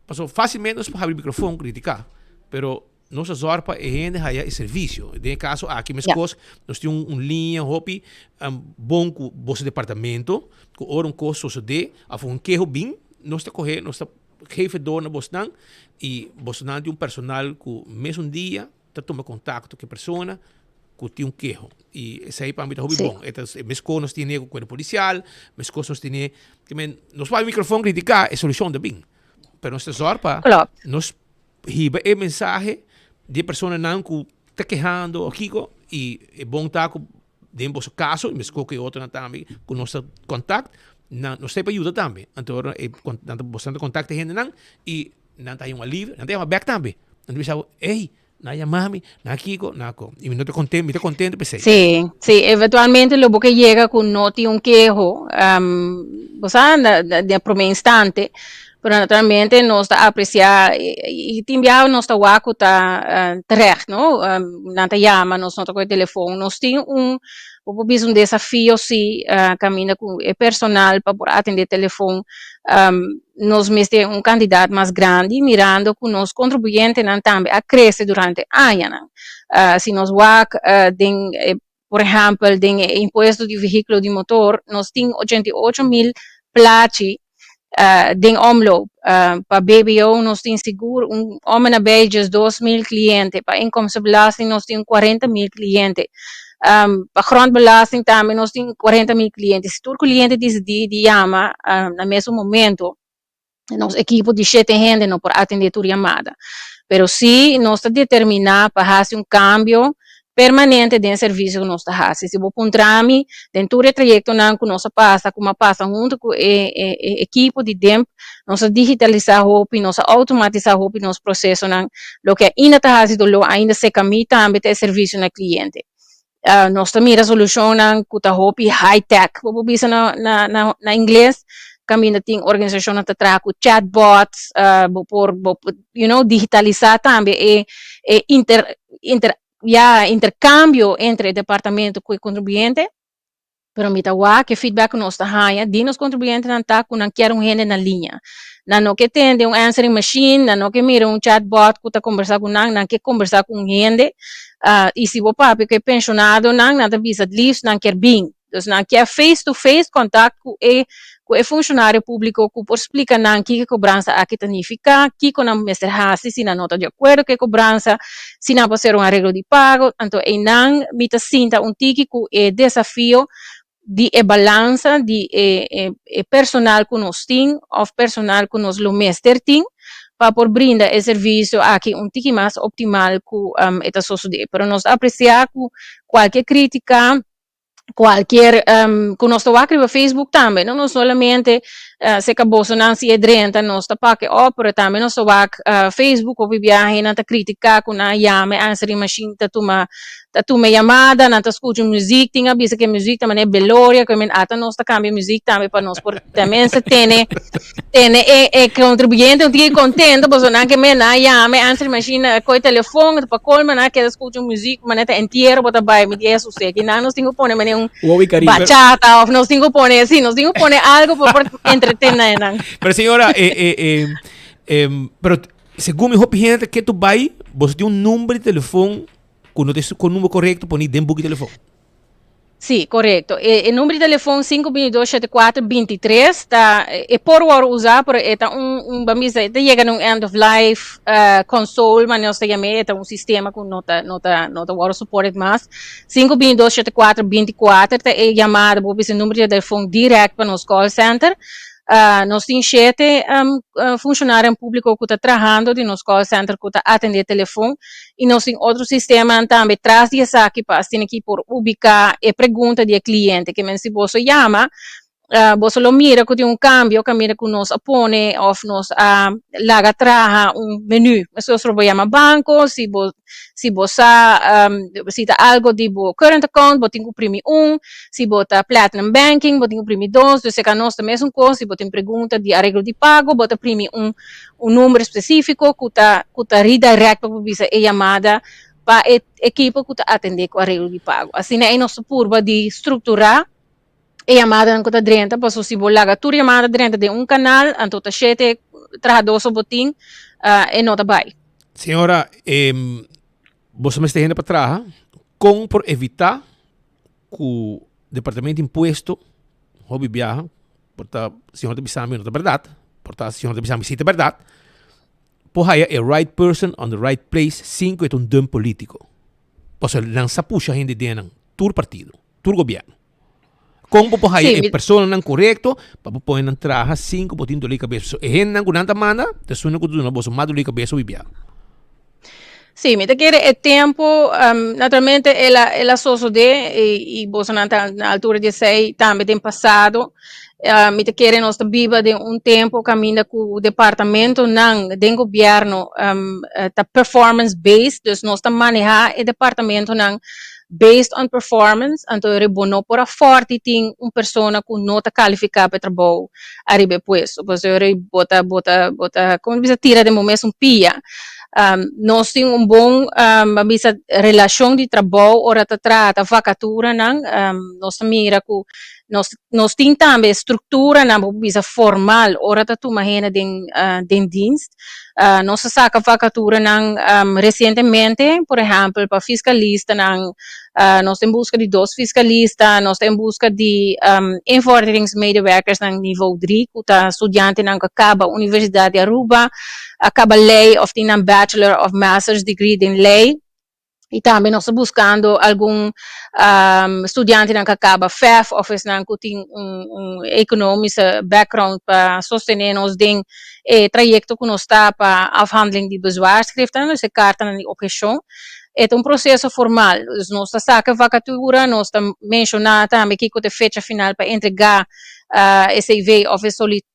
pasobra facilmente nos por habri microfon critica, pero Nos a zòrg pa e hende haya e servisio. Den e kaso aki meskos nos tin un liña hopi bon ku boso departamento, ku ora un kos sosodé òf un keho bin, nos ta kohe, nos ta geef e dor na bosnan i bosnan tin un personal ku mesun dia ta tuma kontakto ku e persona ku tin un keho. I esei pa mi ta hopi bon. E ta meskos nos tene ku kuerpo polisial, meskos nos tene, ke men nos por habri mikrofon kritiká, e solushon ta bin. Pero nos ta zòrg pa nos Hiba e mensahe di e personanan ku ta kehando o kiko i e bon ta ku den boso kaso, i meskos ku e otronan tambe ku nos ta kontakt, nan nos ta pa yuda tambe. Anto ora e nan ta boso nan ta kontakt e hendenan i nan ta haña un alivio, nan ta yama bèk tambe. Nan ta bisa bo, ey, nan a yama mi, nan a kiko, nan a ko. I mi no ta konten, mi ta kontento p'esei. Sí, sí, eventualmente lo bo ke yega ku no tin un keho, bo sa, na den promé instante, pero naturalmente nos ta apresiá i tin biaha nos ta wak ku ta terecht, no? Nan ta yama, nos no ta kohe telefon. Nos tin un, bo por bisa un desafio si, kaminda ku e personal pa por atendé telefon nos mester un kantidat mas grandi mirando ku nos kontribuyentenan tambe a krese durante añanan. Si nos wak den por ehèmpel den e impuesto di vehíkulo di motor nos tin 88,000 plachi den omloop. Pa BBO nos tin sigur un om en nabij 12,000 kliente, pa inkomstenbelasting nos tin 40,000 kliente, pa grondbelasting tambe nos tin 40,000 kliente. Si tur kliente disidí di yama na mesun momento, nos ekipo di shete hende no por atendé tur yamada. Pero sí nos ta determiná pa hasi un kambio permanente den servisio ku nos ta hasi. Si bo puntra mi, den tur e trayektonan ku nos a pasa, ku mi a pasa huntu ku e e ekipo di DIMP, nos a digitalisá hopi, nos a outomatisá hopi nos prosesonan. Loke ainda ta hasi doló, ainda seka mi tambe ta e servisio na kliente. Nos ta mira solushonnan ku ta hopi high tech, bo por bisa na na na ingles, kaminda tin organisashonnan ta traha ku chatbots, bo por bo por you know digitalisá tambe e e inter inter ya interkambio entre e departamento ku e kontribuyente. Pero mi ta wak e feedback ku nos ta haña di nos kontribuyentenan ta ku nan kier un hende na liña. Nan no ke tende un answering machine, nan no ke mira un chatbot ku ta kombersá ku nan, nan ke kombersá ku un hende. I si bo papia ku e penshonadonan, nan ta bisa het liefst nan kier bin. Dus nan kier face to face kontakt ku e ku e funshonario públiko ku por splika nan kiko e kobransa aki ta nifiká, kiko nan mester hasi si nan no ta di akuerdo ku e kobransa, si nan por ser un areglo di pago. Anto einan mi ta sinta un tiki ku e desafio di e balansa di e e personal ku nos tin òf personal ku nos lo mester tin pa por brinda e servisio aki un tiki mas optimal ku e ta sosodé. Pero nos ta apresiá ku kualke krítika cualkier um, cu nos ta wak riba Facebook tambe, no, no solamente uh, seca bosonan si e drenta nos ta pak e op, pero tambe nos ta wak uh, Facebook hopi biahe nan ta critica cu nan yama e answering machine ta tuma ta tuma e yamada, nan ta scucha muziek, tin a bisa cu e muziek ta manera beloria, cu men ata nos ta cambia muziek tambe pa nos por tenminste tene tene e e contribuyente un tiki contento pasobra nan ke men nan yama e answering machine koe telefon pa colmo nan a keda scucha un muziek manera ta entiero bo ta bai mi di Jesus aki nan nos tin ku pone manera un Wowi Caribe. bachata of nos tin ku pone si nos tin ku pone algo pa por entretene nan. Pero señora e e e em, pero segun mi hopi hende ke tu bai bo tin un number di telefon ku no ta ku number korekto poni den buki telefon. Sí, korekto. E e number di telefon 522 74 23 ta e por wòrdu usá, pero e ta un un ban bisa e ta yega na un end of life console manera nos ta yam'é, e ta un sistema ku no ta no ta no ta wòrdu supported mas. 522 74 24 ta e yamada, bo por bisa e number di telefon dirèkt pa nos call center. Nos tin shete funshonarionan públiko ku ta trahando di nos call center ku ta atendé telefon i nos tin otro sistemanan tambe tras di esaki pa asina ki por ubiká e pregunta di e kliente. Ke men si boso yama boso lo mira ku tin un kambio kaminda ku nos a pone òf nos a laga traha un menú. Meskos bo yama banko si bo Si bo sa si ta algo di bo current account bo tin ku primi un, si bo ta platinum banking bo tin ku primi dos, dus e nos ta mesun kos, si bo tin pregunta di areglo di pago bo ta primi un un number spesifiko ku ta ku ta redirect pa bo bisa e yamada pa e ekipo ku ta atende ku areglo di pago. Asina ei nos ta purba di strukturá e yamadanan ku ta drenta pasobra si bo laga tur yamada drenta den un kanal anto ta shete trahadó so bo tin e no ta bai. Señora, boso mester hende pa traha, kon por evitá ku departamento di impuesto hopi biaha por ta señor ta bisa mi no ta bèrdat, por ta señor ta bisa mi si ta bèrdat, por haya e right person on the right place sin ku e ta un dump polítiko. Pasobra nan sa pusha hende den nan tur partido. Tur gobierno. Kon bo por haya e personanan korekto pa bo pone nan traha sin ku bo tin dolor di kabes. So e hendenan ku nan ta manda ta esunnan ku ta duna boso mas dolor di kabes hopi bia. Sí, mi ta kere e tempo, naturalmente el a el a sosode y bosonan ta na altura di esey tambe den pasado. Mi ta kere nos ta biba den un tempo kaminda ku departamentonan den gobierno ta performance based, dus nos ta maneha e departamentonan based on performance, anto bo no por afford di tin un persona ku no ta kalifiká pa e trabou ariba e puesto, pasobra bo ta bo ta bo ta komo ta bisa tira den bo mes un pia. Nos tin un bon a bisa relashon di trabou ora ta trata vakaturanan. Nos ta mira ku nos nos tin tambe strukturanan bo por bisa formal ora ta tuma hende den den dienst. Nos a saka vakaturanan resientemente, por ehèmpel pa fiskalistanan, nos ta en buska di dos fiskalista, nos ta en buska di invorderingsmedewerkersnan nivo dri ku ta studiantenan ku a kaba Universidat di Aruba, a kaba lei òf tin nan bachelor òf master's degree den lei. I tambe nos ta buskando algun studiantenan ku a kaba FEF òf esnan ku tin un un economische background pa sostené nos den e trayekto ku nos ta pa afhandeling di bezwaarschriften, dus e kartanan di obheshon. E ta un proseso formal, dus nos ta saka vakatura, nos ta menshoná tambe kiko ta e fecha final pa entregá e CV òf e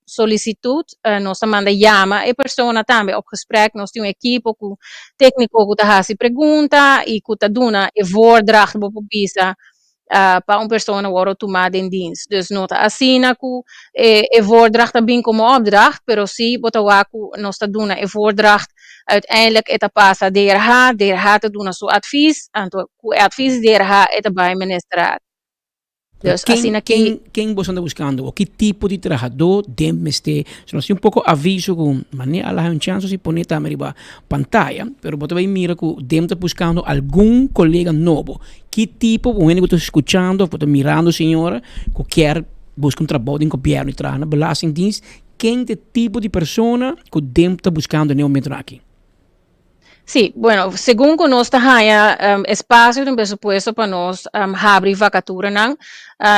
solicitud. Nos ta manda yama e persona tambe op gesprek. Nos tin un ekipo ku tékniko ku ta hasi pregunta i ku ta duna e voordracht bo por bisa pa un persona wòrdu tumá den dienst. Dus no ta asina ku e voordracht ta bin komo opdracht, pero sí bo ta wak ku nos ta duna e voordracht, uiteindelijk e ta pasa DRH, DRH ta duna su advies, anto ku e advies di DRH e ta bai ministerraad. Dus Ken, asina ki ken, ken boso anda buscando? O ki tipo di trahadó den mester? So nos tin un poco aviso cu mane a laha un chance si pone tambe riba pantaya, pero bo ta bay mira cu dem ta buscando algun colega nobo. Ki tipo un hende cu ta scuchando of cu ta mirando señora cu kier busca un trabou den gobierno y traha na belastingdienst, ken ta e tipo di persona cu dem ta buscando den e momentonan aki? Sí, bueno, segun ku nos ta haña espasio den presupuesto pa nos habri vakaturanan,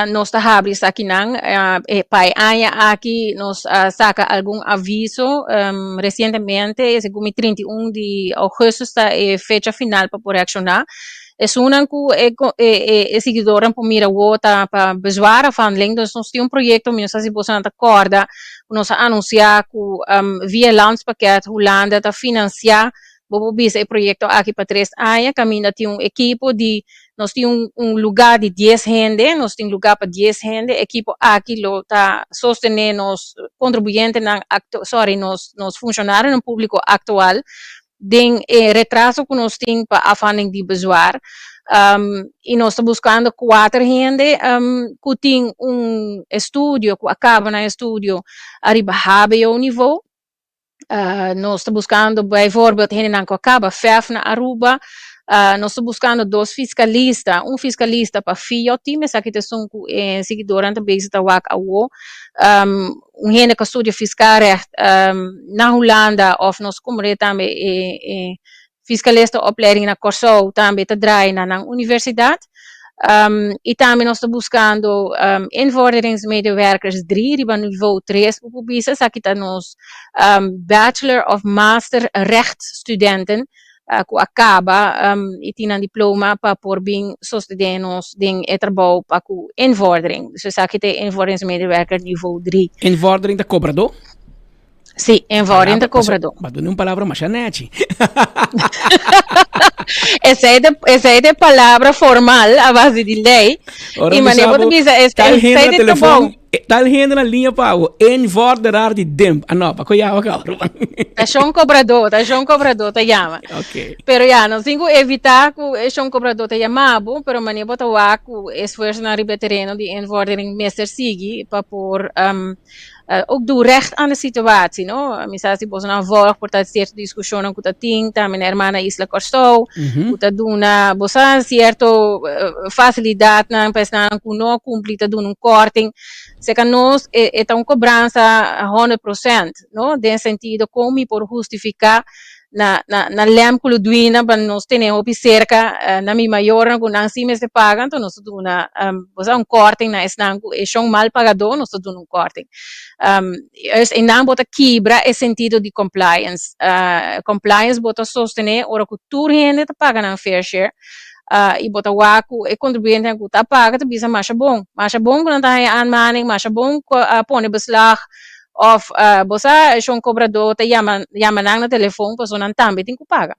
nos ta habri esakinan. Pa e aña aki nos a saka algun aviso resientemente, segun mi 31 di ougùstùs ta e fecha final pa por reakshoná. Esunnan ku e e siguidornan por mira awor ta pa bezwaarafhandeling. Dus nos tin un proyekto, mi no sa si bosonan ta kòrda, ku nos a anunsiá ku via Landspakket Hulanda ta finansiá, bo por bisa e proyekto aki pa tres aña, kaminda tin un ekipo di, nos tin un un lugá di dies hende, nos tin lugá pa dies hende, e ekipo aki lo ta sostené nos kontribuyentenan aktu, sorry, nos nos funshonarionan públiko aktual den e retraso ku nos tin pa afhandeling di bezwaar i nos ta buskando kuater hende ku tin un estudio ku a kaba nan estudio ariba hbo nivo. Nos ta buskando bijvoorbeeld hendenan ku a kaba FEF na Aruba. Nos ta buskando dos fiskalista, un fiskalista pa FIOT, esaki ta esun ku e siguidornan ta bezig ta wak awo. Un hende ku a studia fiskalrecht na Hulanda òf nos komprende tambe e e fiskalistenopleiding na Kòrsou tambe ta draai na nan universidat. I tambe nos ta buskando invorderingsmedewerkers dri riba nivo tres bo por bisa esaki ta nos bachelor òf master rechtstudenten ku a kaba i tin nan diploma pa por bin sostené nos den e trabou pa ku invordering. Dus esaki ta e invorderingsmedewerker nivo dri. Invordering ta kobradó? Sí, invordering ta kobradó. Bo a duna un palabra masha nèchi. Esei ta esei ta e palabra formal a base di lei. Ora I mi manera sa bo ta bo bisa es tal hende esei na ta e telefon trabou. Tal hende na liña pa bo, invorderaar di DIMP. Ah no, pa ko yama ka ora. Ta shon kobradó, ta shon kobradó ta yama. Ok. Pero ya, nos tin ku evitá ku e shon kobradó ta yama bo, pero manera bo ta wak ku esfuersonan riba e tereno di invordering mester sigui pa por ook doe recht aan de situatie, no? Mi sa si bosonan volg por ta sierto diskushonnan ku ta tin tambe na hermana Isla Kòrsou, ku ta duna bo sa sierto fasilidatnan pa esnan ku no kumpli ta duna un kòrting. Seka nos e ta un kobransa honderd prosènt, no? Den sentido kon mi por hustifiká. Na na na lem ku Ludwina pa nos tene hopi serka na mi mayornan ku nan si mester paga anto nos ta duna bo sa un korting na esnan ku e shon mal pagadó nos ta duna un korting. Juist einan bo ta kibra e sentido di compliance. Compliance bo ta sostené ora ku tur hende ta paga nan fair share i bo ta wak ku e kontribuyentenan ku ta paga ta bisa masha bon, masha bon ku nan ta haña aanmaning, masha bon ku a pone beslag Of bo sa shon kobradó ta yama yama nan na telefon pasobra nan tambe tin ku paga.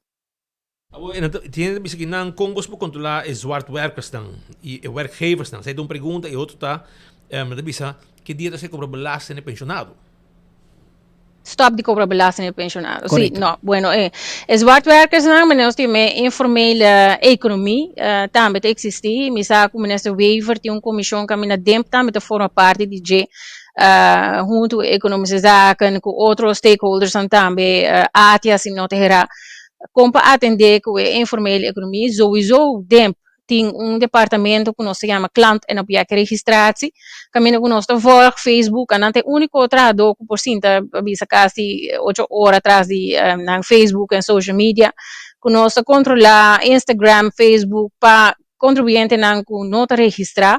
Abo e nan ta tin hende ta bisa ki nan kon bos por kontrolá e zwartwerkersnan i e werkgeversnan? Esei ta un pregunta i otro ta nan ta bisa ki dia ta ser kobra belasting na e penshonado? Stop di kobra belasting na e penshonado. Si, no. Bueno e e zwartwerkersnan manera nos tin e informele ekonomie tambe ta eksistí. Mi sa ku minister Wever tin un komishon kaminda DEMP tambe ta forma parti di dje. Huntu ku Economische Zaken, ku otro stakeholdersnan tambe, ATIA si mi no ta hera, kon pa atendé ku e informele ekonomia. Souiso DEMP tin un departamento ku nos ta yama Klant en Objectregistratie, kaminda ku nos ta vòlg Facebook, nan ta e úniko trahadó ku por sinta bisa kasi ocho ora tras di nan Facebook en social media, ku nos ta kontrolá Instagram, Facebook pa kontribuyentenan ku no ta registrá.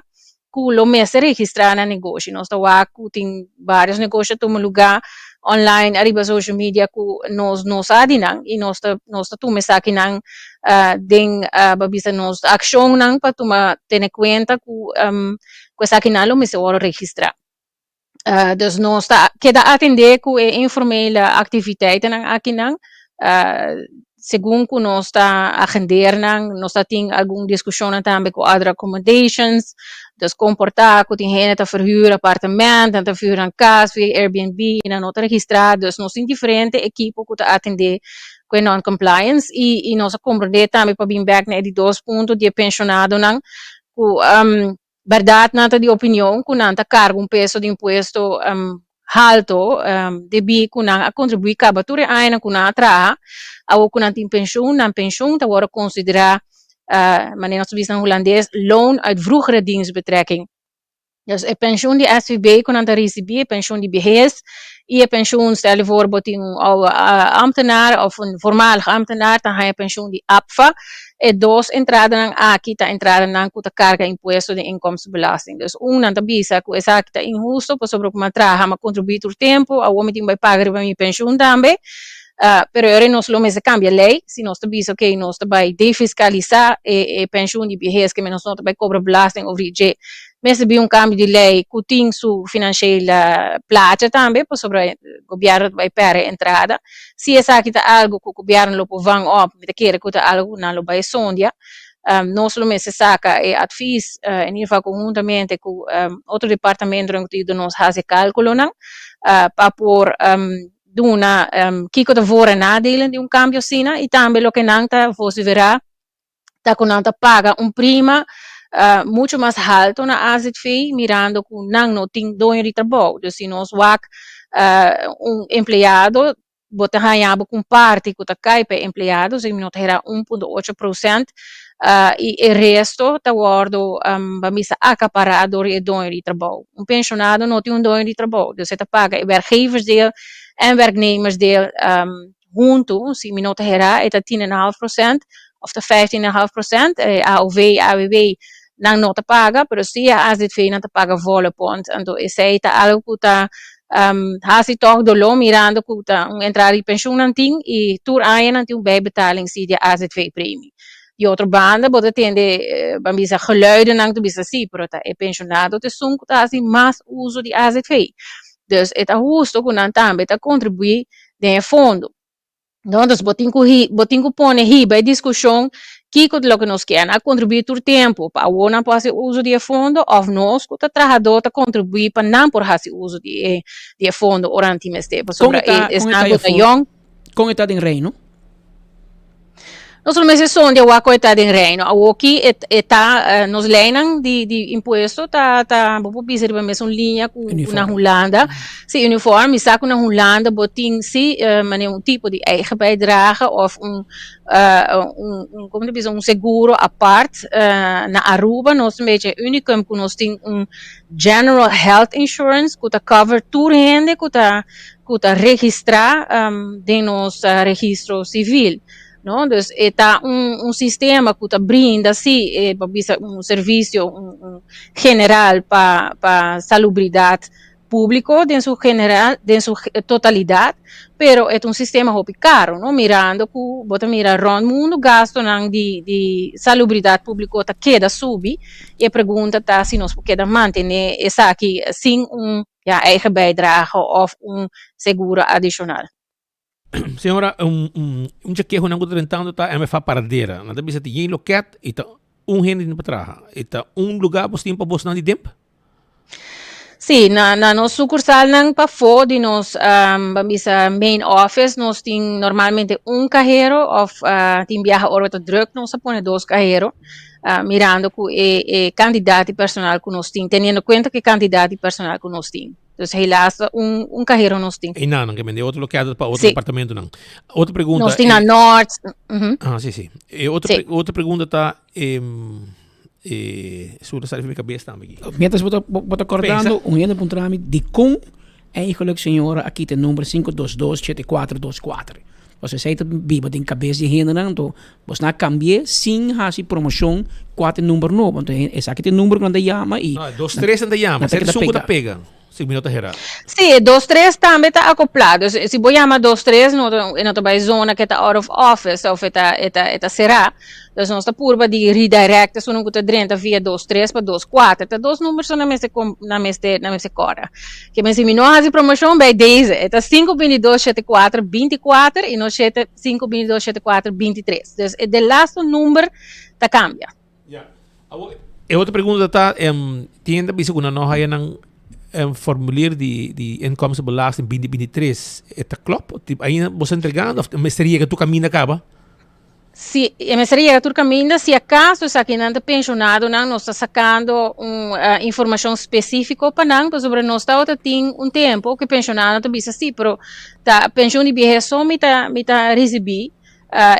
ku lo mester registrá nan negoshi. Nos ta wak ku tin vários negoshi a tuma lugá online ariba social media ku nos no sa di nan i nos ta nos ta tuma esakinan den bo bisa nos akshonnan pa tuma tene kuenta ku ku esakinan lo mester wòrdu registrá. Dus nos ta keda atendé ku e informele aktiviteitnan akinan segun ku nos ta agendeer nan, nos ta tin algun diskushonnan tambe ku other accommodations, dus kon por ta ku tin hende ta verhuur apartement, nan ta verhuur nan kas via Airbnb i nan no ta registrá, dus nos tin diferente ekipo ku ta atendé ku e non-compliance i i nos a komprendé tambe pa bin bèk na e di dos punto di e penshonadonan ku Bèrdat nan ta di opinion ku nan ta karga un peso di impuesto halto debí ku nan a kontribuí kaba tur e añanan ku nan a traha. Awor ku nan tin penshun, nan penshun ta wòrdu konsiderá, manera nos ta bisa na hulandes, loon uit vroegere dienstbetrekking. Dus e penshun di SVB ku nan ta risibí, e penshun di behes i e penshun, stel je voor bo tin un oude ambtenaar òf un voormalig ambtenaar ta haña penshun di APFA. E dos entradanan aki ta entradanan ku ta karga impuesto di inkomstenbelasting. Dus un nan ta bisa ku esaki ta inhusto pasobra ku mi a traha, mi a kontribuí tur tempu, awor mi tin bai paga riba mi penshun tambe. Pero e ora nos lo mester kambia lei, si nos ta bisa oke nos ta bai defiskalisá e penshun di biehes ke nos no ta bai kobra belasting over di dje. Mester bin un kambio di lei ku tin su finanshiel placha tambe pasobra gobièrnu ta bai pèrdè entrada. Si esaki ta algu ku gobièrnu lo por vang op, mi ta kere ku ta algu ku nan lo bai sondia. Nos lo mester saka e advis, in ieder geval konhuntamente ku otro departamentonan ku ta yuda nos hasi e kalkulonan, pa por duna kiko ta voor en nadelen di un kambio asina i tambe loke nan ta vosiverá ta ku nan ta paga un prima mucho mas halto na AZV mirando ku nan no tin doño di trabou. Dus si nos wak un empleado bo ta haña bo ku un parti ku ta kai pa e empleado, si mi no ta hera 1.8 procent i e resto ta wòrdu ban bisa akapará dor di e doño di trabou. Un penshonado no tin un doño di trabou, dus e ta paga e werkgeversdeel en werknemersdeel huntu, si mi no ta hera, e ta tien en half procent of ta vijftien en half procent, e AOV, AWB nan no ta paga, pero si e AZV nan ta paga volle pond. Anto esei ta algo ku ta hasi tòg doló mirando ku ta un entrada di penshun nan tin i tur aña nan tin un bijbetaling si di AZV premie. Di otro banda bo ta tende ban bisa geluidennan ta bisa si, pero ta e penshonado ta esun ku ta hasi mas uso di AZV. Dus e ta husto ku nan tambe ta kontribuí den e fondo. No, dus bo tin ku bo tin ku pone hiba e diskushon kiko ta loke nos kier. Nan a kontribuí tur tempu pa awor nan por hasi uso di e fondo òf nos ku ta trahadó ta kontribuí pa nan por hasi uso di e di e fondo ora nan tin mester. Kon Pasobra e ta e kon e esnan ta ku e ta fon yòn. kon e ta den Reino? Nos lo mester sondia wak ku e ta den Reino. Awoki e e ta nos leinan di di impuesto ta ta bo por bisa riba mesun liña ku ku na Hulanda. Si uniform, mi sa ku na Hulanda bo tin si manera un tipo di eigen bijdrage of un un un komo ta bisa un seguro apart. Na Aruba nos ta un bechi unicum ku nos tin un general health insurance ku ta cover tur hende ku ta ku ta registrá den nos registro sivil. No? Dus e ta un, un sistema ku ta brinda sí e pa bisa un servisio un, un general pa, pa salubridat públiko den su general, den su totalidat, pero e ta un sistema hopi karo, no? Mirando ku bo ta mira rònt mundu gastonan di, di salubridat públiko ta keda subi i e pregunta ta si nos por keda mantené esaki sin un ya eigen bijdrage òf un seguro adishonal. Señora, un, un, un chequejo nan ku ta drentando ta MFA Paradera. Nan ta bisa ti yen loket i ta un hende tin pa traha. I ta un lugar bos tin pa bos nan di demp? Sí, na, na nos sucursalnan pafó di nos um, ban bisa main office, nos tin normalmente un cajero of uh, tin biaha ora ta druk, nos a pone dos cajero, uh, mirando ku e, e cantidad di personal ku nos tin, teniendo cuenta ku e cantidad di personal ku nos tin. Dus helaas un, un cajero nos tin. Y nan, que mende otro local pa otro sí. departamento nan. Otra pregunta. Nos tin na Noord. Ah, sí, sí. Eh, otra, sí. Pre otra pregunta ta, eh, eh, sura sale mi cabeza también aquí. Mientras vos vos acordando, un gente puntra mi, di con eigenlijk señora aquí te nummer 522-7424. Você sei te biba den cabeza di hende nan, to bos na cambié sin hasi promoción cuatro nummer nobo. Anto esaki te nummer ku nan ta yama y No, dos tres nan ta yama, nan ta sete keda sunku ta pega. pega. Si mi no ta hera. Sí, e dos tres tambe ta acoplá. Dus si bo yama dos tres no ta e no ta bai zona ku e ta out of office of e ta e ta e ta será. Dus nos ta purba di redirect esunnan ku ta drenta via dos tres pa dos kuater. Ta dos number so nan mester kom nan mester nan mester kòrda. Ke men si mi no hasi promoshon bai deze. E ta sinku bintidos shete kuater bintikuater i no shete sinku bintidos shete kuater bintitres. Dus e de lastu number ta kambia. Ya. Awor e otro pregunta ta em tin hende ta bisa ku nan no haya nan em formulier di di inkomstenbelasting binti bintitres. E ta klòp? Ainda bo sa entregando òf mester yega tur kaminda kaba? Si e mester a yega tur kaminda, si akaso esakinan ta penshonadonan, nos ta sakando un informashon spesífiko pa nan, pasobra nos tabata tin un tempu ku e penshonado ta bisa si, pero ta penshon di biehes so mi ta mi ta risibí,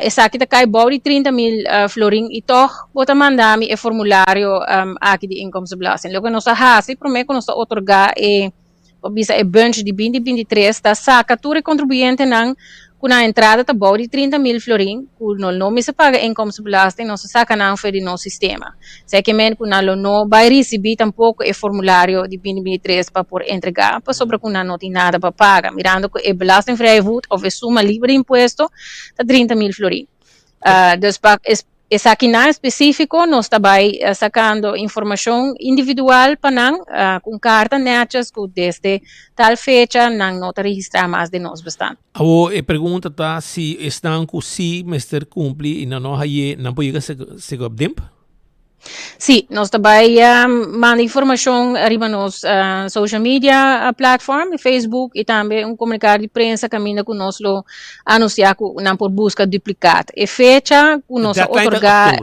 esaki ta kai bou di 30.000 florin i tòg bo ta manda mi e formulario aki di inkomstenbelasting. Loke nos a hasi promé ku nos ta otorgá e Bo bisa e bunch di binti 23 ta saka tur e kontribuyentenan ku nan entrada ta bou di 30.000 florin ku no lo mester paga inkomstenbelasting, nos ta saka nan for di nos sistema. Esei ke men ku nan lo no bai risibí tampoko e formulario di binti 23 pa por entregá pasobra ku nan no tin nada pa paga, mirando ku e belastingvrije voet òf e suma liber di impuesto ta 30.000 florin. Dus pa Esakinan específico nos ta bai sacando informacion individual pa nan cu un carta netjes cu desde tal fecha nan no ta registra mas den nos bestand. Awor e pregunta ta si esnan cu si mester cumpli y nan no haye nan por yega segu op demp? Sí, nos ta bai manda informacion riba nos social media platform, Facebook y tambe un comunicado di prensa caminda cu nos lo anuncia cu nan por busca duplicaat. E fecha cu nos a otorga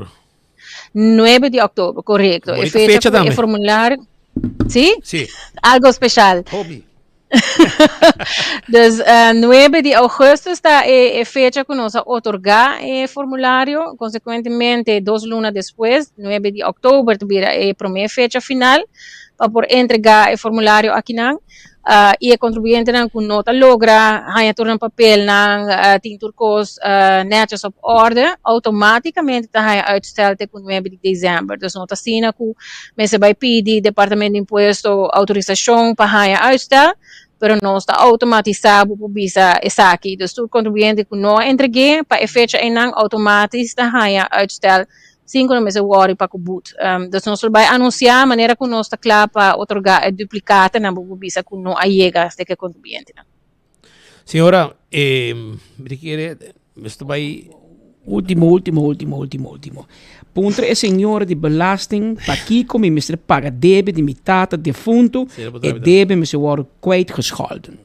9 di october, correcto. E fecha cu e formulario. Sí? Sí. Algo special. Hobby. Dus 9 di augustus ta e, e fecha ku nos a otorgá e formulario. Konsekuentemente, dos luna despues, 9 di oktober, ta bira e promé fecha final pa por entregá e formulario akinan. Uh, i e kontribuyentenan ku no ta logra haña tur nan papelnan, uh, tin tur kos uh, netjes op orde, automáticamente ta haña uitstel te ku 9 di december. Dus no ta asina ku Mester bai pidi Departamento di Impuesto autorisashon pa haña uitstel, pero nos ta automatisá bo por bisa esaki. Dus tur kontribuyente ku no a entreg'é pa e fecha einan outomatis ta haña uitstel sin ku nan mester wòri pa ku but. Dus nos lo bai anunsiá manera ku nos ta kla pa otorgá e duplikatanan bo por bisa ku no a yega hasta ku e kontribuyentenan. Señora, eh, mi ta kere, mester bai. Ultimo, ultimo, ultimo, ultimo, ultimo. Puntra e señora di belasting pakiko mi mester paga debe di mi tata defunto, e debe mester wòrdu kwijtgescholden.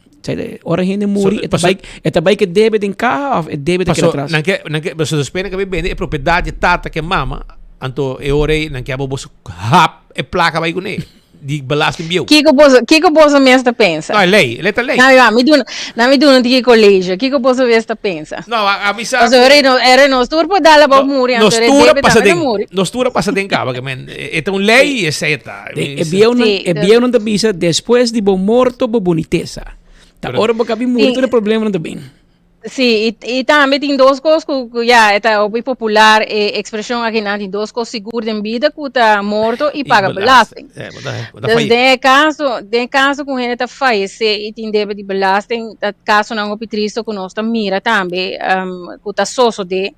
Ora hende muri, e ta bai, e ta bai ke debe den kaha of e debe ta keda atras? Nan ke, nan ke, paso despues nan ke bai bende e propiedat di tata ke mama, anto e ora ei nan ke abo boso hap e plaka bai kuné di belasting bieu. Kiko boso, kiko boso mes ta pensa? No, e lei, e lei ta lei. Na mi, mi duna, na mi duna un tiki kolegio. Kiko boso mes ta pensa? No, a, a mi sa. Paso ere no, ere nos tur por dal abou muri, anto Nos ere tur a debe pasa tambe ta den, muri. nos tur a pasa den kaba, ke men, e ta un lei i esei ta. De, e bieunan, Sí, e dus- bieunan ta bisa despues di bo morto bo bunitesa. Ta Pero- ora bo kabi muri Sí. tur e problemanan ta bin. Sí, i, i tambe tin dos kos ku, ku ya, e ta hopi popular e ekspreshon akinan, tin dos kos sigur den bida ku ta morto i paga belasting. Eh, bo ta, bo ta Dus faye. den e kaso, den e kaso ku hende ta fayesé i tin debe di belasting, ta kasonan hopi tristo ku nos ta mira tambe, um, ku ta sosodé.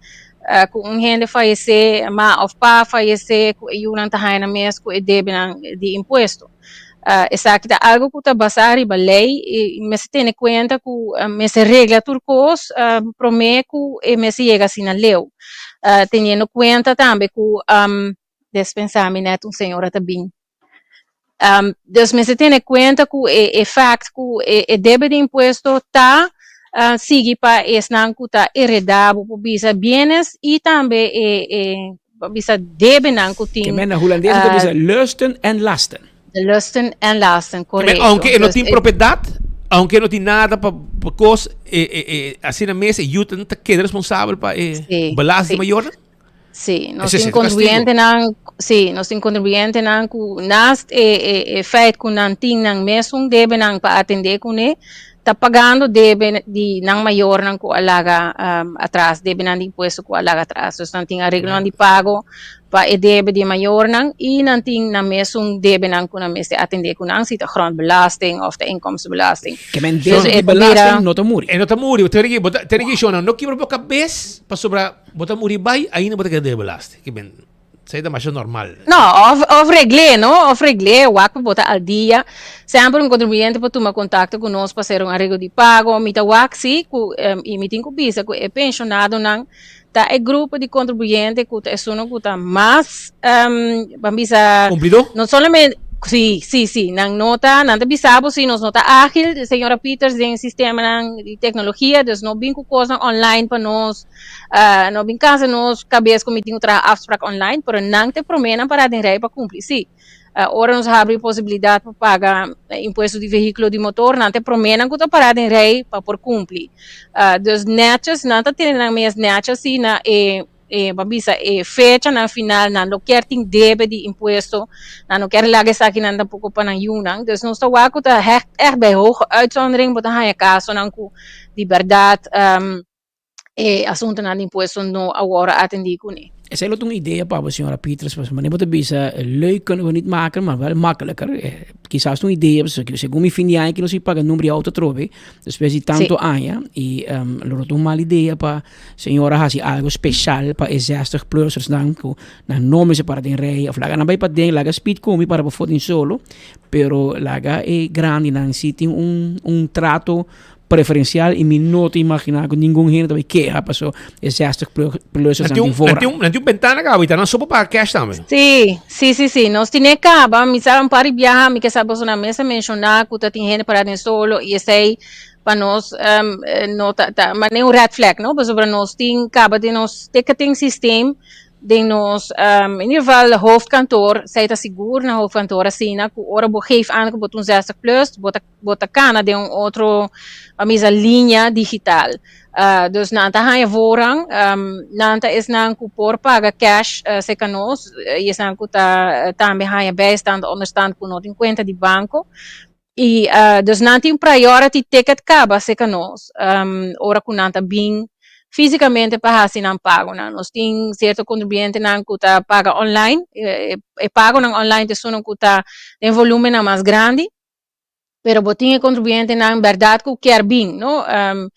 Ku un hende fayesé, ma òf pa fayesé, ku e yunan ta haña nan mes ku e debenan di impuesto. Esaki ta algu ku ta basá riba lei i mester tene kuenta ku mester regla tur kos promé ku e mester yega asina leu. Teniendo kuenta tambe ku despensá mi nèt un señora ta bin. Dus mester tene kuenta ku e e fact ku e e debe di impuesto ta sigui pa esnan ku ta heredá bo por bisa bienes i tambe e e por bisa debenan ku tin. Ke men na hulandes ta bisa lusten en lasten. De lusten en lasten, korekto. Aunke e no tin propiedat, aunke e no tin nada pa kos, e e e asina mes e yutan ta keda responsabel pa e belasting mayornan? Sí, nos tin contribuyentenan, sí, nos tin contribuyentenan ku naast e e e feit ku nan tin nan mesun debenan pa atendé kuné, ta pagando debe di nan mayornan ku a laga atras, debenan di impuesto ku a laga atras. Dus nan tin areglonan di pago pa e debe di e mayornan i nan tin nan mesun debenan ku nan mester atendé ku nan, si ta grondbelasting òf ta inkomstenbelasting. Ke men debe di belasting no ta muri. E no ta muri. Bo ta rigi shona, no kibra bo kabes pasobra. Bo ta muri bai, ainda bo ta keda debe belasting. Ki ben, esei ta masha normal. No, of, of regl'é, no? Of regl'é, wak pa bo ta al dia. Semper un contribuyente por tuma contacto cu nos pa hacer un arreglo di pago. Mi ta wak si, cu, y mi tin cu bisa cu e pensionadonan ta e grupo di contribuyente cu ta esunnan cu ta mas, ban bisa, Cumplidor? no solamente, sí, sí, sí, nan no ta, nan ta bisa bo si nos no ta ágil, señora Pieters, den sistemanan di tecnologia, dus no bin cu cosnan online pa nos. Uh, no bin cansa nos cabes cu mi tin cu traha afspraak online, pero nan te prome nan para den rij pa cumpli. Sí. Uh, ora nos habri posibilidad pa paga eh, impuesto di vehiculo di motor, nan te prome nan cu ta para den rij pa por cumpli. Uh, dus netjes, nan ta tene nan mes netjes sí na e e pa bisa e fecha nan final nan no kier tin debe di impuesto, nan no kier laga esaki nan tampoco pa nan yunan. Dus nos ta wak cu ta echt, echt bij hoge uitzondering bo ta haya casonan cu di berdad um, e asuntonan di impuesto no a wòrdu atendí kuné. Esei lo ta un idea pa bo, señora Pieters, pasobra manera bo ta bisa, leuk kunnen we niet maken, maar wel makkelijker. Kisas ta un idea, pasobra segun mi fin di aña ki nos a paga number di auto atrobe, despues di tanto aña, i lo no ta un mal idea pa señora hasi algo special pa e zestig plussers-nan ku nan no mester para den rei, of laga nan bai paden, laga speed komi para pafó den solo, pero laga e grandinan si tin un trato preferencial y mi no ta imagina cu ningun hende ta bay keha paso e 60 plussers nan tin voorrang. Nan tin un bentana caba y ta nan so por paga cash tambe. Sí, sí, sí, sí. Nos tine caba, mi sa un par di biaha mi ke sa boso nan mes a menciona cu ta tin hende para den solo y esey pa nos no ta, ta mane un red flag, no? Pasobra nos tin caba den nos ticketing systeem den nos, in ieder geval hoofdkantoor, esey ta sigur na hoofdkantoor asina cu ora bo geef aan cu bo ta un 60 plus, bo ta bo ta kana den un otro a misa liña digital. Uh, dus nan ta haña voorrang, um, nan ta esnan ku por paga cash uh, seka nos, i esnan ku ta tambe haña bijstand, onderstand ku no tin kuenta di banko. I uh, dus nan tin priority ticket kaba seka nos, um, ora ku nan ta bin físicamente pa hasi nan pagonan. Nos tin cierto contribuyentenan ku ta paga online, e, e pagonan online ta esunnan ku ta den volumennan mas grandi. Pero bo tin e contribuyentenan berdad cu kier bin, no? Um,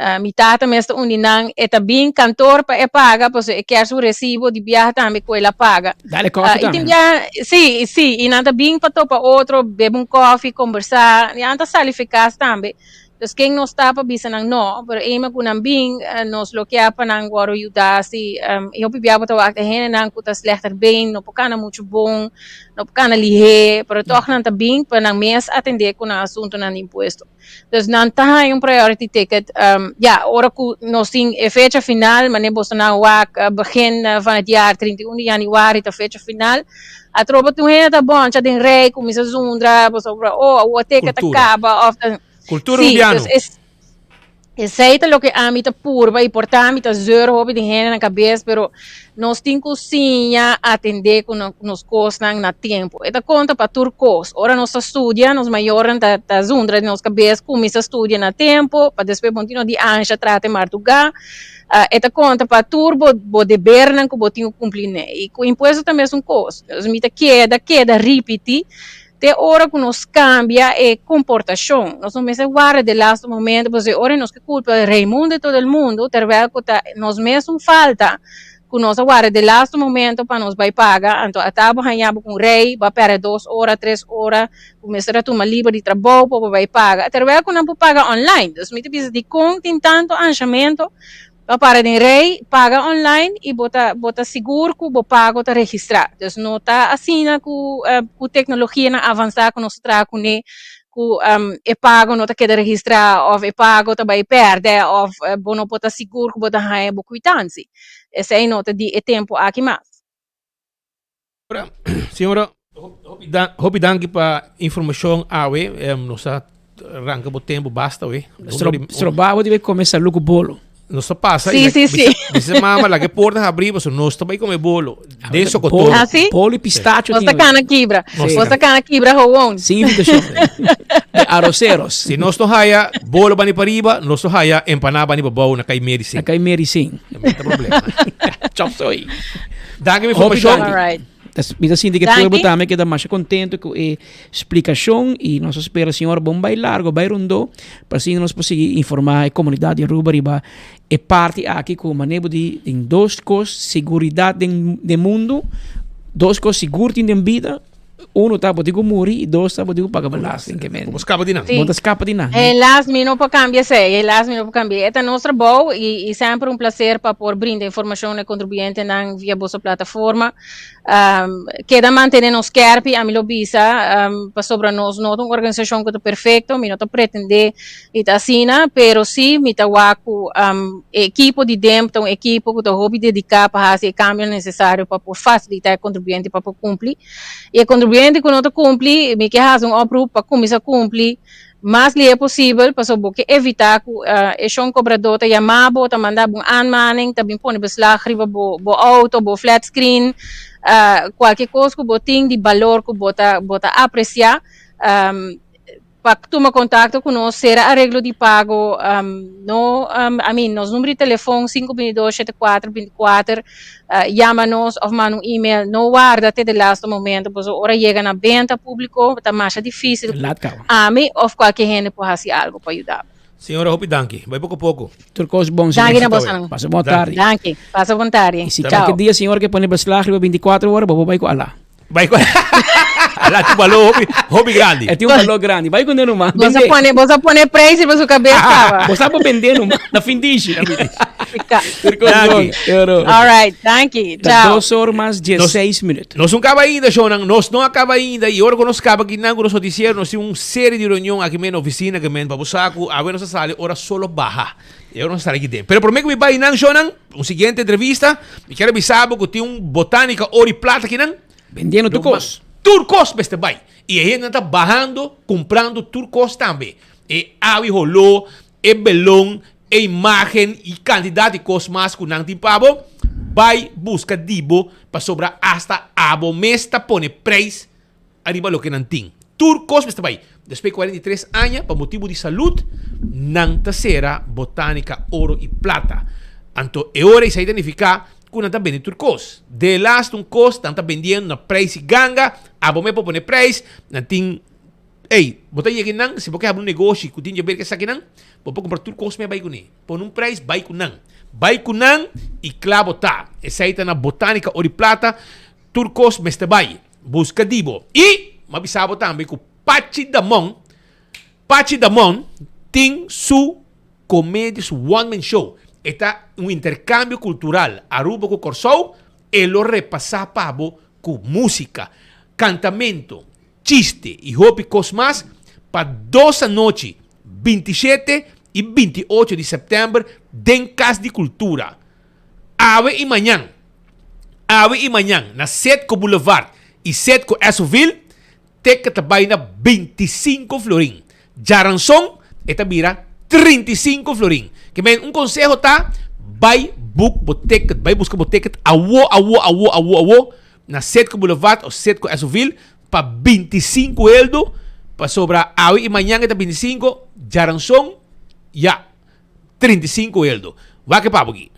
uh, mi tata mes ta un di nan, e ta bin kantoor pa e paga, pasobra e kier su recibo di biaha tambe cu el a paga. Dale koffie Uh, y tin tambe. biaha, sí, sí, y nan ta bin pa topa otro, bebe un koffie, conversa, y nan ta sali fi cas tambe. Dus ken nos ta pa bisa nan no, pero eenmaal ku nan bin, nos lo kia pa nan wòrdu yuda si e hopi bia bo ta wak e hendenan ku ta slechter been, no por kana muchu bon, no por kana lihé, pero tòg nan ta bin pa nan mes atendé ku nan asuntunan di impuesto. Dus nan ta haña un priority ticket, ya, ora ku nos tin e fecha final, manera boso nan wak begin van het jaar 31 di yanüari ta fecha final, atrobe tur hende ta bòncha den rei, kuminsá zundra, pasobra oh awor ticket ta kaba òf ta. Cultura Sí, Rubiano. dus es, esei ta loke ami ta purba y por ta mi ta zeur hopi di hende na cabes, pero nos tin cu siña atende cu no, nos cosnan na tempo. E ta conta pa tur cos. Ora nos ta studia, nos mayornan ta, ta zundra di nos cabes, cuminsa studia na tempo, pa despues bon tin no di ansha trata e marduga. Uh, e ta conta pa tur bo, bo debernan cu bo tin cu cumpli ne. Y cu impuesto ta mesun cos. Dus mi ta keda, keda ripiti, Te ora ku nos kambia e komportashon. Nos no mester warda de lastu momento pasobra e ora nos ke kulpa Raimundo i todo el mundo terwel ku ta nos mesun falta ku nos a warda de lastu momento pa nos bai paga anto ata bo haña bo ku un rei bo a pèrdè dos ora tres ora bo mester a tuma liber di trabou pa bo bai paga terwel ku nan por paga online dus mi ta bisa dikon tin tantu anshamento Bo para den rei, paga online y bo ta bo ta sigur cu bo pago ta registra. Dus no ta asina cu cu tecnologianan avansa cu nos ta traha cune cu e pago no ta keda registra of e pago ta bay perde of bo no por ta sigur cu bo ta haya bo kwitansi. Esey no ta di e tempo aki mas. Señora, hopi danki pa informacion awe. Nos a ranca bo tempo basta we. Strobabo di come salu cu bolo. Nos ta pasa sí, sí, sí. Bisa mama la que porta abri paso nos ta bai come bolo. De socotoro. Ah, sí? Bolo y pistacho. Nos ta cana kibra. Nos ta cana kibra gewoon. Sí, invitación. De arroceros. Si nos no haya bolo bani pa riba, nos no haya empanada bani pa bou na Kai Meri Sing. Na Kai Meri Sing. No problema. Chop suey. Danki mi informashon. All right. Mi ta sinti ke Danki. pueblo tambe keda masha contento ku e splikashon i nos a spera señor bon bai largo, bai rondó, pa asina nos por sigui informá e komunidat di Aruba riba e parti aki ku manera bo di den dos kos seguridat den den mundu, dos kos sigur tin den bida, Uno ta bo tin ku muri i dos ta bo tin ku paga belasting ke men. Bo skapa di nan. Bo ta skapa di nan. Helaas mi no por kambia esei, helaas mi no por kambia. E ta nos trabou i i semper un placer pa por brinda informashon na e kontribuyentenan via boso plataforma. Keda mantene nos skerpi, ami lo bisa, pasobra nos no ta un organisashon ku ta perfekto, mi no ta pretende di ta asina, pero si mi ta wak ku e ekipo di DEMP ta un ekipo ku ta hopi dediká pa hasi e kambionan nesesario pa por fasilitá e kontribuyente pa por kumpli. I e kontribuyente ku no ta kumpli, mi ke hasi un oproep pa kuminsá kumpli mas lihé posibel, pasobra bo ke evitá ku e shon kobradó ta yama bo, ta manda bo un aanmaning, ta bin pone beslag riba bo bo outo, bo flat screen, kualke kos ku bo tin di balor ku bo ta bo ta apresiá. Pa tuma contacto cu nos, cera areglo di pago, no, I mean, nos numero di telefon 522 74 24, yama nos of manda un email, no warda te de laatste momento, pasobra ora yega na benta publico ta masha dificil cu ami of cualkier hende por haci algo pa yuda bo. Señora hopi danki. Bai poco poco. Tur cos bon señor. Danki na bosonan. Pasa bon tardi. Danki. Pasa bon tardi. Y si cualkier dia señor ke pone beslag riba 24 ora, bo por bai cu Ala. Bai ku Ala tin balor hopi, hopi grandi. E tin un balor grandi. Bai ku ne numa. Bo sa pone, bo sa pone prijs riba su kabes kaba. Bo sa bo bende numa. Na fin dishi. Danki. All right, danki. Ta dos or mas 16 minuut. Nos no kaba ainda, shownan. Nos no a kaba ainda. I ora ku nos kaba kinan ku nos notisiero, nos tin un serie di reunion aki men na ofisina ke men pa bo sa ku awe nos a sali ora solo baha. I ora nos a sali aki den. Pero prome ku mi bai nan, shownan, Un siguiente entrevista, mi kier a bisa bo ku tin un botánika oro i plata akinan. Bendiendo tur kos. Tur kos mester bai. I e hendenan ta bahando, kumprando tur kos tambe. E awi holó, e belon, e imágen i kantidat di kos mas ku nan tin pa bo. Bai buska di bo pasobra asta abo mes ta pone preis ariba loke nan tin. Tur kos mester bai. Despues di 43 aña, pa motibu di salud, nan ta sera Botanica Oro y Plata. Anto e ora esei ta nifiká ku nan ta bende tur kos. De laatste un kos nan ta bendiendo na preis di ganga, abo mes por pone preis, nan tin, ey, bo ta yega nan, si bo ke habri un negoshi ku tin djaber ku esakinan, bo por kumpra tur kos mes bai kuné. Pone un preis, bai ku nan. Bai ku nan i kla bo ta. Esei ta na Botanica Oro y Plata, tur kos mester bai. Buska di bo. I m'a bisa bo tambe ku Pachi Damon, Pachi Damon tin. Tin su comedia, su one man show. E ta un intercambio cultural Aruba cu Corsou, e lo repasa pa bo cu musica, cantamento, chiste y hopi cos mas pa dos anochi, 27 y 28 di september den Cas di Cultura. Awe y mañan, awe y mañan na Setco Boulevard y Setco Essoville, Ticket ta bai na 25 florin. Djaranson e ta bira 35 florin. Ke men un konseho ta bai book bo ticket, bai buska bo ticket awo awo awo awo awo na Setco Boulevard o Setco Essoville pa 25 eldo pasobra awe i mañan e ta 25, djaranson ya. 35 eldo. Wak e papu aki.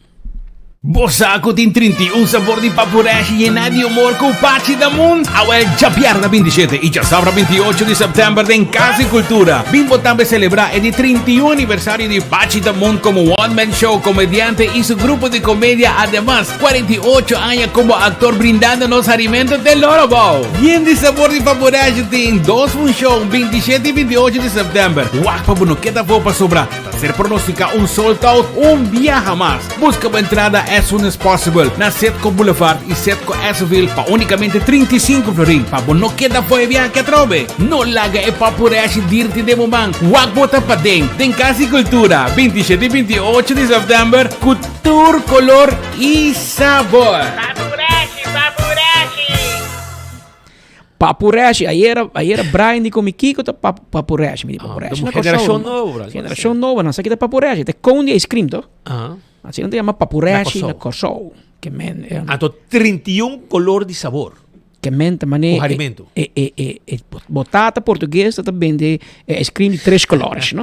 Bo sa ku tin 31 sabor di papureshi yená di humor ku Pachi Damun? Awel djabièrnè 27 i djasabra 28 di sèptèmber den Kas di Kultura. Bin bo tambe selebrá e di 31 aniversario di Pachi Damun komo one man show, komediante i su grupo di komedia. Ademas, 48 aña komo aktor brindando nos harimento te loro bou. Yen di sabor di papureshi tin dos funshon 27 i 28 di sèptèmber. Wak pa bo no keda afó pasobra Ta ser pronostica un sold out un biaha mas. Busca bo entrada as soon as possible na Setco Boulevard y Setco Essoville pa unicamente 35 florin pa bo no keda fo'i biaha ke atrobe. No laga e papureshi dirti den bo man. Wak bo ta paden den Cas di Cultura 27 y 28 di september cu tur color y sabor. Papureshi, papureshi! Papureshi, ayera, ayera Brian di komi kiko ta pap, papureshi, mi di papureshi na Kòrsou. Generashon nobo, bro. Generashon nobo, nan sa ki ta papureshi, ta cone di ice cream toch? Aha. Asina nan ta yama papureshi na Kòrsou. Ke men, eh, Anto 31 kolor di sabor. Ke men ta mane Ku harimentu. e, e, e, e, bo tata portugues ta bende e ice cream di tres colores, no?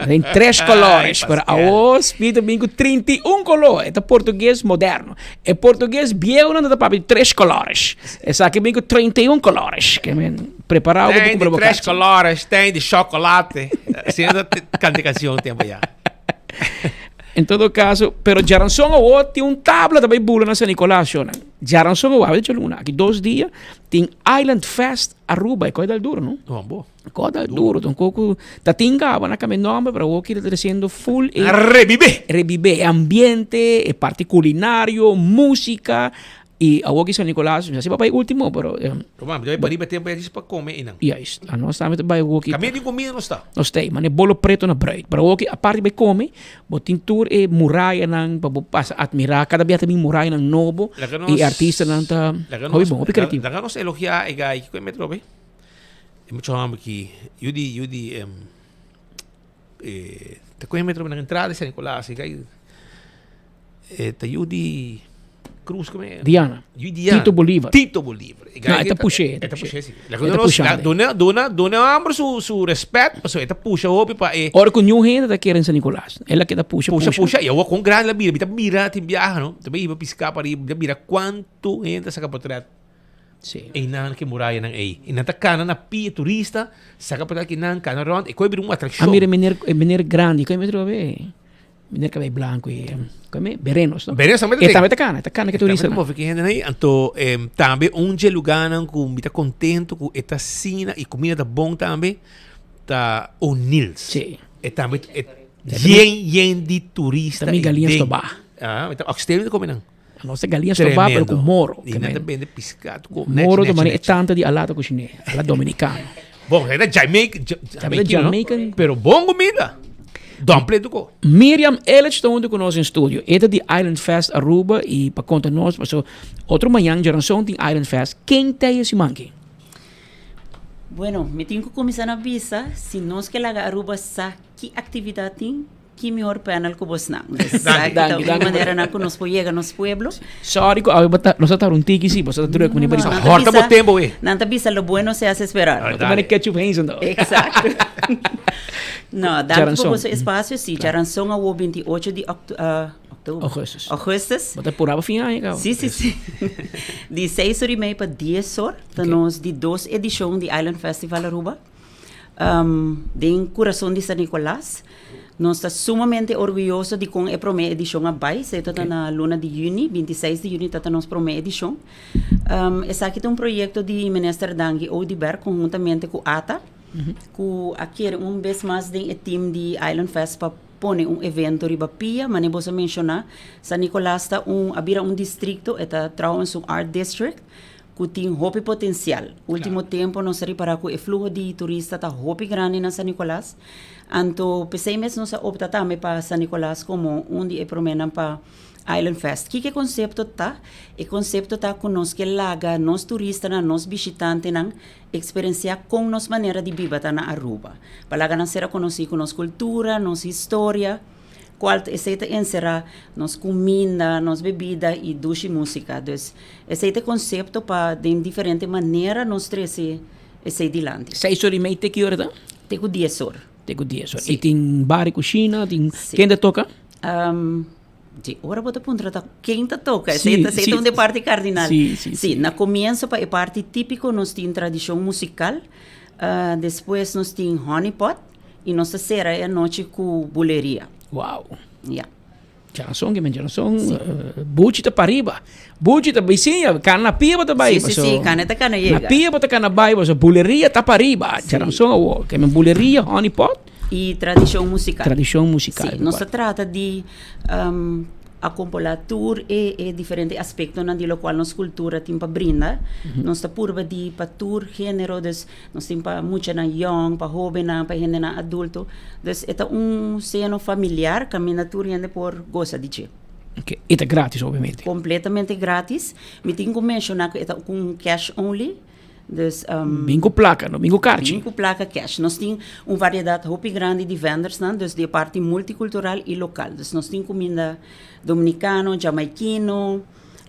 Den tres colores, pero awo Speed ta bin ku 31 color, e ta portugues moderno. E portugues bieu nan ta papia di tres colores. Esaki bin ku 31 colores. Ke men preparado pa Tem kumpra de bo tres kachi. colores, tem de chocolate. Asina ta kanta canción tempo ya. En todo caso, pero djaranson awo tin un tabla ta bai bula na San Nicolas shownan. Djaranson awo, awe djaluna, aki dos dia tin Island Fest Aruba, e koi dal duro, no? No, bo. Koi dal duro, ta un koko ta tin kaba na kambia nomber, pero awo ki ta tresiendo full e Rebibe! Rebibe e ambiente, e parti culinario, musica, y awo ki San Nicolas, mi sa si bo a bai ultimo, pero Roma, mi ta bai pariba tempo ya djis pa come einan. Juist, anos tambe ta bai awo ki. Camia di comida nos ta. Nos ta ei, mane bolo preto na bruid, pero awo ki aparte di bai come, bo tin tur e murayanan pa bo pasa admira, cada bia ta bin murayanan nobo, y e artistanan ta hopi bon, hopi creativo. Laga nos elogia e guy, kiko e metro be? E mucha homber ki yu di yu di e ta kohe metro na entrada di San Nicolas e guy e ta yu di Cruz kome Diana. Yu di Diana. Tito Bolivar. Tito Bolivar. E No, e ta pushe, e ta pushe si. E ta pushando. Duna duna duna e homber su su respet pasobra e ta pusha hopi pa e Ora ku niun hende ta kere in San Nicolas, el a keda pusha pusha pusha. pusha y awor kon grandi el a bira mi ta mira tin biaha no mi ta bai hiba piská pariba mi ta mira kuantu hende ta saka potret. Sí. Einan ke murayanan ei. I nan ta kana na pia turista, saka por aki nan, kana rond, e koi bira un atrakshon. A mira meneer, e meneer grandi, koi metro awe? Meneer kabei blanco i, koi me? Berenos, no? Berenos tambe ta E den. tambe ta kana, e ta kana ke turista E tambe ta move ke hende ei. Anto, em, tambe un dje lugánan ku mi ta kontento ku e ta asina i kumida ta bon tambe, ta O'Neill's. Sí. E tambe, e yen yen di turista Tambe ei galiña den. stobá. Ah, mi ta, oxtail mi ta kome nan. Nos ta galiña stobá pero ku moro. I nan ta bende piská ku Moro ta manera e tanta di alata kushiné, ala dominikano. Bon, e ta Jamaican, Jamaican, pero bon kumida. Dumpling tuko. Miriam Ellich ta huntu ku nos den studio. E ta di Island Fest Aruba i pa konta nos paso otro mañan djaranson tin Island Fest. Ken ta e siman aki? Bueno, mi tin ku kuminsá na bisa si nos ke laga Aruba sa ki aktividat tin. Ki mihor panel ku bosnan. Esaki ta un maneranan ku nos por yega nos pueblo. Sorry ku awe bo ta, nos a tarda un tiki si, boso ta druk mane No, nan ta Horta bo bisa- tempo we. Nan ta bisa lo bueno se hace esperar. Bo ta mane ketchup Heinz anto. Exacto. No, danki pa Djaranson. boso espacio. Si, djaranson awo 28 di oct- ah, october. Augustus. Augustus. Bo ta purá pa fin aña kaba. Si, si, si. Di seis or y mei pa dies or ta nos di dos edicion di Island Festival Aruba. Den kurason di San Nicolas. Nos ta sumamente orguyoso di kon e promé edishon a bai. Esei ta na luna di yüni, 26 di yüni ta ta nos promé edishon. Esaki ta un proyekto di Minister Dangui Oduber konhuntamente ku ata. ku a kere un bes mas den e team di Island Fest pa pone un evento riba pia, manera boso a menshoná, San Nicolas ta un a bira un distrikto, e ta trouwens un art district ku tin hopi potensial. Último tempu nos a ripará ku e fluho di turista ta hopi grandi na San Nicolas, anto p'esei mes nos a opta tambe pa San Nicolas komo un di e proménan pa Island Fest. Kiko e konsepto ta? E konsepto ta ku nos ke laga nos turistanan, nos bishitantenan Eksperensiá kon nos manera di biba ta na Aruba. Pa laga nan sera konosí ku nos kultura, nos historia, kual esei ta enserá nos kuminda, nos bebida i dushi músika. Dus esei ta e konsepto pa den diferente manera nos trese esei dilanti. Seis ora i mei te ki ora ta? Te ku dies or. Te ku dies or. I tin bar i kushina, tin, ken ta toka? Di ora bo ta puntra ta ken ta toka, esei ta esei ta un di parti kardinal. Sí, sí, sí. Na komienso pa e parti típiko nos tin tradishon musikal, despues nos tin honey pot i nos ta sera e anochi ku buleria. Wow. Ya. Djarason ke men djarason, buchi ta pariba. Buchi ta bisiña, kana na pia bo ta bai. Sí, sí, sí, kana ta kana yega. Na pia bo ta kana bai, paso buleria ta pariba. Djarason awor, ke men buleria, honey pot. I tradishon musikal. Tradishon musikal. Sí, nos ta trata di akompolá tur e e diferente aspektonan di lokual nos kultura tin pa brinda. Nos ta purba di pa tur género, dus nos tin pa muchanan yòn, pa hóbennan, pa hendenan adulto. Dus e ta un seno familiar kaminda tur hende por gosa di dje. Ok, e ta gratis obviamente. Completamente gratis. Mi tin cu menciona cu e ta cu un cash only. Dus, um, Bin cu placa, no bin cu karchi. Bin cu placa cash. Nos tin un variedad hopi grandi di vendersnan, dus di e parti multicultural y local. Dus nos tin cuminda dominicano, jamaiquino,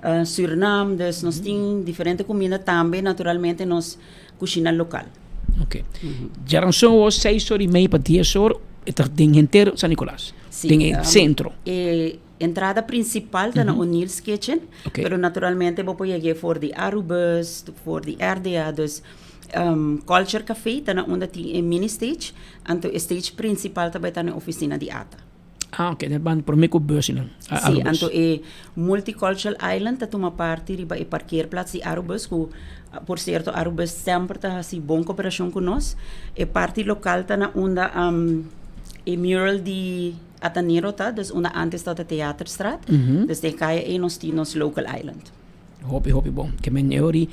uh, Surinam, dus nos tin diferente cuminda tambe, naturalmente nos cushina local. Ok. Djaranson awor seis or y mei pa dies or e ta den henter San Nicolas. Sí, den e um, centro. E entrada principal ta na O'Neill's Kitchen, Ok. pero naturalmente bo por yeg'é for di Arubus, for di RDA, dus um, Culture Café ta na unda tin e mini stage, anto e stage principal ta bai ta na e oficina di ATA. Ah, ok, den banda promé ku bus nan. Sí, anto e Multicultural Island ta tuma parti riba e parkeerplaats di Arubus, ku por sierto Arubus semper ta hasi bon koperashon ku nos. E parti lokal ta na unda e mural di Atanero ta, dus unda antes tabata Theaterstraat. Dus den e kaya ei nos tin nos local island. Hopi, hopi bon. Ke men e ori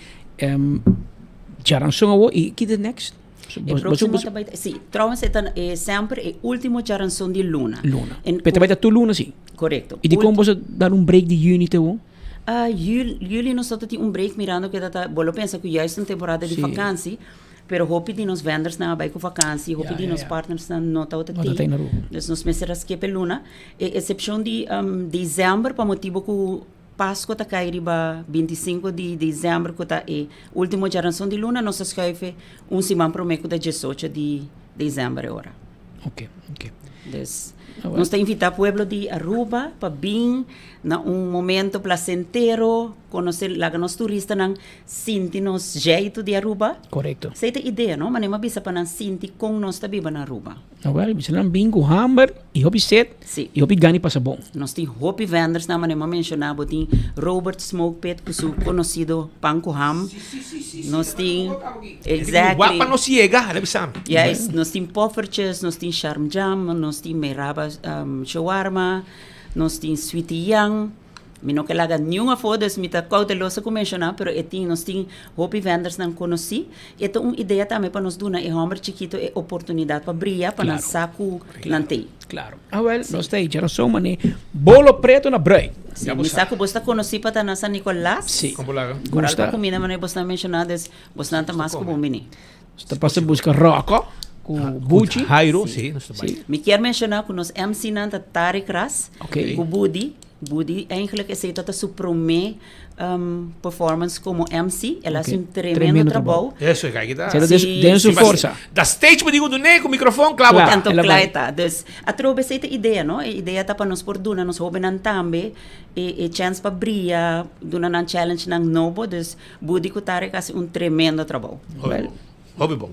djaranson awo i ki ta next? E próximo ta bai, sí, trouwens e ta e semper e último djaranson di luna. Luna. En Pero ta bai ta tur luna sí? Correcto. I dikon boso dar un break di juni te wou? Ah, jul, juli nos ta tin un break mirando ke ta ta, bo lo pensa ku juist un temporada di Sí. vakansi, pero hopi di nos vendersnan a bai ku vakansi, hopi Ja, di ja, nos ja. partnersnan no tabata No tabata tei. na Aruba. Dus nos mester a skip e luna. E eksepshon di desèmber pa motibu ku Pasco ta kai riba 25 di december cu ta e ultimo djaranson di luna, nos ta schuife un siman prome cu ta 18 di december e ora. Ok, ok. Dus nos ta invita pueblo di Aruba pa bin na un momento placentero, conoce, laga nos turistanan sinti nos jeito di Aruba. Correcto. Esey ta idea, no? Manera mi a bisa pa nan sinti con nos ta biba na Aruba. Awel, bisa nan bin ku hamber i hopi set Sí. i hopi gana di pasa bon. Nos tin hopi vendors nan manera mi a menciona, bo tin Robert Smoke Pit cu su conocido pan cu ham. Nos tin, exactly. Wak pa nos yega, hala bisa mi. Juist, nos tin poffertjes, nos tin sharm jam, nos tin Meraba shawarma, nos tin Sweetie Yang. Mi no ke laga niun afó, dus mi ta kouteloso ku menshoná, pero e tin, nos tin hopi vendersnan konosí. E ta un idea tambe pa nos duna e hòmber chikito e oportunidat pa bria, pa nan sa ku nan t'ei. Klaro. Awèl, nos ta echa rason manera bolo preto na brui. Sí, mi sa ku bos ta konosí pa ta na San Nicolas. Sí. Koral pa kuminda manera bosnan menshoná, dus bosnan ta mas ku bon bini. Nos ta pasa buska Rocco ku Buchi. Jairo, sí, nos ta bai. Mi kier menshoná ku nos MC-nan ta Tarek Ras ku Budi. Budi eigenlijk esei ta su promé performance komo MC. El a hasi un tremendo trabou. Eso, e kai kita. Sí. Den su forsa. Da stage bo digu dun'é ku mikrofon kla bo ta. Anto kla e ta. Dus atrobe esei ta idea, no? E idea ta pa nos por duna nos hóbennan tambe e e chèns pa bria, duna nan challengenan nobo. Dus Budi ku Tarek a hasi un tremendo trabou. Hopi bon. Hopi bon.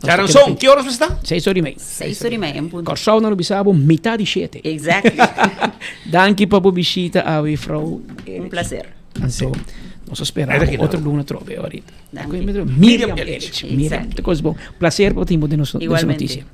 Djaranson, ki ora nos ta? Seis ora i mei. Seis ora i mei, en punto. Kòrsou nan lo bisa bo mitá di shete. Exactly. Danki pa bo bishita awe, frou. Un placer. Anto. Nos a spera otro luna trobe ahorita. Miriam Elich. Miriam, te kos bon. Placer pa tin bo den nos noticia.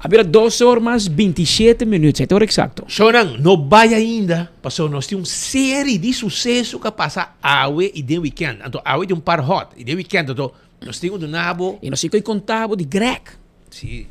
A bira dos or mas 27 minuut, sete ora exacto. Shownan, no bai ainda, pasobra nos tin un serie di suceso ku a pasa awe i den weekend. Anto awe tin un par hot i den weekend anto nos tin ku duna bo. I nos tin ku konta bo di Greg. Si.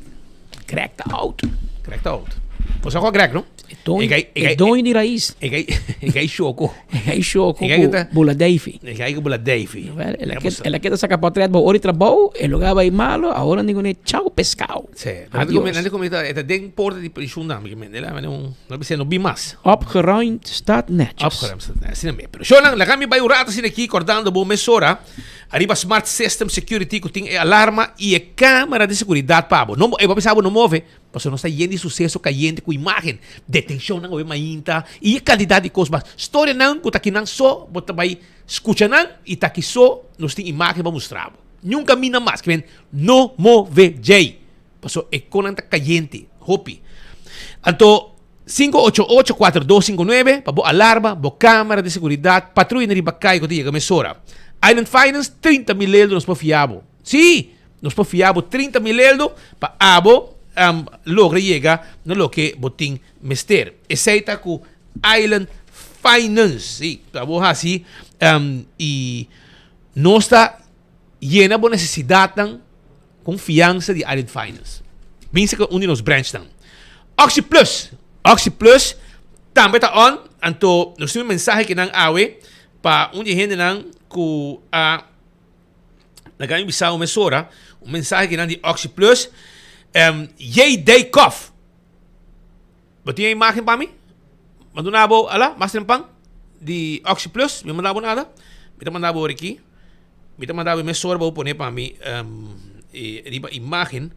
Greg ta out. Greg ta out. Bo sa kua Greg, no? E doño, e doño di rais. E gai, e gai shoko. E gai shoko ku Bula Davy. E gai ku Bula Davy. El a keda, el a keda saka potret bo ora di trabou, e lugar bai malo, awor nan di kuné chao pescao. Si. Adios. Nan di kuné e ta den porta di prishon tambe, ke mende la, mende un, no bisa no bin mas. Opgeruimd staat netjes. Opgeruimd staat netjes, asina mes. Pero shownan, laga mi bai un rato asina aki, kordando bo mesora. Ariba Smart System Security ku tin e alarma i e kamera di seguridat pa bo. No e bo bisa bo no move, pasobra nos ta yen di suseso kayente ku imágen, detenshonnan awe mainta i e kantidat di kos mas. Storianan ku ta kinan so bo ta bai skucha nan i ta aki so nos tin imágen pa mustra bo. Niun kaminda mas. Kimen no move djei, pasobra e konan ta kayente hopi. Anto 588-4259 pa bo alarma, bo camera di seguridad, patruya na riba cay cu ta yega mesora. Island Finance, 30 mil eldo nos por fia bo. Sí! Nos por fia bo 30 mil eldo pa abo um, logra yega na loke bo tin mester. Esey ta cu Island Finance. Sí, pa bo haci um, y nos ta yena bo necesidadnan Con fiansa di Island Finance. Binse cu un di nos branchnan. Oxi Plus! Oxi Plus tambe ta on. Anto nos tin un mensahe ki nan awe pa un di e hendenan cu a laga mi bisa un mesora. Un mensahe ki nan di Oxi Plus. Um, J. Dijkhoff. Bo tin e imagen pa mi? M'a duna bo, ala, mas tempan di Oxi Plus. Mi a manda bo nada. Mi ta manda bo ora aki. Mi ta manda bo mesora pa bo pone pa mi um, e, riba imagen.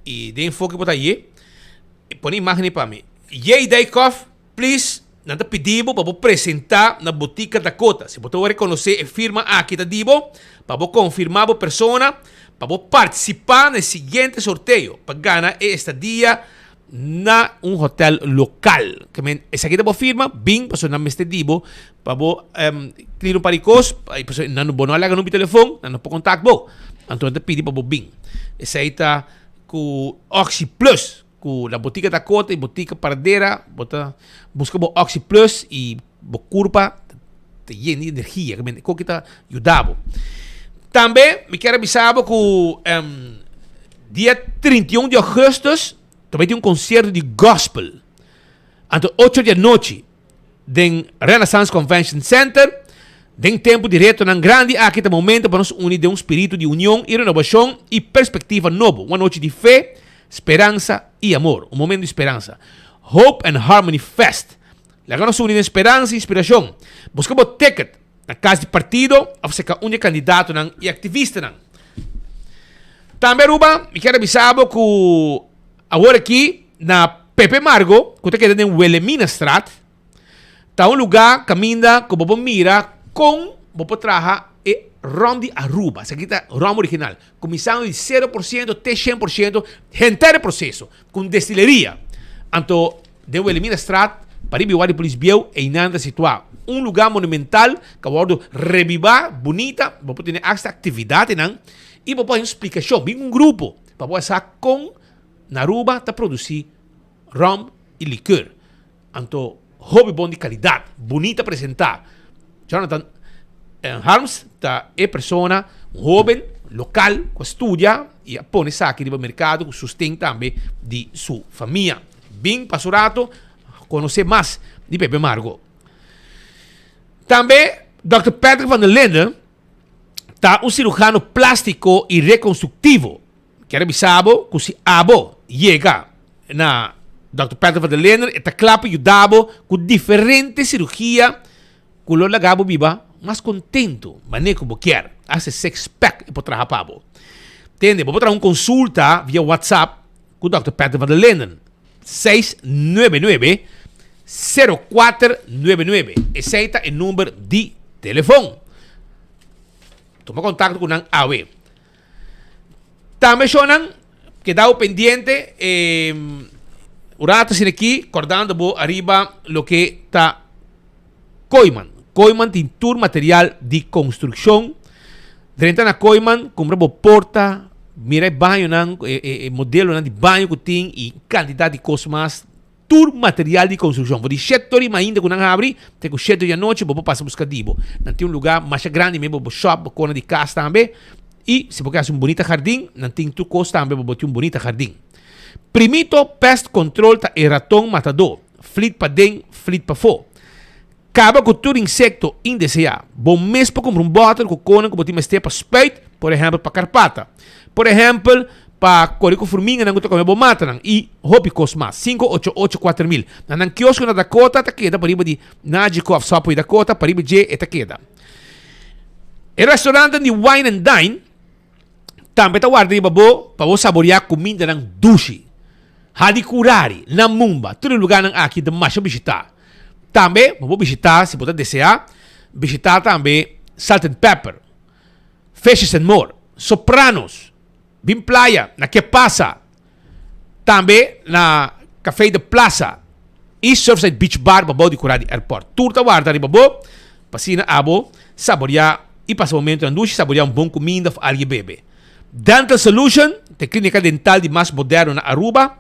I den enfoke bo ta ye. Pone imagen ei pa mi. Jay Dijkhoff, please, nan ta pidi bo pa bo presenta na Botica Dakota. Si bo ta reconoce e firma aki ta di bo, pa bo confirma bo persona, pa bo participa na e siguiente sorteo pa gana e estadia na un hotel local. Ke men esaki ta bo firma, bin pasobra nan mester di bo pa bo um, clear un par di kos, pasobra nan bo no a laga number di telefon, nan no por contact bo. Anto nan ta pidi pa bo bin. Esei ta ku Oxi Plus, ku na Botica Dakota y Botica Paradera, bo ta buska bo Oxi Plus y bo kurpa ta yen di energia, ke men koki ta yuda bo. Tambe mi kier a bisa bo ku um, Dia 31 di augustus ta bai tin un concierto di gospel. Anto 8 di anochi den Renaissance Convention Center. Den tempo di retonan grandi aki ta momento pa nos uni den un spiritu di union y renovacion y perspectiva nobo. Un anochi di fe, speransa y amor. Un momento di speransa. Hope and Harmony Fest. Laga nos uni den speransa y inspiracion. Busca bo ticket na cas di partido of cerca un di e candidatonan y activistanan. Tambe Aruba, mi kier a bisa bo cu awor aki na Pepe Margo, cu ta keda den Wilhelminastraat, ta un lugar caminda cu bo por mira con bo por traha e rom di Aruba. Esaki ta rom original, cuminsando di 0% te 100%, henter e proceso, cu un destileria. Anto den Wilhelminastraat, pariba igual di Polis Bieu, einan ta situa. Un lugar monumental cu a wordo rebiba, bunita, bo por tene hasta actividadnan. I bo por haña un splikashon, bin un grupo pa bo a sa kon na Aruba ta produsí ròm i likeur. Anto hopi bon di kalidat, bunita presentá. Jonathan Harms ta e persona, un hóben lokal ku a studia i a pone esaki riba merkado ku sosten tambe di su famia. Bin pa su rato konosé mas di Pepe Margo. Tambe Dòkter Patrick van der Linden ta un cirujano plástico y reconstructivo. Kier a bisa bo cu si abo yega na Dòkter Patrick van der Linden e ta cla pa yuda bo cu diferente cirugia cu lo laga bo biba mas contento manera cu bo kier. Hasta six pack e por traha pa bo. Tende, bo por traha un consulta via WhatsApp cu Dòkter Patrick van der Linden. 699 0499. Esei ta e number di telefon. Tuma contacto cu nan awe. Tambe shownan kedao pendiente eh, un rato sin aki, cordando bo ariba loke ta Kooyman. Kooyman tin tur material di konstrukshon. Drenta na Kooyman, kumpra bo porta, mira e bañonan, e modelonan di baño ku tin i kantidat di kos mas. Tur material di konstrukshon. For di shete ora i mainta ku nan habri te ku shete ora di anochi bo por pasa buska di bo. Nan tin un lugá masha grandi mes bo bo shop, bo kona di kas tambe. I si bo ke hasi un bunita hardin, nan tin tur kos tambe pa bo tin un bunita hardin. Primito Pest Control ta e raton matadó. Flit paden, flit pafó. Kaba ku tur insekto indeseá. Bo mes por kumpra un bòter ku konan ku bo tin mester pa spuit, por ehèmpel pa karpata. Por ehèmpel pa kore ku furminganan ku ta kome bo matanan i hopi kos mas. 588 4000. Na nan kiosko na Dakota ta keda pariba di Nagico òf Subway Dakota, pariba dje e ta keda. E restauranten di Wine and Dine Tambe ta warda riba bo pa bo saboreá kumindanan dushi. Hadicurari, Namumba, tur e lugánan aki ta masha bishitá. Tambe bo por bishitá, si bo ta deseá, bishitá tambe Salt and Pepper, Fishes and More, Sopranos, Bin Playa, na Ke Pasa, tambe na Café de Plaza i Surfside Beach Bar babou di kurá di airport. Tur ta warda riba bo pa asina abo saboreá i pasa momentonan dushi, saboreá un bon kuminda òf algu bebe. Dental Solution ta e klínika dental di mas moderno na Aruba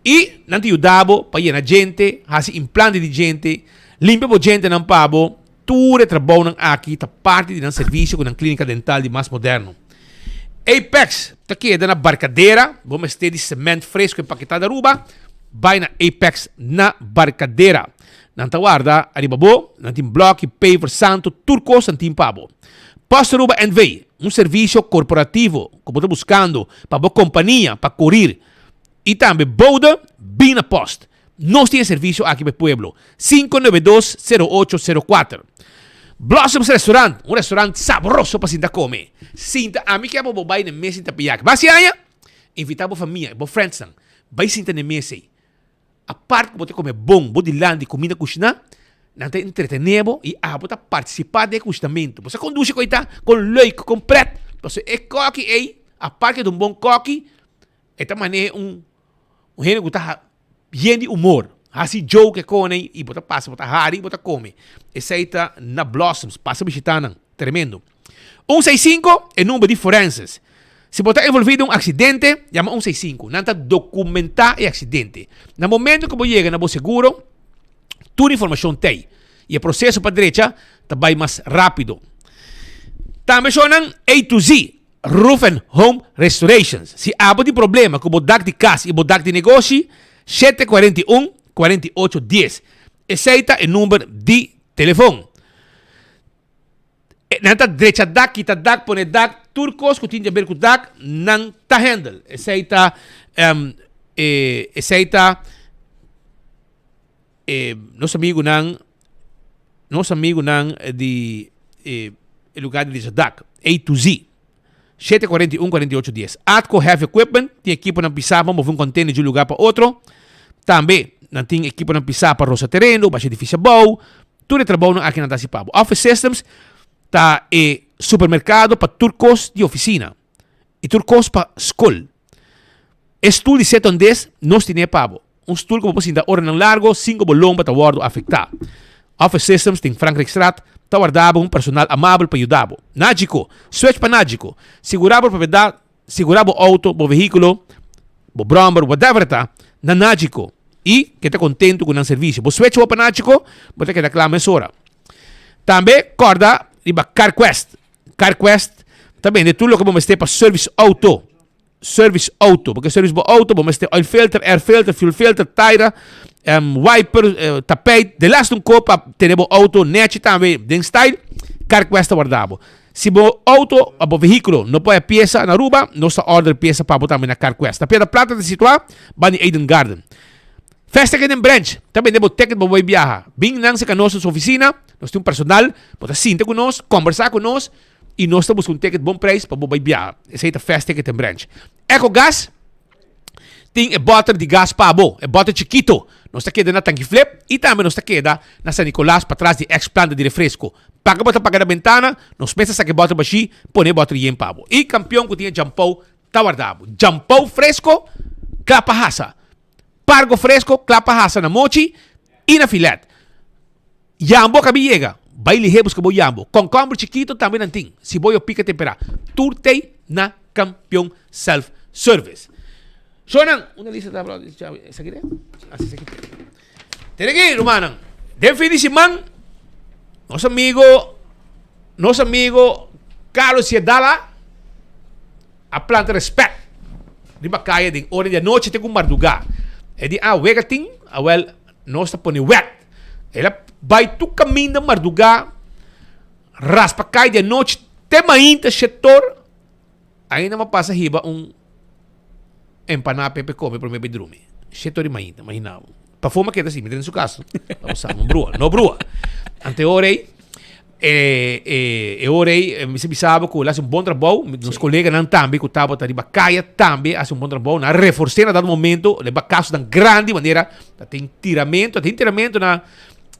i nan ta yuda bo pa yena djente, hasi implante di djente, limpia bo djentenan pa bo. Tur e trabounan aki ta parti di nan servisio ku nan klínika dental di mas moderno. Apex ta keda na Barcadera, bo mester di cement fresco empaketá di Aruba, bai na Apex na Barcadera. Nan ta warda ariba bo, nan tin bloki, paver, santo, tur kos nan tin pa bo. Post Aruba NV, un servisio korporativo ku bo ta buskando pa bo kompania pa korir i tambe bode, bin na Post. Nos tin e servisio aki pa e pueblo. 592 0804. Blossoms Restaurant, un restaurant sabroso pa sinta come. Sinta, ami ke bo bai na e mes sinta piyaki. Basi aña, invita bo famia, bo friendsnan, bai sinta na e mes ei. Apart ku bo ta come bon, bo dilanti kuminda kushiná, nan ta entretene bo i abo ta partisipa den e kushinamentu. Bo sa kon dushi ku ei ta, kon leuk, kon pret. Pasobra e koki ei, apart ku e ta un bon koki, e ta maneha un Un hende ku ta yen di humor, hasi joke kone i bo ta pasa, bo ta hari i bo ta kome. Esei ta na Blossoms, pasa bishita nan, tremendo. Un seis sinku, e number di forenses. Si bo ta envolvi den un aksidente, yama un seis sinku. Nan ta dokumentá e aksidente. Na momento ku bo yega na bo seguro, tur informashon t'ei. I e proseso pa drecha ta bai mas rápido. Tambe shownan A to Z. Roof and Home Restorations. Si abo tin problema ku bo dak di kas i bo dak di negoshi, 741 48 10. Esei ta e number di telefon. Nan ta drecha dak, kita dak, pone dak, tur kos ku tin di aber ku dak, nan ta handle. Esei ta, esei ta nos amigunan, nos amigunan di e lugar di drecha dak, A to Z. 741 48 10. Atco Heavy Equipment tin ekiponan pisá pa move un container di un lugar pa otro. Tambe nan tin ekiponan pisá pa rosa tereno, basha edificio abou. Tur e trabounan aki nan ta hasi pa bo. Office Systems ta e supermercado pa tur cos di oficina y tur cos pa scol. E stoel di seton des nos tine pa bo. Un stoel ku bo por sinta oranan largo sin ku bo lomba ta wòrdu afektá. Office Systems tin Frankrijkstraat ta warda bo un personal amabel pa yuda bo. Nagico, Switch pa Nagico. Sigurá bo propiedat, sigurá bo outo, bo vehíkulo, bo bròmber, whatever e ta, na Nagico i keda kontentu ku nan servisio. Bo switch bo pa Nagico, bo ta keda kla mesora. Tambe kòrda riba CarQuest. CarQuest ta bende tur loke bo mester pa service outo. Service auto, bo ke service bo auto, bo mester oil filter, air filter, fuel filter, taira, um, wiper, uh, tapijt, de laatste un koop pa tene bo auto nechi tambe den style, CarQuest ta warda bo. Si bo auto of bo vehículo no por haya pieza na Aruba, nos ta order pieza pa bo tambe na CarQuest. Na Piedra Plata ta situá banda di Eden Garden. Festa Kenden Branch ta bende bo ticket pa bo bai biaha. Bin nan serka nos na su oficina, nos tin un personal, bo ta sinta ku nos, kombersá ku nos, y nos ta busca un ticket bon prijs pa bo bai biaha. Esey ta Fast Ticket and Branch. Ecogas tin e boter di gas pa bo, e boter chikito. Nos ta keda na Tanki Flip y tambe nos ta keda na San Nicolas patras di ex planta di refresco. Paga bo ta paga na bentana, nos mes ta saca e boter bashi, pone e boter yen pa bo. Y campeon cu tin e jampou ta warda bo. Jampou fresco, cla pa hasa. Pargo fresco, cla pa hasa na mochi y na filet. Yambo kabi yega. Bai lihé buska bo yambo. Kònkòmber chikito tambe nan tin. Siboyo pika temperá. Tur tei na Kampion Self Service. Shownan, unda lista ta bro? Esaki de? Asi esaki. Tene aki, rumannan. Den fin di siman, nos amigo, nos amigo Carlos Yedala a planta respet riba kaya den ora di anochi te ku mardugá. E di, ah, wega tin, awel nos ta pone wet. El a bai tur kaminda mardugá, raspa kaya di anochi te mainta shetor. Ainda m'a pasa hiba un empaná p'e p'e come promé p'e drumi. Shetor di mainta, imagina bo. Pa forma keda así, mi ta den su cas, pa bo sa, no brua, no brua. Ante ora ei, e, e, e ora ei, mi sa bisa bo ku el a hasi un bon trabou, nos koleganan tambe ku tabata riba kaya tambe a hasi un bon trabou, nan a refors'é na dado momento, riba kasonan grandi manera ta tin tiramento, ta tin tiramento na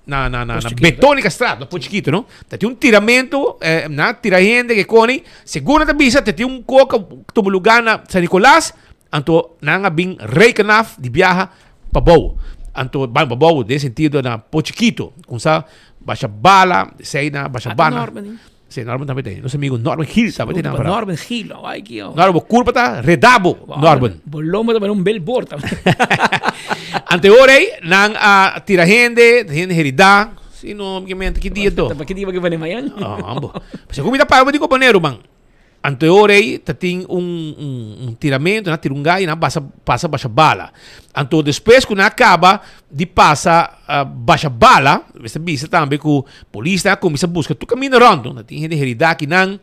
na na na na Betonica Straat, na Pos Chiquito, no? Ta tin un tiramento, eh, na tira hende que coni, según ta bisa, ta tin un coca tuma lugar na San Nicolas, anto nan a bin reken af di biaha pa bou. Anto ban pa bou, den sentido na Pos Chiquito, kumsa basha bala, sei na basha Ah, bana. Norman, eh. Sí, Norman tambe ten. Nos amigo Norman Gil tambe ten Saludo pa Norman Gil, oh, ay, ki, oh. Norman, bo culpa ta redabo, Norman. Bo lomba ta un billboard. Ante ora ei, nan a tira hende, hende herida. Si no, mi mente, ki dia to? Pa ki dia pa ki bane mayan? Ah, ambo. Segun mi ta para di kopanero, man. Ante ora ei, ta tin un, un, un tiramento, na tira un gai, na basa, pasa basha bala. Anto despues ku na kaba di pasa uh, basha bala, mester bisa tambe ku polis na kuminsa buska tur kaminda rond. Na tin hende herida akinan,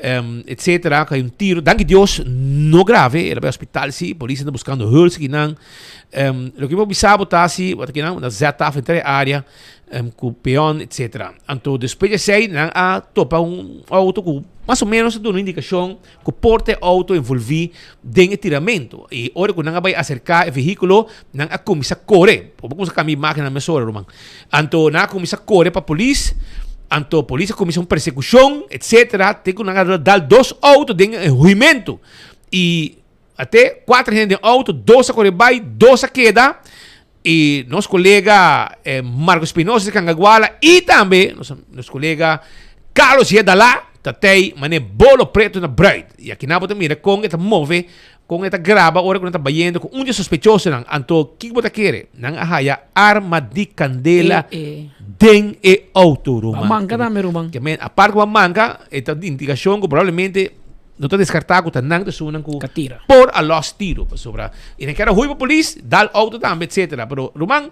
um, etcetera, kai un tiro. Danki Dios, no grave, el a bai hospital si, polis anda buskando huls akinan. Um, loke mi por bisa bo ta si, wat akinan, na zet af henter e area, um, ku peon, etcetera. Anto despues di esei nan a topa un auto ku mas o menos a duna indikashon ku por ta e auto envolví den e tiramento. I ora ku nan a bai aserká e vehíkulo, nan a kuminsá kore. Bo por kuminsá kambia imágennan mesora, ruman. Anto nan a kuminsá kore pa polis, anto polis a kuminsá un persekushon, etcetera, te ku nan a dal dos auto den e huimentu. I Ate cuater hende den auto, dos a core bay, dos a keda. Y nos colega eh, Marco Espinosa de Cangaguala y tambe nos, nos colega Carlos Yedala tatei mane bolo preto na bruid. Y aki na bo ta mira con e ta move, con e ta graba ora cu nan ta bayendo cu un di e sospechosonan. Anto, kiko bo ta kere? Nan a haya arma di candela Eh, eh. den e auto, ruman. Ba manca tambe, ruman. Ke men, apart cu ba manca, e ta indicacion cu probablemente No ta deskartá ku ta nan ta esunnan ku por a lòs tiro pasobra i nan kier a hui pa polis, dal outo tambe etsetera. Pero ruman,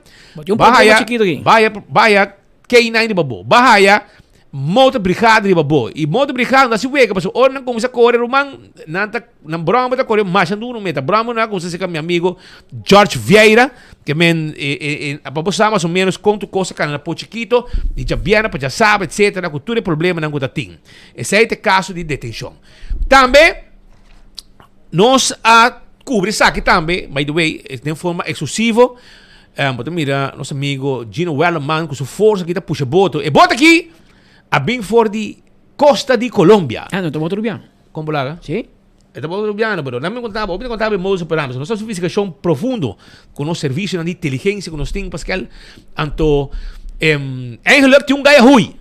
bahaya, bahaya, bahaya K9 riba bo, bahaya motor brigada riba bo i motor brigada no ta hasi wega pasobra ora nan kuminsá kore ruman nan ta nan bròma ta kore masha duru meta bròma nan a kuminsá seka mi amigo George Vieira ke men e e pa bo sa mas o menos kon tur kos a kana na Pochi Chikito di djabièrnè pa djasabra etsetera ku tur e problemanan ku ta tin. Esei ta e kaso di detenshon. Tambe nos a kubri esaki tambe, by the way, den forma eksklusivo. Um, bo ta mira nos amigo Gino Wellerman ku su forsa aki ta pusha boto. E boto aki a bin for di kosta di Colombia. Ah, no ta boto rubiano. Kon bo laga? Si. E ta boto rubiano, pero nan mi kontaba, hopi ta kontaba e modus operandi. Nos ta hasi investigashon profundo ku nos servisionan di inteligensia ku nos tin, Pascal. Anto, em, eigenlijk tin un gai a hui.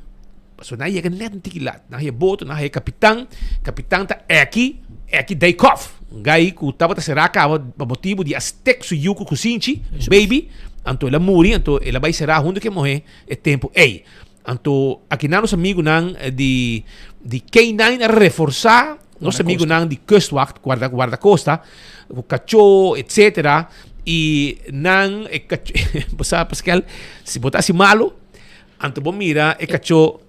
Pasobra nan a yega net un tiki lat. Nan haya boto, nan haya kapitan. Kapitan ta Eki, Eki Dijkhoff. Un gai ku tabata será kaba pa motibu di a stek su yu ku kusinchi, baby. Anto el a muri, anto el a bai será huntu ku e muhé e tempu ei. Anto akinan nos amigunan di di K9 a reforsá nos amigunan di Kustwacht, guarda guardakosta, ku kachó, etsetera. I nan e kachó, bo sa Pascal, si bo ta hasi malu, Anto bo mira e kachó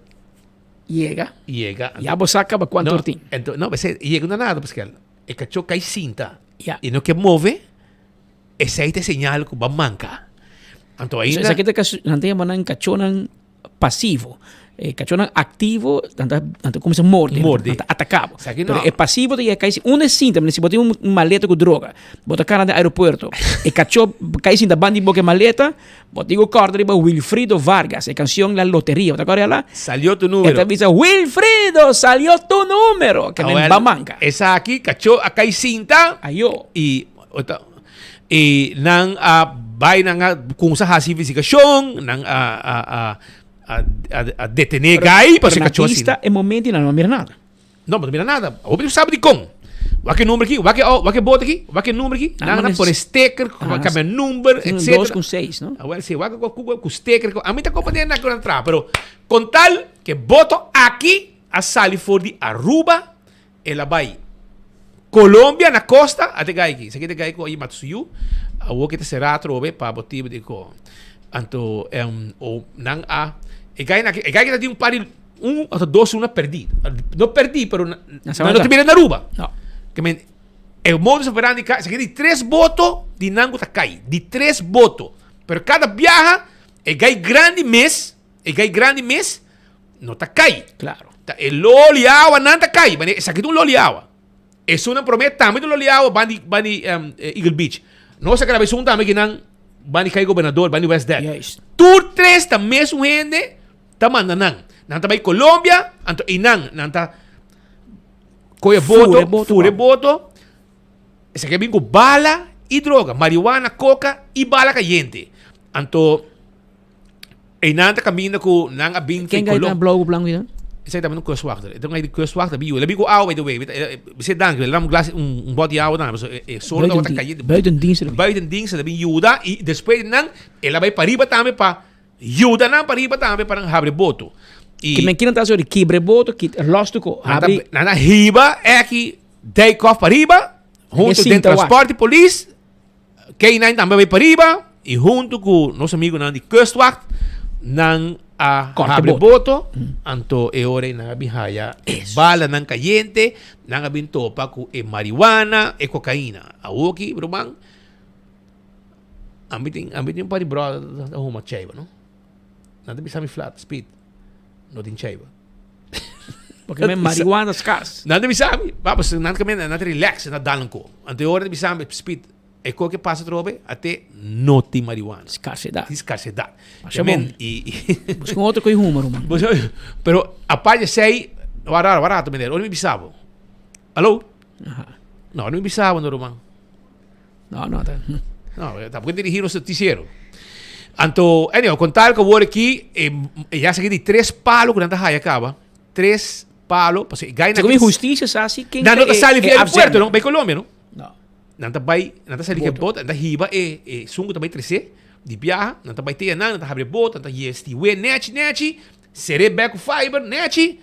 Yega. Yega. Ya bo sa kaba kuantu No, or tin. ento, no, p'esei yega no nada, Pascal. E kachó kai sinta. Ya. I no ke move, esei ta e señal ku bo a manka. Anto ainda. Esaki ta kas, nan ta yama nan kachónan pasivo. E kachónan aktivo, nan ta, nan ta kuminsá morde. Morde. Nan ta ataká bo. Esaki no. Pero e pasivo ta yega kai si unda e sinta, si bo tin un maleta ku droga, bo ta kana den aeropuerto, e kachó kai sinta banda di bo ku e maleta, Bo tin ku kòrda riba Wilfrido Vargas, e kanshon La Loteria. Bo ta kòrda la? Salió tu número. E ta bisa, Wilfrido, salió tu número. Ke men ba manka. Esaki, kachó a kai sinta. Ayo. I, ota, i nan a bai, nan a kumsa hasi investigashon, nan a, a, a. A a detene gai pa se cacho asina. E momento nan no mira nada. No, no mira nada. Hopi sabi di con. Wak e number aki, wak e wak e bote aki, wak e number aki. Nan nan pone sticker, cambia number, etc. Dos con seis, no? Ah, well, si, wak ku ku sticker. A mi ta comprende nan ku nan traha, pero con tal ke boto aki a sali for di Aruba, el a bai Colombia na costa, ate gai aki. Esaki ta gai ku a mata su yu. Awor ke ta sera atrobe pa motibu di ku anto o nan a e gai nan e gai ta tin un par di un òf dos luna pèrdí. No pèrdí pero nan no ta bira na Aruba. Ke men e modus operandi ka esaki di tres boto di nan ku ta kai. Di tres boto. Pero kada biaha e gai grandi mes E gai grandi mes no ta kai. Claro. Ta e loli awa nan ta kai. Mane esaki ta un loli awa. Esunnan prome tambe ta un loli awa bandi bandi um, Eagle Beach. Nos a graba esun tambe kinan bandi kai gobernador, bandi West Deck. Juist. Tur tres ta mesun hende ta manda nan. Nan ta bai Colombia, anto einan nan ta koe boto, Fure boto, fure boto. Esaki a bin ku bala i droga, marihuana, koka i bala kayente. Anto Einan ta kaminda ku nan a bin Ken fi gai ta Colom. blauw ku blanku ya? Esei ta un kustwachter. E ta un gai di kustwachter bi yu. El a bin ku awa by the way. Bisé danki. El a dam un glas un bòt di awa tambe. Pasobra e sol tabata kayente. Buitendienst el a bin. Buitendienst el a bin yuda i despues di nan el a bai pariba tambe pa yuda nan pariba tambe pa nan habri boto. I Ki men kinan ta hasi ora? Kibra e boto, kita lòs tuko, nan ta habri. nan a hiba eki dijkhof pariba huntu den sinta wak. transporte polis. K9 tambe bai pariba y hunto cu nos amigonan di Kustwacht nan a Corta habri boto. boto, anto e ora nan a bin haya e balanan cayente, nan a bin topa cu e marihuana, e cocaína. Awoki, ruman, ami tin, ami tin un par di brother ta huma chaiba, no? Nan ta bisa mi flat, speed, no tin chaiba. Porque men marihuana scars. Nan ta bisa mi, vamos, nan ta nan ta relax, nan ta dal un ko. Anto e ora ta bisa mi, speed, E ko ke pasa atrobe a te no tin marihuana. Scarsedad. Tin scarsedad. Masha bon. I, i, Busca un otro koe huma, ruman. Pero aparte esei, wara, wara rato meneer, ora mi bisa bo. Alo? Aha. No, ora mi bisa bo no, ruman. No, no, ta. No, tampoco dirigir nos noticiero. Anto, anyhow, con tal que awor aki, e, e ya saki di tres palo ku nan ta haya kaba. Tres palo, pasobra e gai Segun mi husticia sa si ken Nan no ta e, sali e via aeropuerto, afzender. no? Bai Colombia, no? No. Nan ta bai, nan ta sali ke Boto. bot, nan ta hiba e, e sungu ta bai trese di biaha, nan ta bai tea nan, nan ta habri e bot, nan ta yesti we nechi nechi, ser'é bek ku fiber nechi,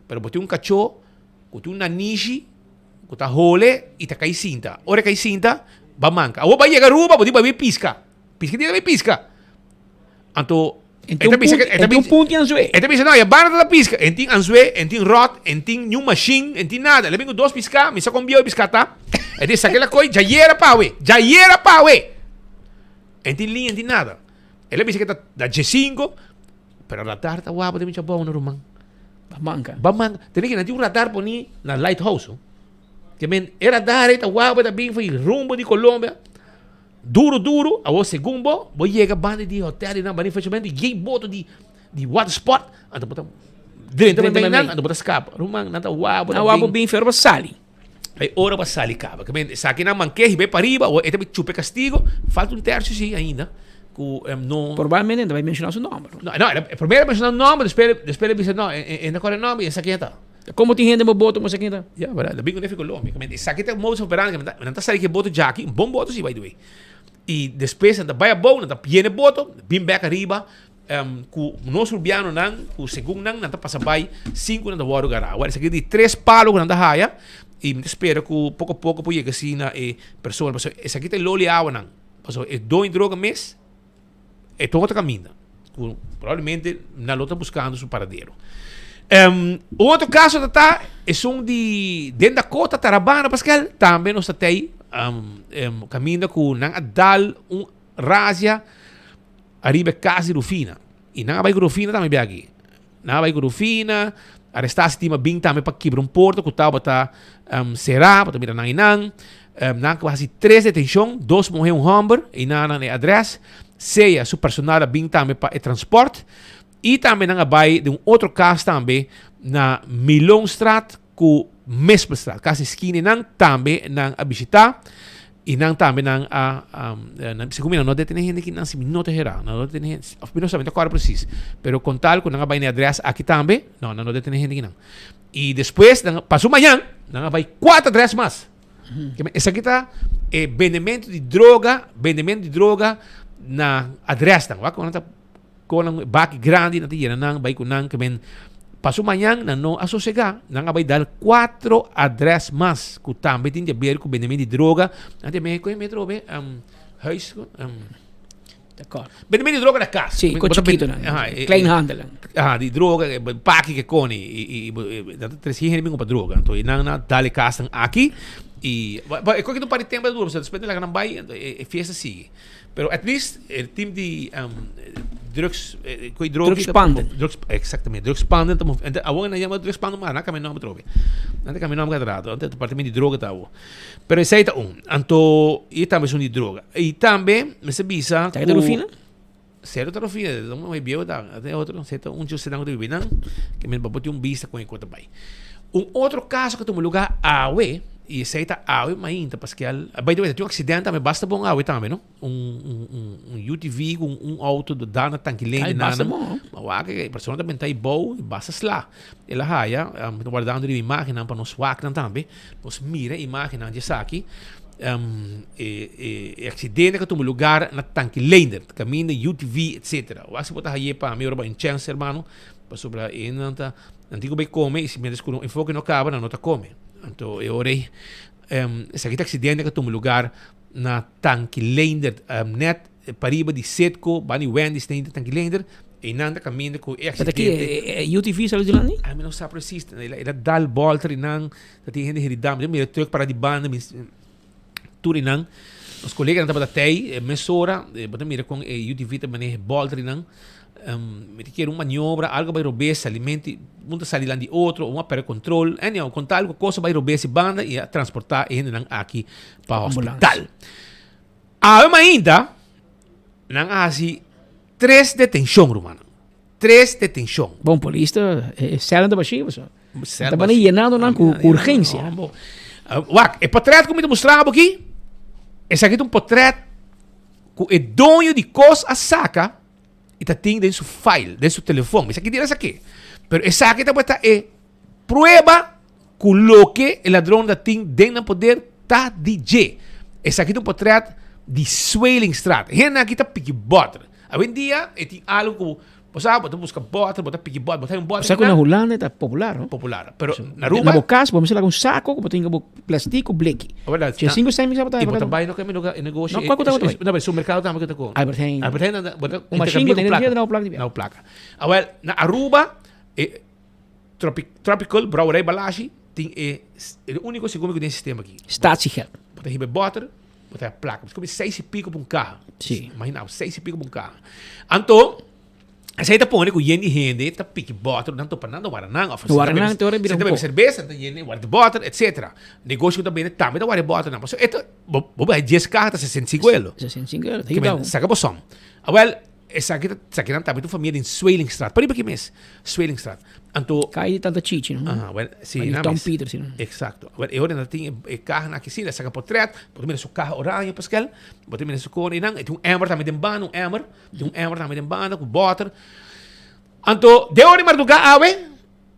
pero bo tin un kachó ku tin un nanishi ku ta hole i ta kai sinta. Ora e kai sinta, ba manka. Awor bai yega Aruba, bo tin bai bai piska. Piska tin bai piska. Anto, En tin un punt, en tin un punt di anzué. E ta bisa, no, e banda ta pisca. En tin anzué, en tin rot, en tin niun machine, en tin nada. El a bin cu dos pisca, mi sa con bieu e pisca ta. E di, saca la coy, djayera pa awe, djayera pa awe. En tin liña, en tin nada. El a bisa que ta da djesinco, pero radar ta waba den mi chabao no, ruman. Ba manca. Ba manca. Tene que nan tin un radar poni na lighthouse. Oh. Ke men, e radar ei ta waba ta bin foi rumbo di Colombia. Duro duro, awor segun bo, bo yega banda di hotel di nan, banda di refreshment, yei boto di di water sport, anto bo ta drenta Drenta mei nan, mei. anto bo ta skapa. Ruman, nan ta wou, bo Nan ta wou bo bin. bin fer bo sali. E ora bo sali kaba. Ke men, esaki nan manke hib'é pariba, awor e ta bin chupa e kastigo, falta un tercio si ainda, ku no. Probablemente nan ta bai menshoná su nòmber. No, no, e primero a menshoná nòmber, despues, despues el a bisa no, e e no kòrda e nòmber, i esaki e ta. Como tin hende bo boto como esaki ta? Ya, verdad. Da bin cu nefi Colombia. Kamente esaki ta modus operandi. Kamente nan ta sali cu e boto djaki, un bon boto si by the way. Y despues nan ta bay abou, nan ta yena e boto, bin bek ariba, um, cu nos rubianonan, cu segun nan, nan ta pasa bay sin cu nan ta wordo gara. Awor esaki di tres palo cu nan ta haya, y mi ta spera cu poco a poco por yega si na e persona. Pasobra esaki ta e loli awanan. Pasobra e doño droga mes, E ta otro caminda cu probablemente nan lo ta buscando su paradero. Um, un otro caso ta ta esun di den Dakota, Tarabana, Pascal, tambe nos ta tei um, um, caminda cu nan a dal un razia ariba e cas di Rufina. Y nan a bai cu Rufina tambe biaki. Nan a bai cu Rufina, aresta si team a bin tambe pa kibra un porta cu tabata um, sera, pa ta mira nan y nan. Um, nan a haci tres detencion, dos muher y un homber, y nan nan e adres. Sea su personal a bin tambe pa e transport. Y tambe nan a bai den un otro cas tambe na Milonstraat cu Mespelstraat, casi esquina nan tambe nan a bishita. Y nan tambe nan a, nan, segun mi nan no detene hende ki nan si mi no ta hera, nan no detene hende, of mi no sa, mi no ta acorda precies, pero con tal cu nan a bay na e adres aki tambe, no, nan no detene hende ki nan. Y despues, nan, paso mañan, nan a bay cuatro adres mas. Esaki ta e bendemento di droga, bendemento di droga na adresnan. Wak nan ta kon nan baki grandi nan ta yena nan bai ku nan ke men paso mañan nan no a sosega nan a bai dal cuatro adres mas ku tambe tin di aber ku bendemento di droga. Nan ta men koe metro be um, huis um, Bendemento di droga na kas. Sí, ko chikito nan. Kleinhandel. Aha, di droga, paki ke koni. I, i, i, tres hende bingo pa droga. Anto, i nan na dale kas nan aki. I, ba, e koki un par di tempo dura, so despues laga nan bai, anto e, e fiesta sigui. Pero at least e team di um, drugs, koi droga. Drugspanden. Drugs, exactamente, drugspanden. Ente, awor nan yama drugspanden, maar nan kambia nomber trobe. Nan ta kambia nomber cada rato. Ante departamento di droga ta awo. Pero esei ta un. Anto, i tambe esun di droga. I tambe, mester bisa Ta ku Rufina? Cero ta Rufina, un muher bieu ta, e otro, se ta un dje senan ku ta bibi nan, ke men bo tin un bista kon e kos ta bai. Un otro kaso ku tuma luga awe, i esei ta awe mainta paske al, by the way, ta tin un aksidente tambe basta bon awe tambe no. Un un un un UTV ku un auto ta dal na Tankilen Ai, di basta nan. bon. Ma wak e persona ta benta ei bou i basta sla. El a haya, mi ta wardando riba imagennan pa nos wak nan tambe. Nos mira e imagennan di esaki. E e e aksidente ku a tuma lugar na Tanki Leendert, kaminda UTV etcetera. Wak si bo ta haye pa mi ora bo hay un chèns hermano, pasobra e nan ta nan tin ku bai kome i si mientras ku enfoke no kaba nan no ta kome. Anto e ora ei esaki ta aksidente ku a tuma lugar na Tanki Leendert, net pariba di Citgo, banda di Wendy's na intra Tanki Leendert, einan ta kaminda ku e Pero aki aksidente. e UTV sali dilanti? Ami no sa precies, el a dal bolter einan, ta tin hende heridá, mi ta mira truck para di banda, mi tur einan, nos koleganan tabata tei mesora, bo ta mira kon e UTV ta maneha e bolter einan, mi ta kere un maniobra, algo bai robes, salimenti, un ta sali lan di otro, un a perde control, anyhow, kon tal ku cosa bai robes di banda i a transporta e hendenan aki pa hospital. Awe mainta nan a hasi tres detenshon rumannan. Tres detenshon. Bon polis ta e sèlnan ta bashí pasobra. Ta bani yenando nan ku urgensia. Wak, e potret ku mi ta mustra bo aki, esaki ta un potret ku e doño di kos a saka i ta tin den su file, den su telefon. Mi sa ki dia el a sak'é. Pero esaki tabata e prueba Ku loke e ladron ta tin den nan poder ta di dje. Esaki ta un potret di Sweelingstraat. Hendenan aki ta piki bòter. Awendia e tin algu ku bo sa bo ta buska bòter, bo ta piki bòter, bo ta hay un bòter. Bo sa ku na Hulanda e ta popular, no? Popular. Pero na Aruba. Na bo kas bo mester laga un sako ku bo tin bo plastic ku bleki. Si e sinku sèn mi sa bo ta I bo ta bai no kami luga e negoshi. No, kua ku ta bo ta bai? No, pero supermerkado tambe ku ta kon. Albert Heijn. Albert Heijn bo ta Un mashin ku ta na bo plaka di bia. Na bo plaka. Awel, na Aruba e. Tropical Brouwerij Balashi tin e e úniko segun mi ku tin e sistema aki. Statiegeld. Bo ta hiba e bòter, bo ta plaka. Bo ta komi seis i piko pa un kaha. Sí. Imagina bo, seis i piko pa un kaha. Anto, esei ta pone ku yen di hende ta piki bòter, nan topa nan ta wara nan. Òf Wara nan te ora bira si un ta bebe poko. serbesa, nan ta yende wara di bòter, etsetera. Negoshi ku ta bende tambe ta wara e bòternan. Pasobra e ta, bo bo bai dies kaha ta 65 euro. 65 euro, ta yuda bo. Saka bo som. Awèl, Esaki ta, esakinan tambe ta un famia den Sweelingstraat. Pariba aki mes, Sweelingstraat. Anto. Kai di Tanta Chichi, no? Aha, wel, si, Di nan Tom mes. Peters, no? Exacto. Wel, e ora nan tin e, e kahanan aki si, nan saka potret, bo ta mira su kaha oranje, Pascal, bo ta mira su kone einan, e tin un emmer tambe den banda, un emmer, tin un emmer tambe den banda ku bòter. Anto, den ora di mardugá awe,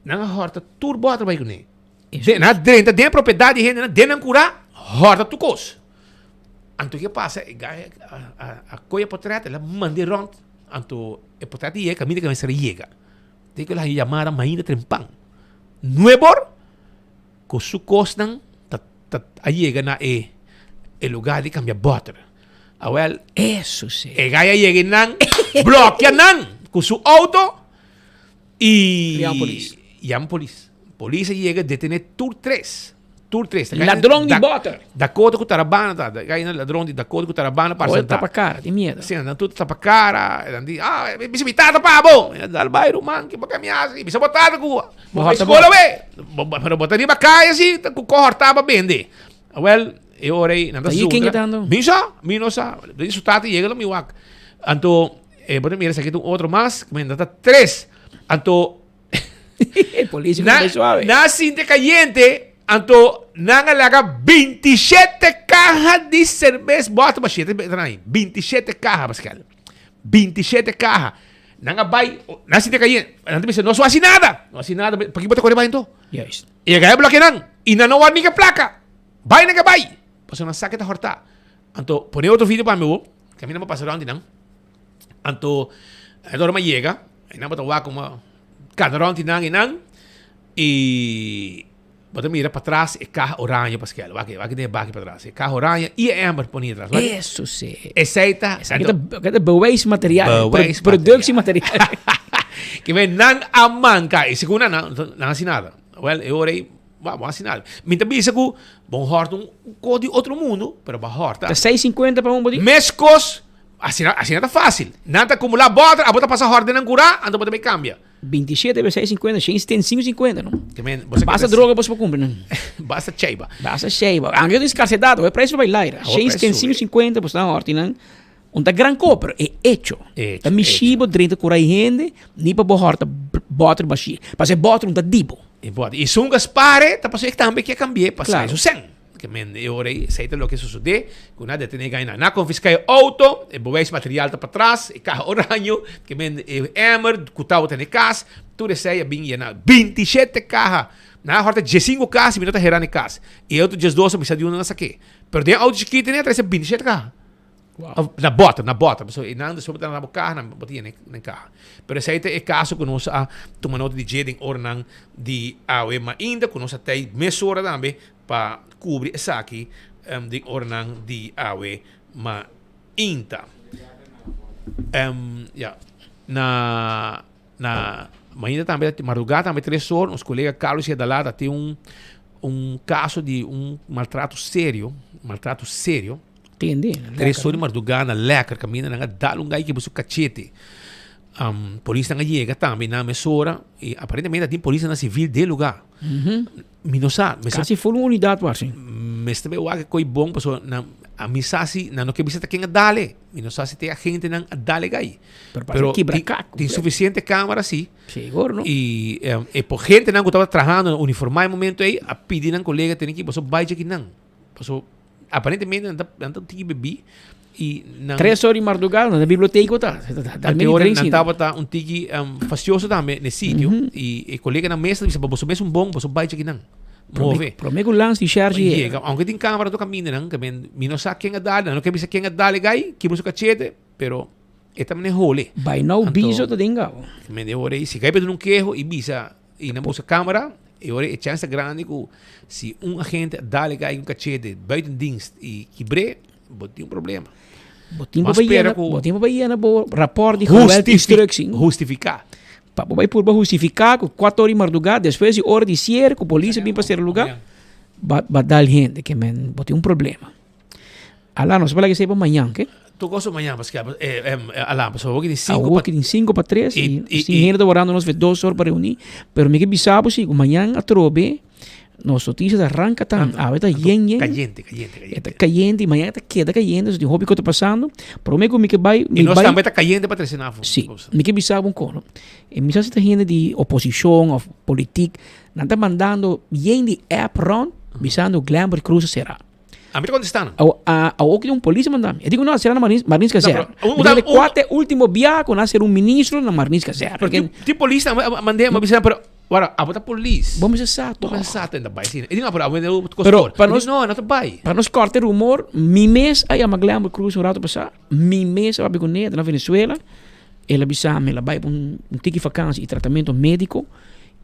nan a hòrta tur bòter bai kuné. Den, nan a drenta den e propiedat di hendenan, den nan kurá, hòrta tur kos. Anto ke pasa e gai a kohe e potret el a manda e rond anto e potret a yega kaminda ke mester a yega te ku el a haña yamada mainta trempan nuebor ku su kosnan ta ta a yega na e e lugar di kambia bòter awèl Eso si. e gai a yega einan blòkia nan ku su outo i Yama polis. Yama polis. Polis a yega detene tur tres. Tur tres. Ladron di bòter. Dakota ku Tarabana ta. Gai na ladron di Dakota ku Tarabana para sentá. Tapa kara, tin miedo. Sí, nan tur tapa kara. Nan di, ah, bisa mi tata pa bo. Dal bai ruman, ke bo ke mi hasi? Bisa bo tata ku bo bai skola we. Pero bo ta riba kaya si, ku kohortá pa bende. Awel, e ora ei, nan ta zundra. Mi sa, mi no sa. Su tata yega lo mi wak. Anto, e bo ta mira esaki ta un otro mas, nan ta tres. Anto, E polis na, na sinti cayente. Anto nan a laga 27 kaha di serbes bòter bashí. E ta nan 27 kaha, Pascal. 27 kaha. Nan a bai, nan sinti kayente. Nan ta bisa, no so hasi nada. No hasi nada. Paki bo ta kore bai anto? Juist. E a gaya bloke nan. I nan no wòrdu ni ke plaka. Bai nan ke bai. Pasobra nan sa ke ta hòrtá. Anto, pone otro video pa mi bo. Kaminda bo pasa rònt di nan. Anto, e ora mi a yega, e nan bo ta wak como kana rònt di nan i nan. I bo ta mira patras e kaha oranje paskel. Wak, wak den e baki patras. E kaha oranje i e emmer poni atras. Wak. Eso si. Esei ta. Esaki ta, ta bewijsmateriaal. Bewijsmateriaal. Productiemateriaal. Ke men nan a manka. I segun nan, nan, nan hasi nada. Wel, e ora ei, bo bo hasi nada. Mi ta bisa ku bon hòrta un kos di otro mundu, pero bo hòrta. Ta 6.50 pa un bo di? Meskos, asina, asina ta fásil. Nan ta akumulá bòter, abo ta pasa hòrta den nan kurá, anto bo ta bai kambia. 27 ves 6,50, 175,50, no? Ke men, bo sa Basta droga bo por kumpra, no? Basta cheiba. Basta cheiba. Anke tin skarsedat, e preis lo bai laira. Awe preis subi. 175,50 bo sta horti nan. Un ta gran ko, pero e echo. Echo, Ta mishi bo drenta kurai hende, ni pa bo horta bòter bashí. Pasobra e bòter un ta di bo. E bòter. I esun ku a spare, ta pasobra e tambe ke kambi'é pa Klaro. sai su sèn. Ke men e ora ei, esei ta loke sosodé, ku nan a detené Gaina. Nan a konfiská e outo, e bewijsmateriaal ta patras, e kaha oranjo, ke men e emmer ku tabata na e kas, tur esei a bin yena. 27 kaha! Nan a hòrta diesinku kas i mi no ta hera na e kas. E otro diesdos a bisa di unda nan a sak'é. Pero den e outo chikito ei a trese 27 kaha. Wow. Na bòter, na bòter. Pasobra e nan despues bo ta na bo kaha, nan bo ta yena e kaha. Pero esei ta e kaso ku nos a tuma nota di dje den oranan di awe mainta, ku nos a tei mesora tambe pa kubri esaki den oranan di awe mainta. Ya, na na mainta tambe, mardugá tambe tres or, nos kolega Carlos Yadalá ta tin un un kaso di un maltrato serio, maltrato serio. Tende. Tres or di mardugá na Lekker kaminda nan a dal un gai kibra su kachete. Polisnan a yega tambe na mesora i aparentemente a tin polisnan sivil den lugá. Mi no sa. Kasi ful un unidat wak si. Mester bai wak e koi bon pasobra nan a mi sa si nan no ke bisa ta ken a dal e. Mi no sa si ta e agentenan a dal e gai. Pero tin tin sufisiente kamera si. Sigur no. I e por gentenan ku tabata trahando uniformá e momento ei a pidi nan kolega tene ki boso bai djaki nan. Pasobra Aparentemente nan ta nan ta un tiki bebí y nan Tres ora di mardugada nan ta biblioteca ta. Ante ora nan tabata un tiki fastioso tambe n'e sitio y e coleganan mes ta bisa boso mes un bon boso bai djaki nan. Move. Prome cu lans di shershi yega. Aunke tin camera tur caminda nan ke men mi no sa ken a dal nan no ke bisa ken a dal e gai kibra su cachete pero e ta mane hole. Bai nou biso ta den gao. Men e ora ei si gai pidi un keho y bisa Y nan buska camera, e ora e chance ta grandi cu si un agente a dal e guy un cachete buiten dienst y kibr'é, bo tin un problema. Bo tin pa yena, bo tin pa yena bo rapport di geweldinstructie. Hustifica. Pa bo bay purba hustifica cu cuatro ora di marduga, despues di ora di cierre cu polis a bin pa cera lugar, ba ba dal hende ke men bo tin un problema. Ala, nos por laga esei pa mañan, ke? Tur cosa mañan, paske ala, pasobra awor ki tin cinco pa. Awor ki tin cinco pa tres i tin hende ta warando nos fe dos or pa reuní. Pero mi ke bisa bo si ku mañan atrobe nos notisia ta ranka tan. Awe ta yen yen. Kayente, kayente, kayente. E ta kayente i mañan e ta keda kayente, so tin hopi ku ta pasando. Promé ku mi ke bai, mi bai. I nos tambe ta kayente pa trese nan afó. Si, mi ke bisa bo un kono. E mi sa si ta hende di oposishon òf politik, nan ta mandando yen di app rònt bisando Glenbert Cruz a sera. A mi ta contesta nan. Awo a awo ki un polis a manda mi. E dico no, sera na Marins Marins Kazerne. No, pero, Mi di kua ta e ultimo bia ku nan a sera un ministro na Marins Kazerne. Pero tin tin polis a manda mi a bisa pero wara abo ta polis. Bo mester sa Bo toch. mester sa ta bai asina. E di no pero abo e Pero kostor. pa nos No, no ta bai. Pa nos korta e rumor, mi mes a yama Glenbert Cruz un rato pasá. Mi mes a papia kuné, ta na Venezuela. El a bisa mi el a bai pa un tiki vakansi i tratamentu médiko.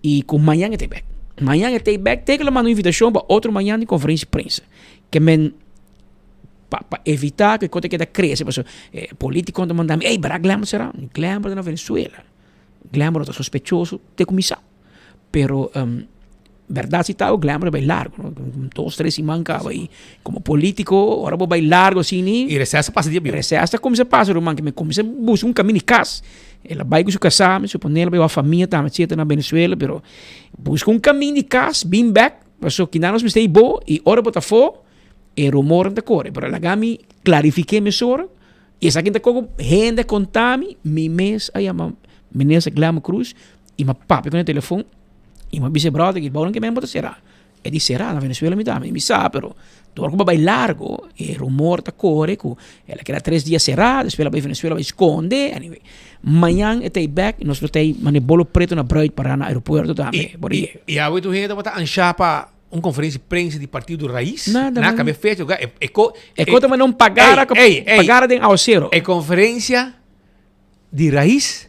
I ku mañan e ta bek. Mañan e ta bek, te ku lo manda un invitashon pa otro mañan di konferensia di prensa. Ke men pa pa evitá ku e kos ta keda krese pasobra e politikonan ta manda mi, ey bra Glenbert sera. Glenbert ta na Venezuela. Glenbert no ta sospechoso te kuminsá. Pero bèrdat si ta ku Glenbert a bai largu no, dos tres siman kaba i komo politiko ora bo bai largu asina. I reses a pasa dia bieu. Reses ta kuminsá pasa ruman ke men kuminsá buska un kaminda di kas. El a bai ku su kasá, mi suponé el a bai wak famia tambe etcetera na Venezuela, pero buska un kamin di kas, bin bèk, pasobra kinan nos mester ei bo i ora bo ta afó e rumornan ta kore. Pero laga mi klarifik'é mesora i esaki ta koko hende a konta mi, mi mes a yama minister Glenbert Croes i mi a papia ku nan telefon i mi a bisa e bròder ki bou nan ke men bo ta será. E di será na Venezuela mi ta, mi sa, pero dor ku bo bai largo e rumor ta kore ku el a keda tres dia será, despues el a bai Venezuela bai skonde, anyway. Mañan e ta ei bek, nos lo ta ei mane bolo preto na bruid pará na aeropuerto tambe, por ei. I awe tur hende tabata anshá pa un konferensia di prensa di partido Raiz, Nada, nan a man. kambia fecha, e e ko E ko ta manda un pagara, Ey, ey, ey. pagara den awasero. E konferensia di Raiz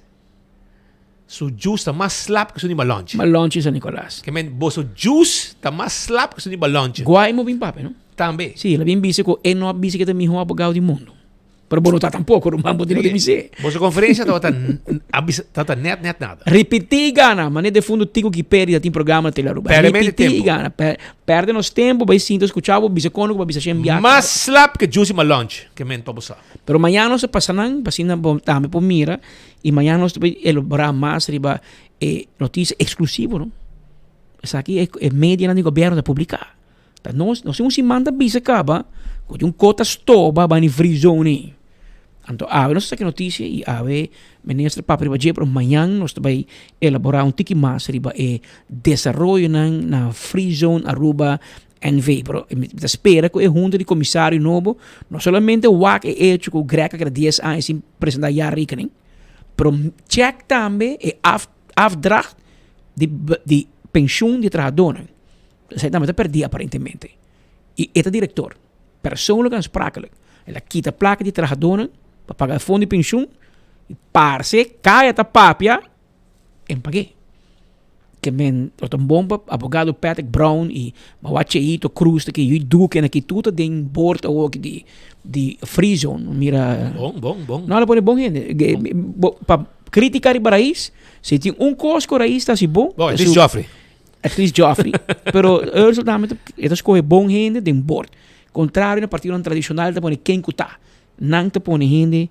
Su juice ta mas slap ku su di balòntje. Balòntje San Nicolas. Ke men boso juice ta mas slap ku su di balòntje. Guaimo bin papia no? Tambe. Si, el a bin bisa ku e no a bisa ku e ta mihó abogado di mundu. Pero bo no ta tampoko, ruman, bo tin no di bis'é. Boso konferensia tabata a bisa tabata nèt nèt nada. Ripití gana, manera defuntu Tico Giperi ta tin programa na Tele Aruba. Pèrdemento di Ripití tempu. gana, pèrdè nos tempu, bai sinta skuchá bo, bisa kono ku bo a bisa shen biaha. Mas slap ku juice di malòntje, ke men pa bo sa. Pero mañana nos ta pasa nan, pa asina bo tambe por mira Y mañana nos ta bay elabora mas riba e noticia exclusivo no. Esaki e e medianan di gobierno ta publica. Ta nos, nos tin un siman ta bisa caba cu tin un cota stoba bani free zone ey. Anto awe nos ta saki noticia y awe minister papia riba dje pero mañan nos ta bay elabora un tiki mas riba e desaroyonan na free zone Aruba NV. Pero mi ta spera ku e hunta di komisario nobo no solamente wak e echo ku Greg a keda dies aña sin presentá jaarrekening, pero check tambe e af afdracht di di penshun di e trahadónan. Esei tambe ta pèrdí aparentemente. I e ta direktor, persoonlijk aansprakelijk. El a kita plaka di e trahadónan pa paga e fondo di penshun i parse kaya ta papia. En pag'é. Ke men lo ta un bon pa abogado Patrick Brown i Mawa Cheito Cruz ta ki Yu Duque na ki tur ta den board awoki di di Free Zone. Mira. Bon, bon, bon. No, lo pone bon hende. Bo pa critica riba Raiz, si tin un cos cu Raiz ta haci bon. Bon, at least Geoffrey. At least Geoffrey. Pero Ursel tambe ta e ta scoge bon hende den board. Contrario na partidonan tradicional ta pone ken cu ta. Nan ta pone hende.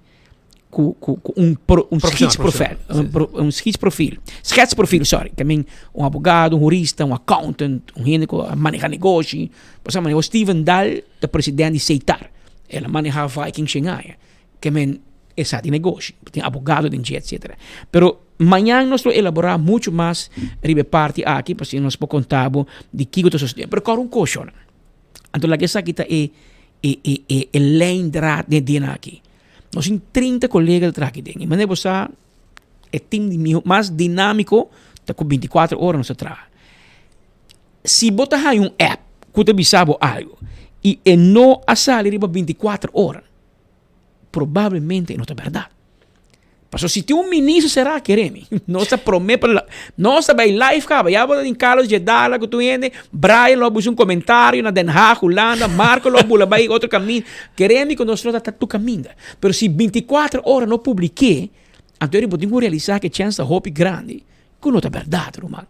ku ku ku un pro, un schetsprofiel, un, pro, un schetsprofiel, schetsprofiel, sorry, que men un abogado, un jurista, un accountant, un hende ku a maneha negoshi. Por ejemplo, Steven Dahl, ta president di Seitar, el a maneha Viking Shanghai, ke men e sa di negoshi, tin abogado den dje, etcetera. Pero mañan nos lo elabora mucho mas riba e parti aki, pasobra nos por konta bo di kiko ta sosode. Pero kòrda un kos, Anto laga esaki ta e e e e e lijndraad den dien aki. Nos tin 30 kolega ta traha aki den. I manera bo sa e team di miho mas dinámiko ta ku 24 ora nos ta traha. Si bo ta haña un app ku ta bisa bo algu i e no a sali riba 24 ora, probablemente e no ta bèrdat. Pasobra si tin un ministro será kere mi. Nos ta prome pa nos ta bai live kaba. Ya bo ta tin Carlos Jedala ku tur hende. Brian lo a busa un komentario na Den Haag, Hulanda. Marco lo a bula bai otro kaminda. Kere mi ku nos lo ta ta tur kaminda. Pero si bintikuater ora no publik'é, anto bo tin ku realisá ku e chèns ta hopi grandi ku no ta bèrdat, ruman.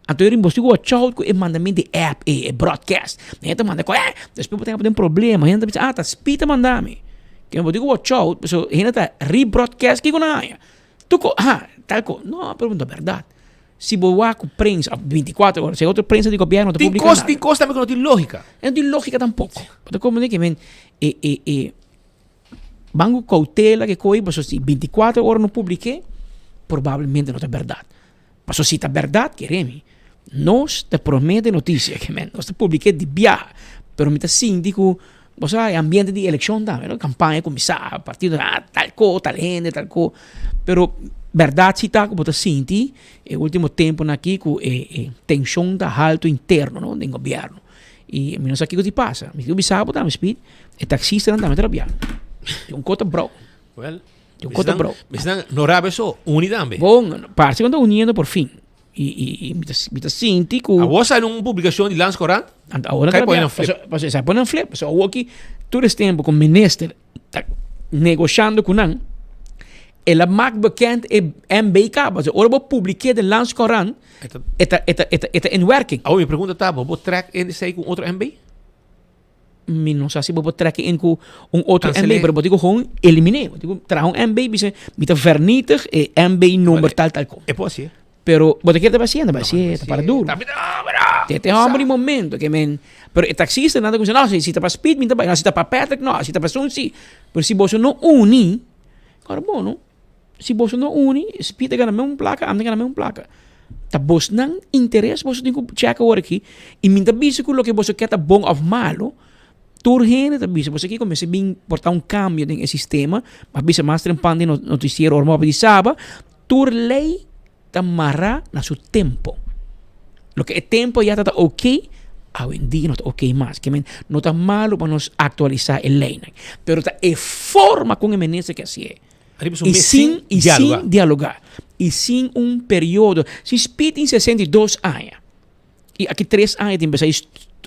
Anto e rin bo sigu watch out ku e mandament di app ei, e broadcast. Hende ta manda ku eh, despues bo ta den problema. Hende ta bisa, ah, ta Speed ta manda mi. Ke bo tin ku watch out, pasobra hende ta rebroadcast kiko nan haña. Tur ko, ah, tal ko. No, pero no ta bèrdat. Si bo wak ku prensa, 24 ora, si e otro prensa di gobièrnu no ta Tin publika kos, nada. tin kos tambe ku no tin lógika. E no tin lógika tampoko. Bo ta komprende ke men e e e ban ku koutela ke koi, pasobra si 24 ora no publik'é, probablemente no ta bèrdat. Paso si ta berdad kere mi, nos ta prome de noticia ke men, nos ta publike di biaha, pero mi ta sinti ku, bo sa e ambiente di elekshon tambe no, kampaña kuminsá, partido ah tal ko, tal hende, tal ko, pero berdad si ta ku bo ta sinti e ultimo temponan aki ku e e tenshon ta halto interno no den gobièrnu i mi no sa kiko di pasa, mi tin ku bisa bo tambe Speed, e taksistanan tambe ta rabia, un ko ta brou. Well. Di un kota bro. Mesnan no rabia so, uni tambe. Bon, parse ku nan ta uniendo por fin. I, i, i mi ta, mi ta sinti ku. Awor sali un publikashon di Lans Courant. Anto awor nan Kai ta pone rabia. nan flip. Paso, paso, pone nan flip. Paso awor ki tur es tempo ku minister ta negoshando ku nan, el a mak bekend e MBK. Paso ora bo publike den Lans Courant, e ta, e ta, e ta, e ta in werking. Awor mi pregunta ta, bo por trek in esei ku un otro MB? Mi no sa si bo por trek in ku un otro MB, Cancelé. pero bo tin ku gewoon eliminé. Bo tin ku traha un MB bisa mi ta vernietig e MB number tal tal ko. E por hasié. Pero bo ta kier ta bai hasié, ta bai hasié, ta para duro. Ta para Te te homber di momento ke men, pero e taxista nan ta kuminsá, no, si ta pa Speed mi ta bai, no, si ta pa Patrick no, si ta pa esun si. Pero si boso no uni, ora bo no, si boso no uni, Speed ta gana meun plaka, ami ta gana meun plaka. Ta bosnan interes boso tin ku chèk awor aki i mi ta bisa ku loke boso ke ta bon òf malu. Tur hende ta bisa boso kiko mester bin por ta un kambio den e sistema. M'a bisa mas trempan den notisiero ora mi a di Saba, tur lei ta mará na su tempo. Loke e tempo ya ta ta oké, awendia no ta oké mas. Ke men no ta malu pa nos aktualisá e leinan, pero ta e forma kon e minister ke hasié. I sin i sin dialogá. I sin un periodo. Si Speed tin 62 aña i aki tres aña tin bisa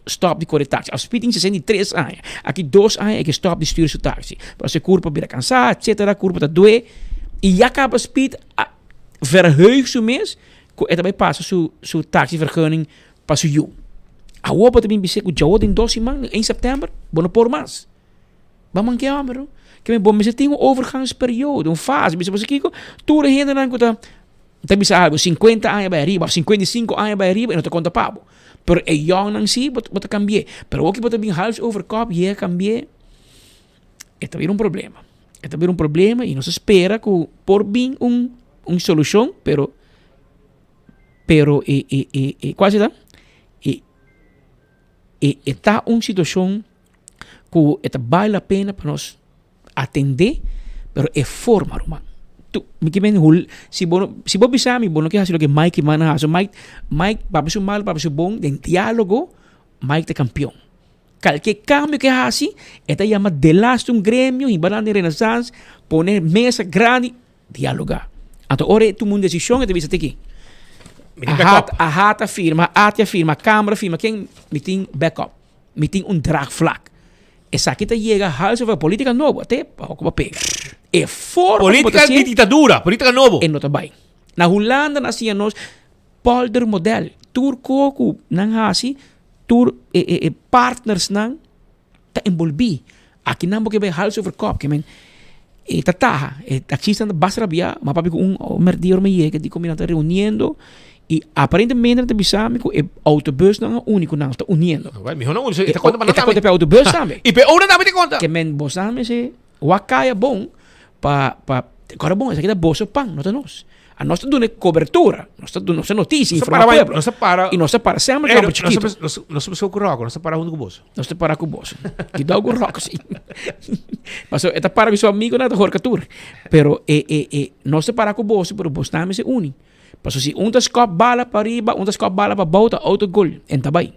stop di kore taxi. Of Speed tin 63 aña, aki dos aña e ke stop di stuur su taxi. Pasobra e kurpa bira kansá, etcetera, kurpa ta due. I ya kaba Speed a verheug su mes ku e ta bai pasa su su taxivergunning pa su yu. Awor bo ta bin bis'é ku djawo den dos siman, en sèptèmber, bo no por mas. Bo man ke hòmber no. Ke men bo mester tin un overgangsperiode, un fase. Bisa bo sa kiko? Tur e hendenan ku ta ta bisa algu sinkuenta aña bai ariba òf 55 aña bai ariba e no ta konta pa bo. Pero e yòngnan si bo ta kambi'é. Pero awor ku bo ta bin hals over kòp yega kambi'é e ta bira un problema. E ta bira un problema i nos a spera ku por bin un un solushon pero pero e e e e kual si ta? E e e ta un situashon ku e ta bale la pena pa nos atendé, pero e forma ruman. Tu, mi ke men hul, si bo no, si bo bisa mi bo no ke hasi loke Mike man a hasi, Mike, Mike papia su mal, papia su bon, den diálogo Mike ta kampion. Kalke kambio ke hasi, e ta yama delaste un gremio, hiba nan den Renaissance, pone mesa grandi, dialogá. Anto ora e tuma un desishon e ta bisa tiki, a AHATA firma, ATIA firma, Kamara firma, ken mi tin backup? Mi tin un draagvlak. Esaki ta yega hals over politica nobo, te pa hoco pa pega. E forma Politica di dictadura, politica nobo. E no ta bay. Na Hulanda nan a siña nos poldermodel. Tur co cu nan haci, tur e e e partnersnan ta enbolbi. Aki nan bo ke bay hals over kop, ke men e ta taha, e taxistan ta basta rabia, ma papia ku un merdia ora mi yega di ku mi nan ta reuniendo y aparentemente nan ta bisa mi ku e autobusnan a uni ku nan ta uniendo. Bueno, miho nan uni, e ta konta pa nan tambe. E ta konta pa e autobus tambe. Y pa e owner tambe ta konta. Ke men bosan mester wak kaya bon pa pa kòrda bon esaki ta boso pan no ta nos. A nos ta duna e kobertura, nos ta duna nos ta notisia, informa pueblo. Nos ta para Y nos ta para semper ku chikito. Nos ta ku Rocco, nos ta para huntu ku boso. Nos ta para ku boso. Kidao ku Rocco si. Paso e ta para ku su amigonan ta horka tur. Pero e e e nos ta para ku boso pero bos tambe se uni. Paso si un ta skòp bala pa riba, un ta skòp bala pa bou ta autogol en ta bai.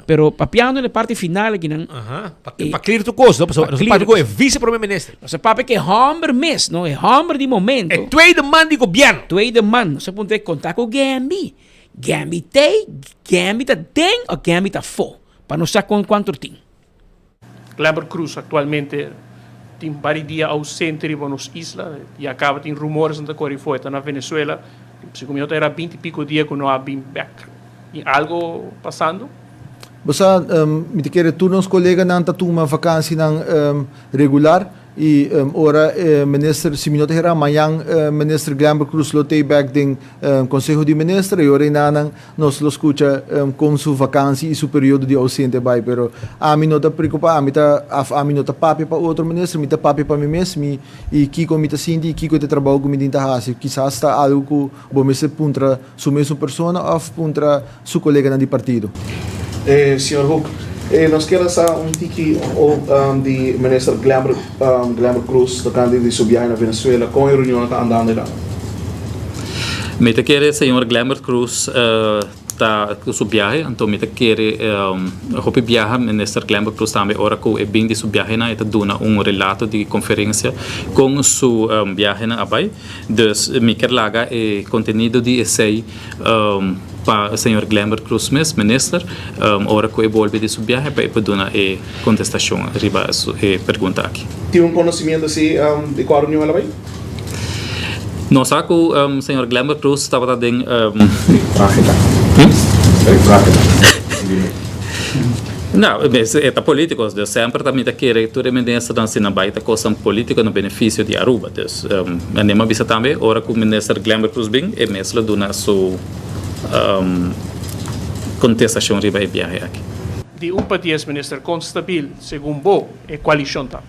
Pero papiando na e parti final akinan. Aha, pa, pa clear tur cos, no? Pasobra nos a papia cu e vice prome minister. Nos a papia cu e homber mes, no? E homber di momento. E tweede man di gobierno. Tweede man. Nos a puntra e conta cu Gembi. Gembi t'ey, Gembi ta den of Gembi ta afo? Pa nos sa con cuanto tin. Glenbert Croes actualmente tin bari dia ausente riba nos isla. Ya caba tin rumores nan ta core for e ta na Venezuela. Segun mi no ta era binti pico dia cu no a bin bek. Tin algo pasando? Bo sa, mi ta kere tur nos koleganan ta tuma vakansinan regular i ora e minister, si mi no ta hera, mañan minister Glenbert Croes lo tei bek den Konseho di Minister i ora enanan nos lo skucha kon su vakansi i su periodo di ausente bai. Pero ami no ta preokupa, ami ta, af ami no ta papia pa otro minister, mi ta papia pa mi mes, mi i kiko mi ta sinti i kiko ta e trabou ku mi tin ta hasi. Kisas ta algu ku bo mester puntra su mesun persona of puntra su coleganan di partido. Señor Hoek, nos kier a sa un tiki di Minister Glenbert Glenbert Croes tocante di su biahe na Venezuela, con e reunionnan ta andando einan? Mi ta kere señor Glenbert Croes ta cu su biahe, anto mi ta kere hopi biaha Minister Glenbert Croes tambe ora cu e bin di su biahenan e ta duna un relato di conferencia con su biahenan a bay. Dus mi kier laga e contenido di esey pa señor Glenbert Croes mes, minister, ora cu e bolbe di su biahe pa e por duna e contestacion riba e pregunta aki. Tin un conocimiento si di cua reunion el a bay? No sa cu señor Glenbert Croes tabata den. No, e ta politico, dus semper ta mi ta kere tur e ministernan si nan bai ta cosnan politico na beneficio di Aruba. Dus mi a bisa tambe ora cu minister Glenbert Croes bin e mes lo duna su contestacion riba e biahe aki. Di un pa dies minister, con stabil segun bo e coalicion ta?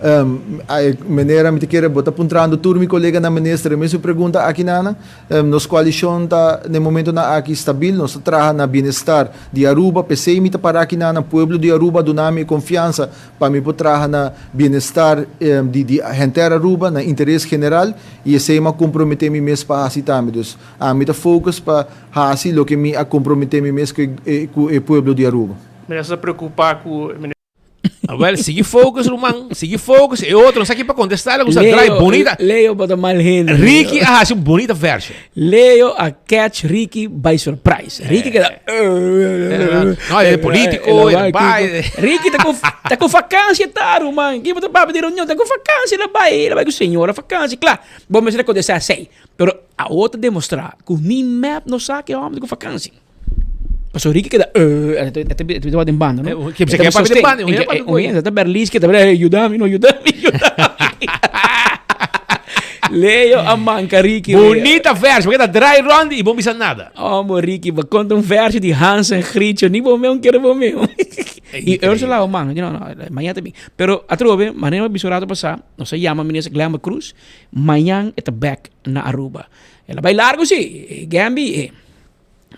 Manera mi ta kere bo ta puntrando tur mi koleganan minister e mesun pregunta aki nana. Nos koalishon ta na e momentonan aki stabil, nos ta traha na bienestar di Aruba, p'esei mi ta para aki nana, pueblo di Aruba a duna mi e konfiansa pa mi por traha na bienestar di di henter Aruba, na interes general, i esei mi a komprometé mi mes pa hasi tambe. Dus ami ta focus pa hasi loke mi a komprometé mi mes ku e ku e pueblo di Aruba. Minister ta preocupa cu. Awel, sigui focus, ruman. Sigui focus. E otro, no sa ki pa contestar, le gusta draai bonita. Leo bota mal hende. Ricky a hasi un bonita versie. Leo a catch Ricky by surprise. Ricky queda. No, é político, é bai. Ricky tá com tá com vakantie tá, ruman. Ki bota papi de reunião, tá com vakantie la bai, la bai com senhora vakantie, klaar. Bom, mas ele contestar sei. Pero a outra demonstrar que ni map no sa que homem com vakantie. Paso Ricky keda eh, e ta bida den banda, no? Ke bisa ke papia den banda, un hende papia Un hende ta Berlis ke ta bira, hey, yuda mi, no yuda mi, yuda mi. Leo a manca Ricky. Bonita verso, porque ta draai rond y bon bisa nada. Oh, mo Ricky, ba conta un verso di Hans en Grietje, ni bo meu kere bo meu. Y Ursula o man, no, no, mañana también. Pero atrobe, manera mi bisa un rato pasá, nos a llama minister Glenbert Croes, mañana e ta back na Aruba. El a bai largo sí, Gambi, eh.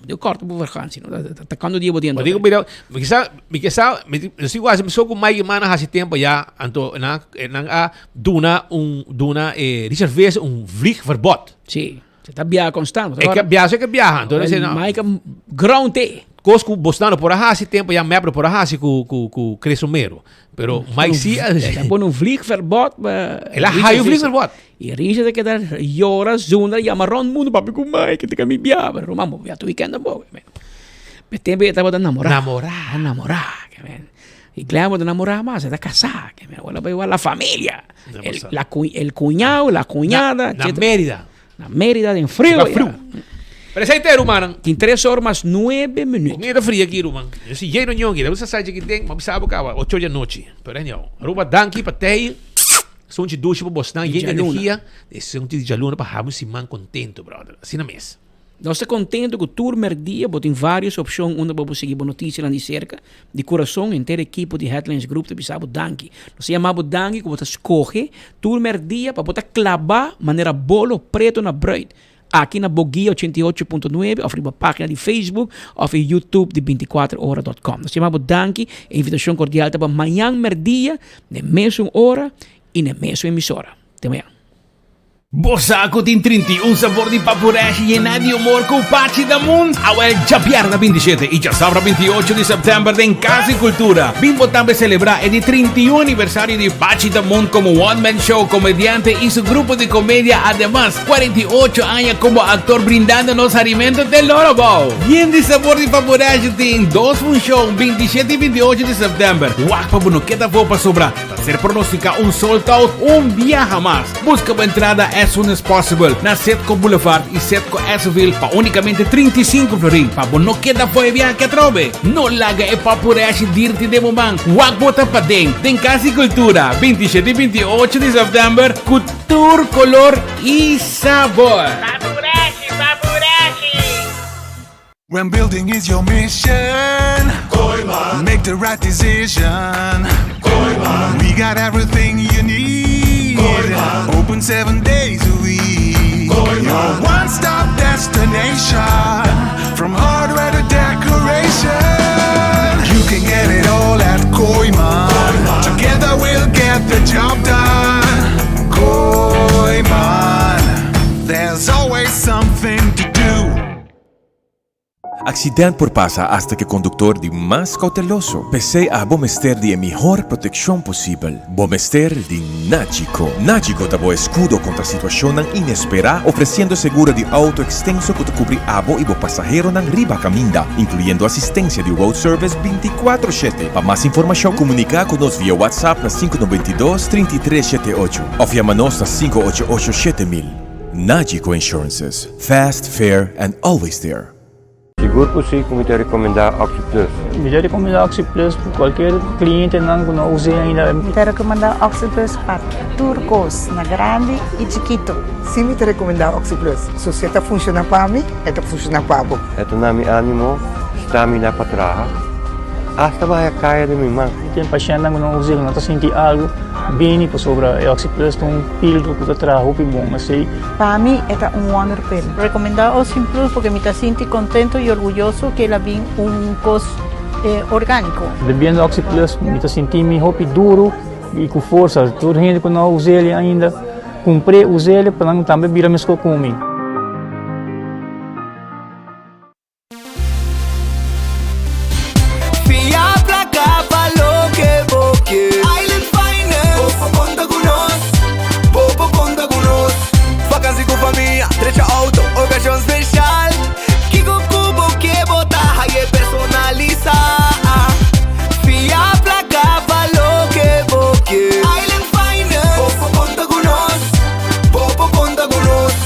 Yo corto por vakantie, no? Ta cuando dia bo Bo digo, mira, mi kisa, mi kisa, mi no sigo hasi, so ku Mike Mana hasi tempo ya, anto nan, nan a duna un, duna eh, Richard Veers un vliegverbod. Sí, se ta biaha constant. E ke biaha, se ke biaha, anto nan no. Mike ground te. Kos ku bosnan no por a hasi tempo ya, mep no por a hasi ku, ku, ku Chris Romero. Pero Mike sí a. El a pone un vliegverbod pa. El a haya un vliegverbod. Y Richard a keda yora, zundra, yama rond mundo, papi ku Mike, te mi biaha. Pero ruman, bo biaha tur weekend tampoco. Pe tempo e tabata namorá. Namorá. Namorá. Y Glenn bo ta namorá mas, e ta kasá. Awor a bai wak la familia. El, la, el cuñado, la cuñada. Na, na Mérida. Na Mérida den frio. Na frio. Pero esei te, rumannan. Tin tres or mas nuebe minuut. Con ta fria aki, ruman. Yo si lleno ñongi. Debe sa sai chiquitin, ma bisa bo caba ocho di anochi. Pero anyhow, Aruba danki pa tei. Sunchi dushi pa bosnan, yen di energia. E sunchi di djaluna pa habi un siman contento, brother. Asina mes. Nos ta contento cu tur merdia bo tin varios opcion unda bo por sigui bo noticianan di cerca. Di curason henter ekipo di Headlines Group ta bisa bo danki. Nos ta yama bo danki cu bo ta scoge tur merdia pa bo ta claba manera bolo preto na bruid. Aki na Boguia 88.9 of riba pagina di Facebook of e YouTube di 24ora dot com. Nos ta yama bo danki. E invitacion cordial ta pa mañan merdia n'e mesun ora y n'e mesun emisora. Te mañan. Bo sa ku tin 31 sabor di papureshi yená di humor ku Pachi Damun? Awel djabièrnè 27 i djasabra 28 di sèptèmber den Kas di Kultura. Bin bo tambe selebrá e di 31 aniversario di Pachi Damun komo one man show komediante i su grupo di komedia ademas 48 aña komo aktor brindando nos harimentu te loro bou. Yen di sabor di papureshi tin dos funshon 27 i 28 di sèptèmber. Wak pa bo no keda afó pasobra ta ser pronosticá un sold out un biaha mas. Busca bo entrada as soon as possible na Setco Boulevard y Setco Esseville pa unicamente 35 florin pa bo no keda fo'i viahe atrobe. No laga e papureshi dirti den bo man. Wak bo ta paden den Cas di Cultura 27 y 28 di september cu tur color y sabor. Papureshi, papureshi! When building is your mission, Kooyman. Make the right decision. Kooyman. We got everything you need. Kooyman. Open seven days a week. Kooyman. Your one-stop destination. From hardware to decoration. You can get it all at Kooyman. Kooyman. Together we'll get the job done. Kooyman. There's always something to do. Accident por pasa hasta cu e conductor di mas cauteloso. P'esey abo mester di e mihor proteccion posibel. Bo mester di Nagico. Nagico ta bo escudo contra situacionnan inespera, ofreciendo seguro di auto extenso cu ta cubri abo y bo pasaheronan riba caminda, incluyendo asistencia di road service binticuatro shete. Pa mas informacion, comunica cu nos via WhatsApp na 592 33 shete ocho of yama nos na 588 7000. Nagico Insurances. Fast, fair and always there. Sigur ku si ku mi ta rekomendá OxyPlus. Mi ta rekomendá OxyPlus pa kualkier klientenan ku no us'é ainda. Mi ta rekomendá OxyPlus pa tur kos, na grandi i chikitu. Si mi ta rekomendá OxyPlus. So si e ta funshoná pa mi, e ta funshoná pa bo. E ta na mi ánimo, stamina pa traha. Asta bo haya kaya den mi man. Tin pashèntnan ku no usa, ku no ta sinti algu, bini pasobra e Oxi Plus ta un pildo ku ta traha hopi bon. Esei. Pa mi e ta un wonderpil. Recomenda Oxi Plus porque mi ta sinti contento y orguyoso que el a bin un cos organico. Bebiendo Oxi Plus mi ta sinti mi hopi duro y cu forsa. Tur hende cu no a us'el ainda, cumpr'e, us'el pa nan tambe bira mesco cu mi. Fia placa pa loke bo ke. Island Finance. Bo por conta cu nos. Bo por conta cu nos. Vakantie cu famia, trecha auto, ocasion special. Kico cu bo ke bo ta haye personalisa. Fia placa pa loke bo ke. Island Finance. Bo por conta cu nos. Bo por conta cu nos.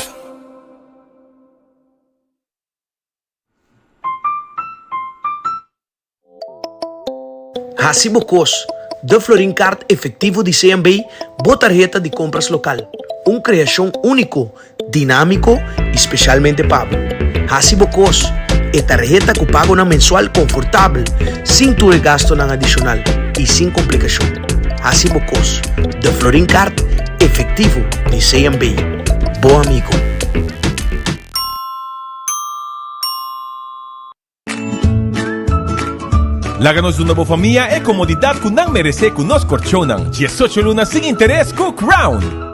Hasi bo kos, De Florin Card Efectivo di CMB, bo tarheta di compras local. Un creacion unico, dinamico y specialmente pa bo. Hasi bo kos, e tarheta cu pagonan mensual confortabel, sin tur e gastonan adicional y sin complicacion. Hasi bo kos, De Florin Card Efectivo di CMB, bo amigo. Laga nos duna bo famia e komodidat ku nan meresé ku nos korchonnan. Diesocho luna sin interes ku Crown!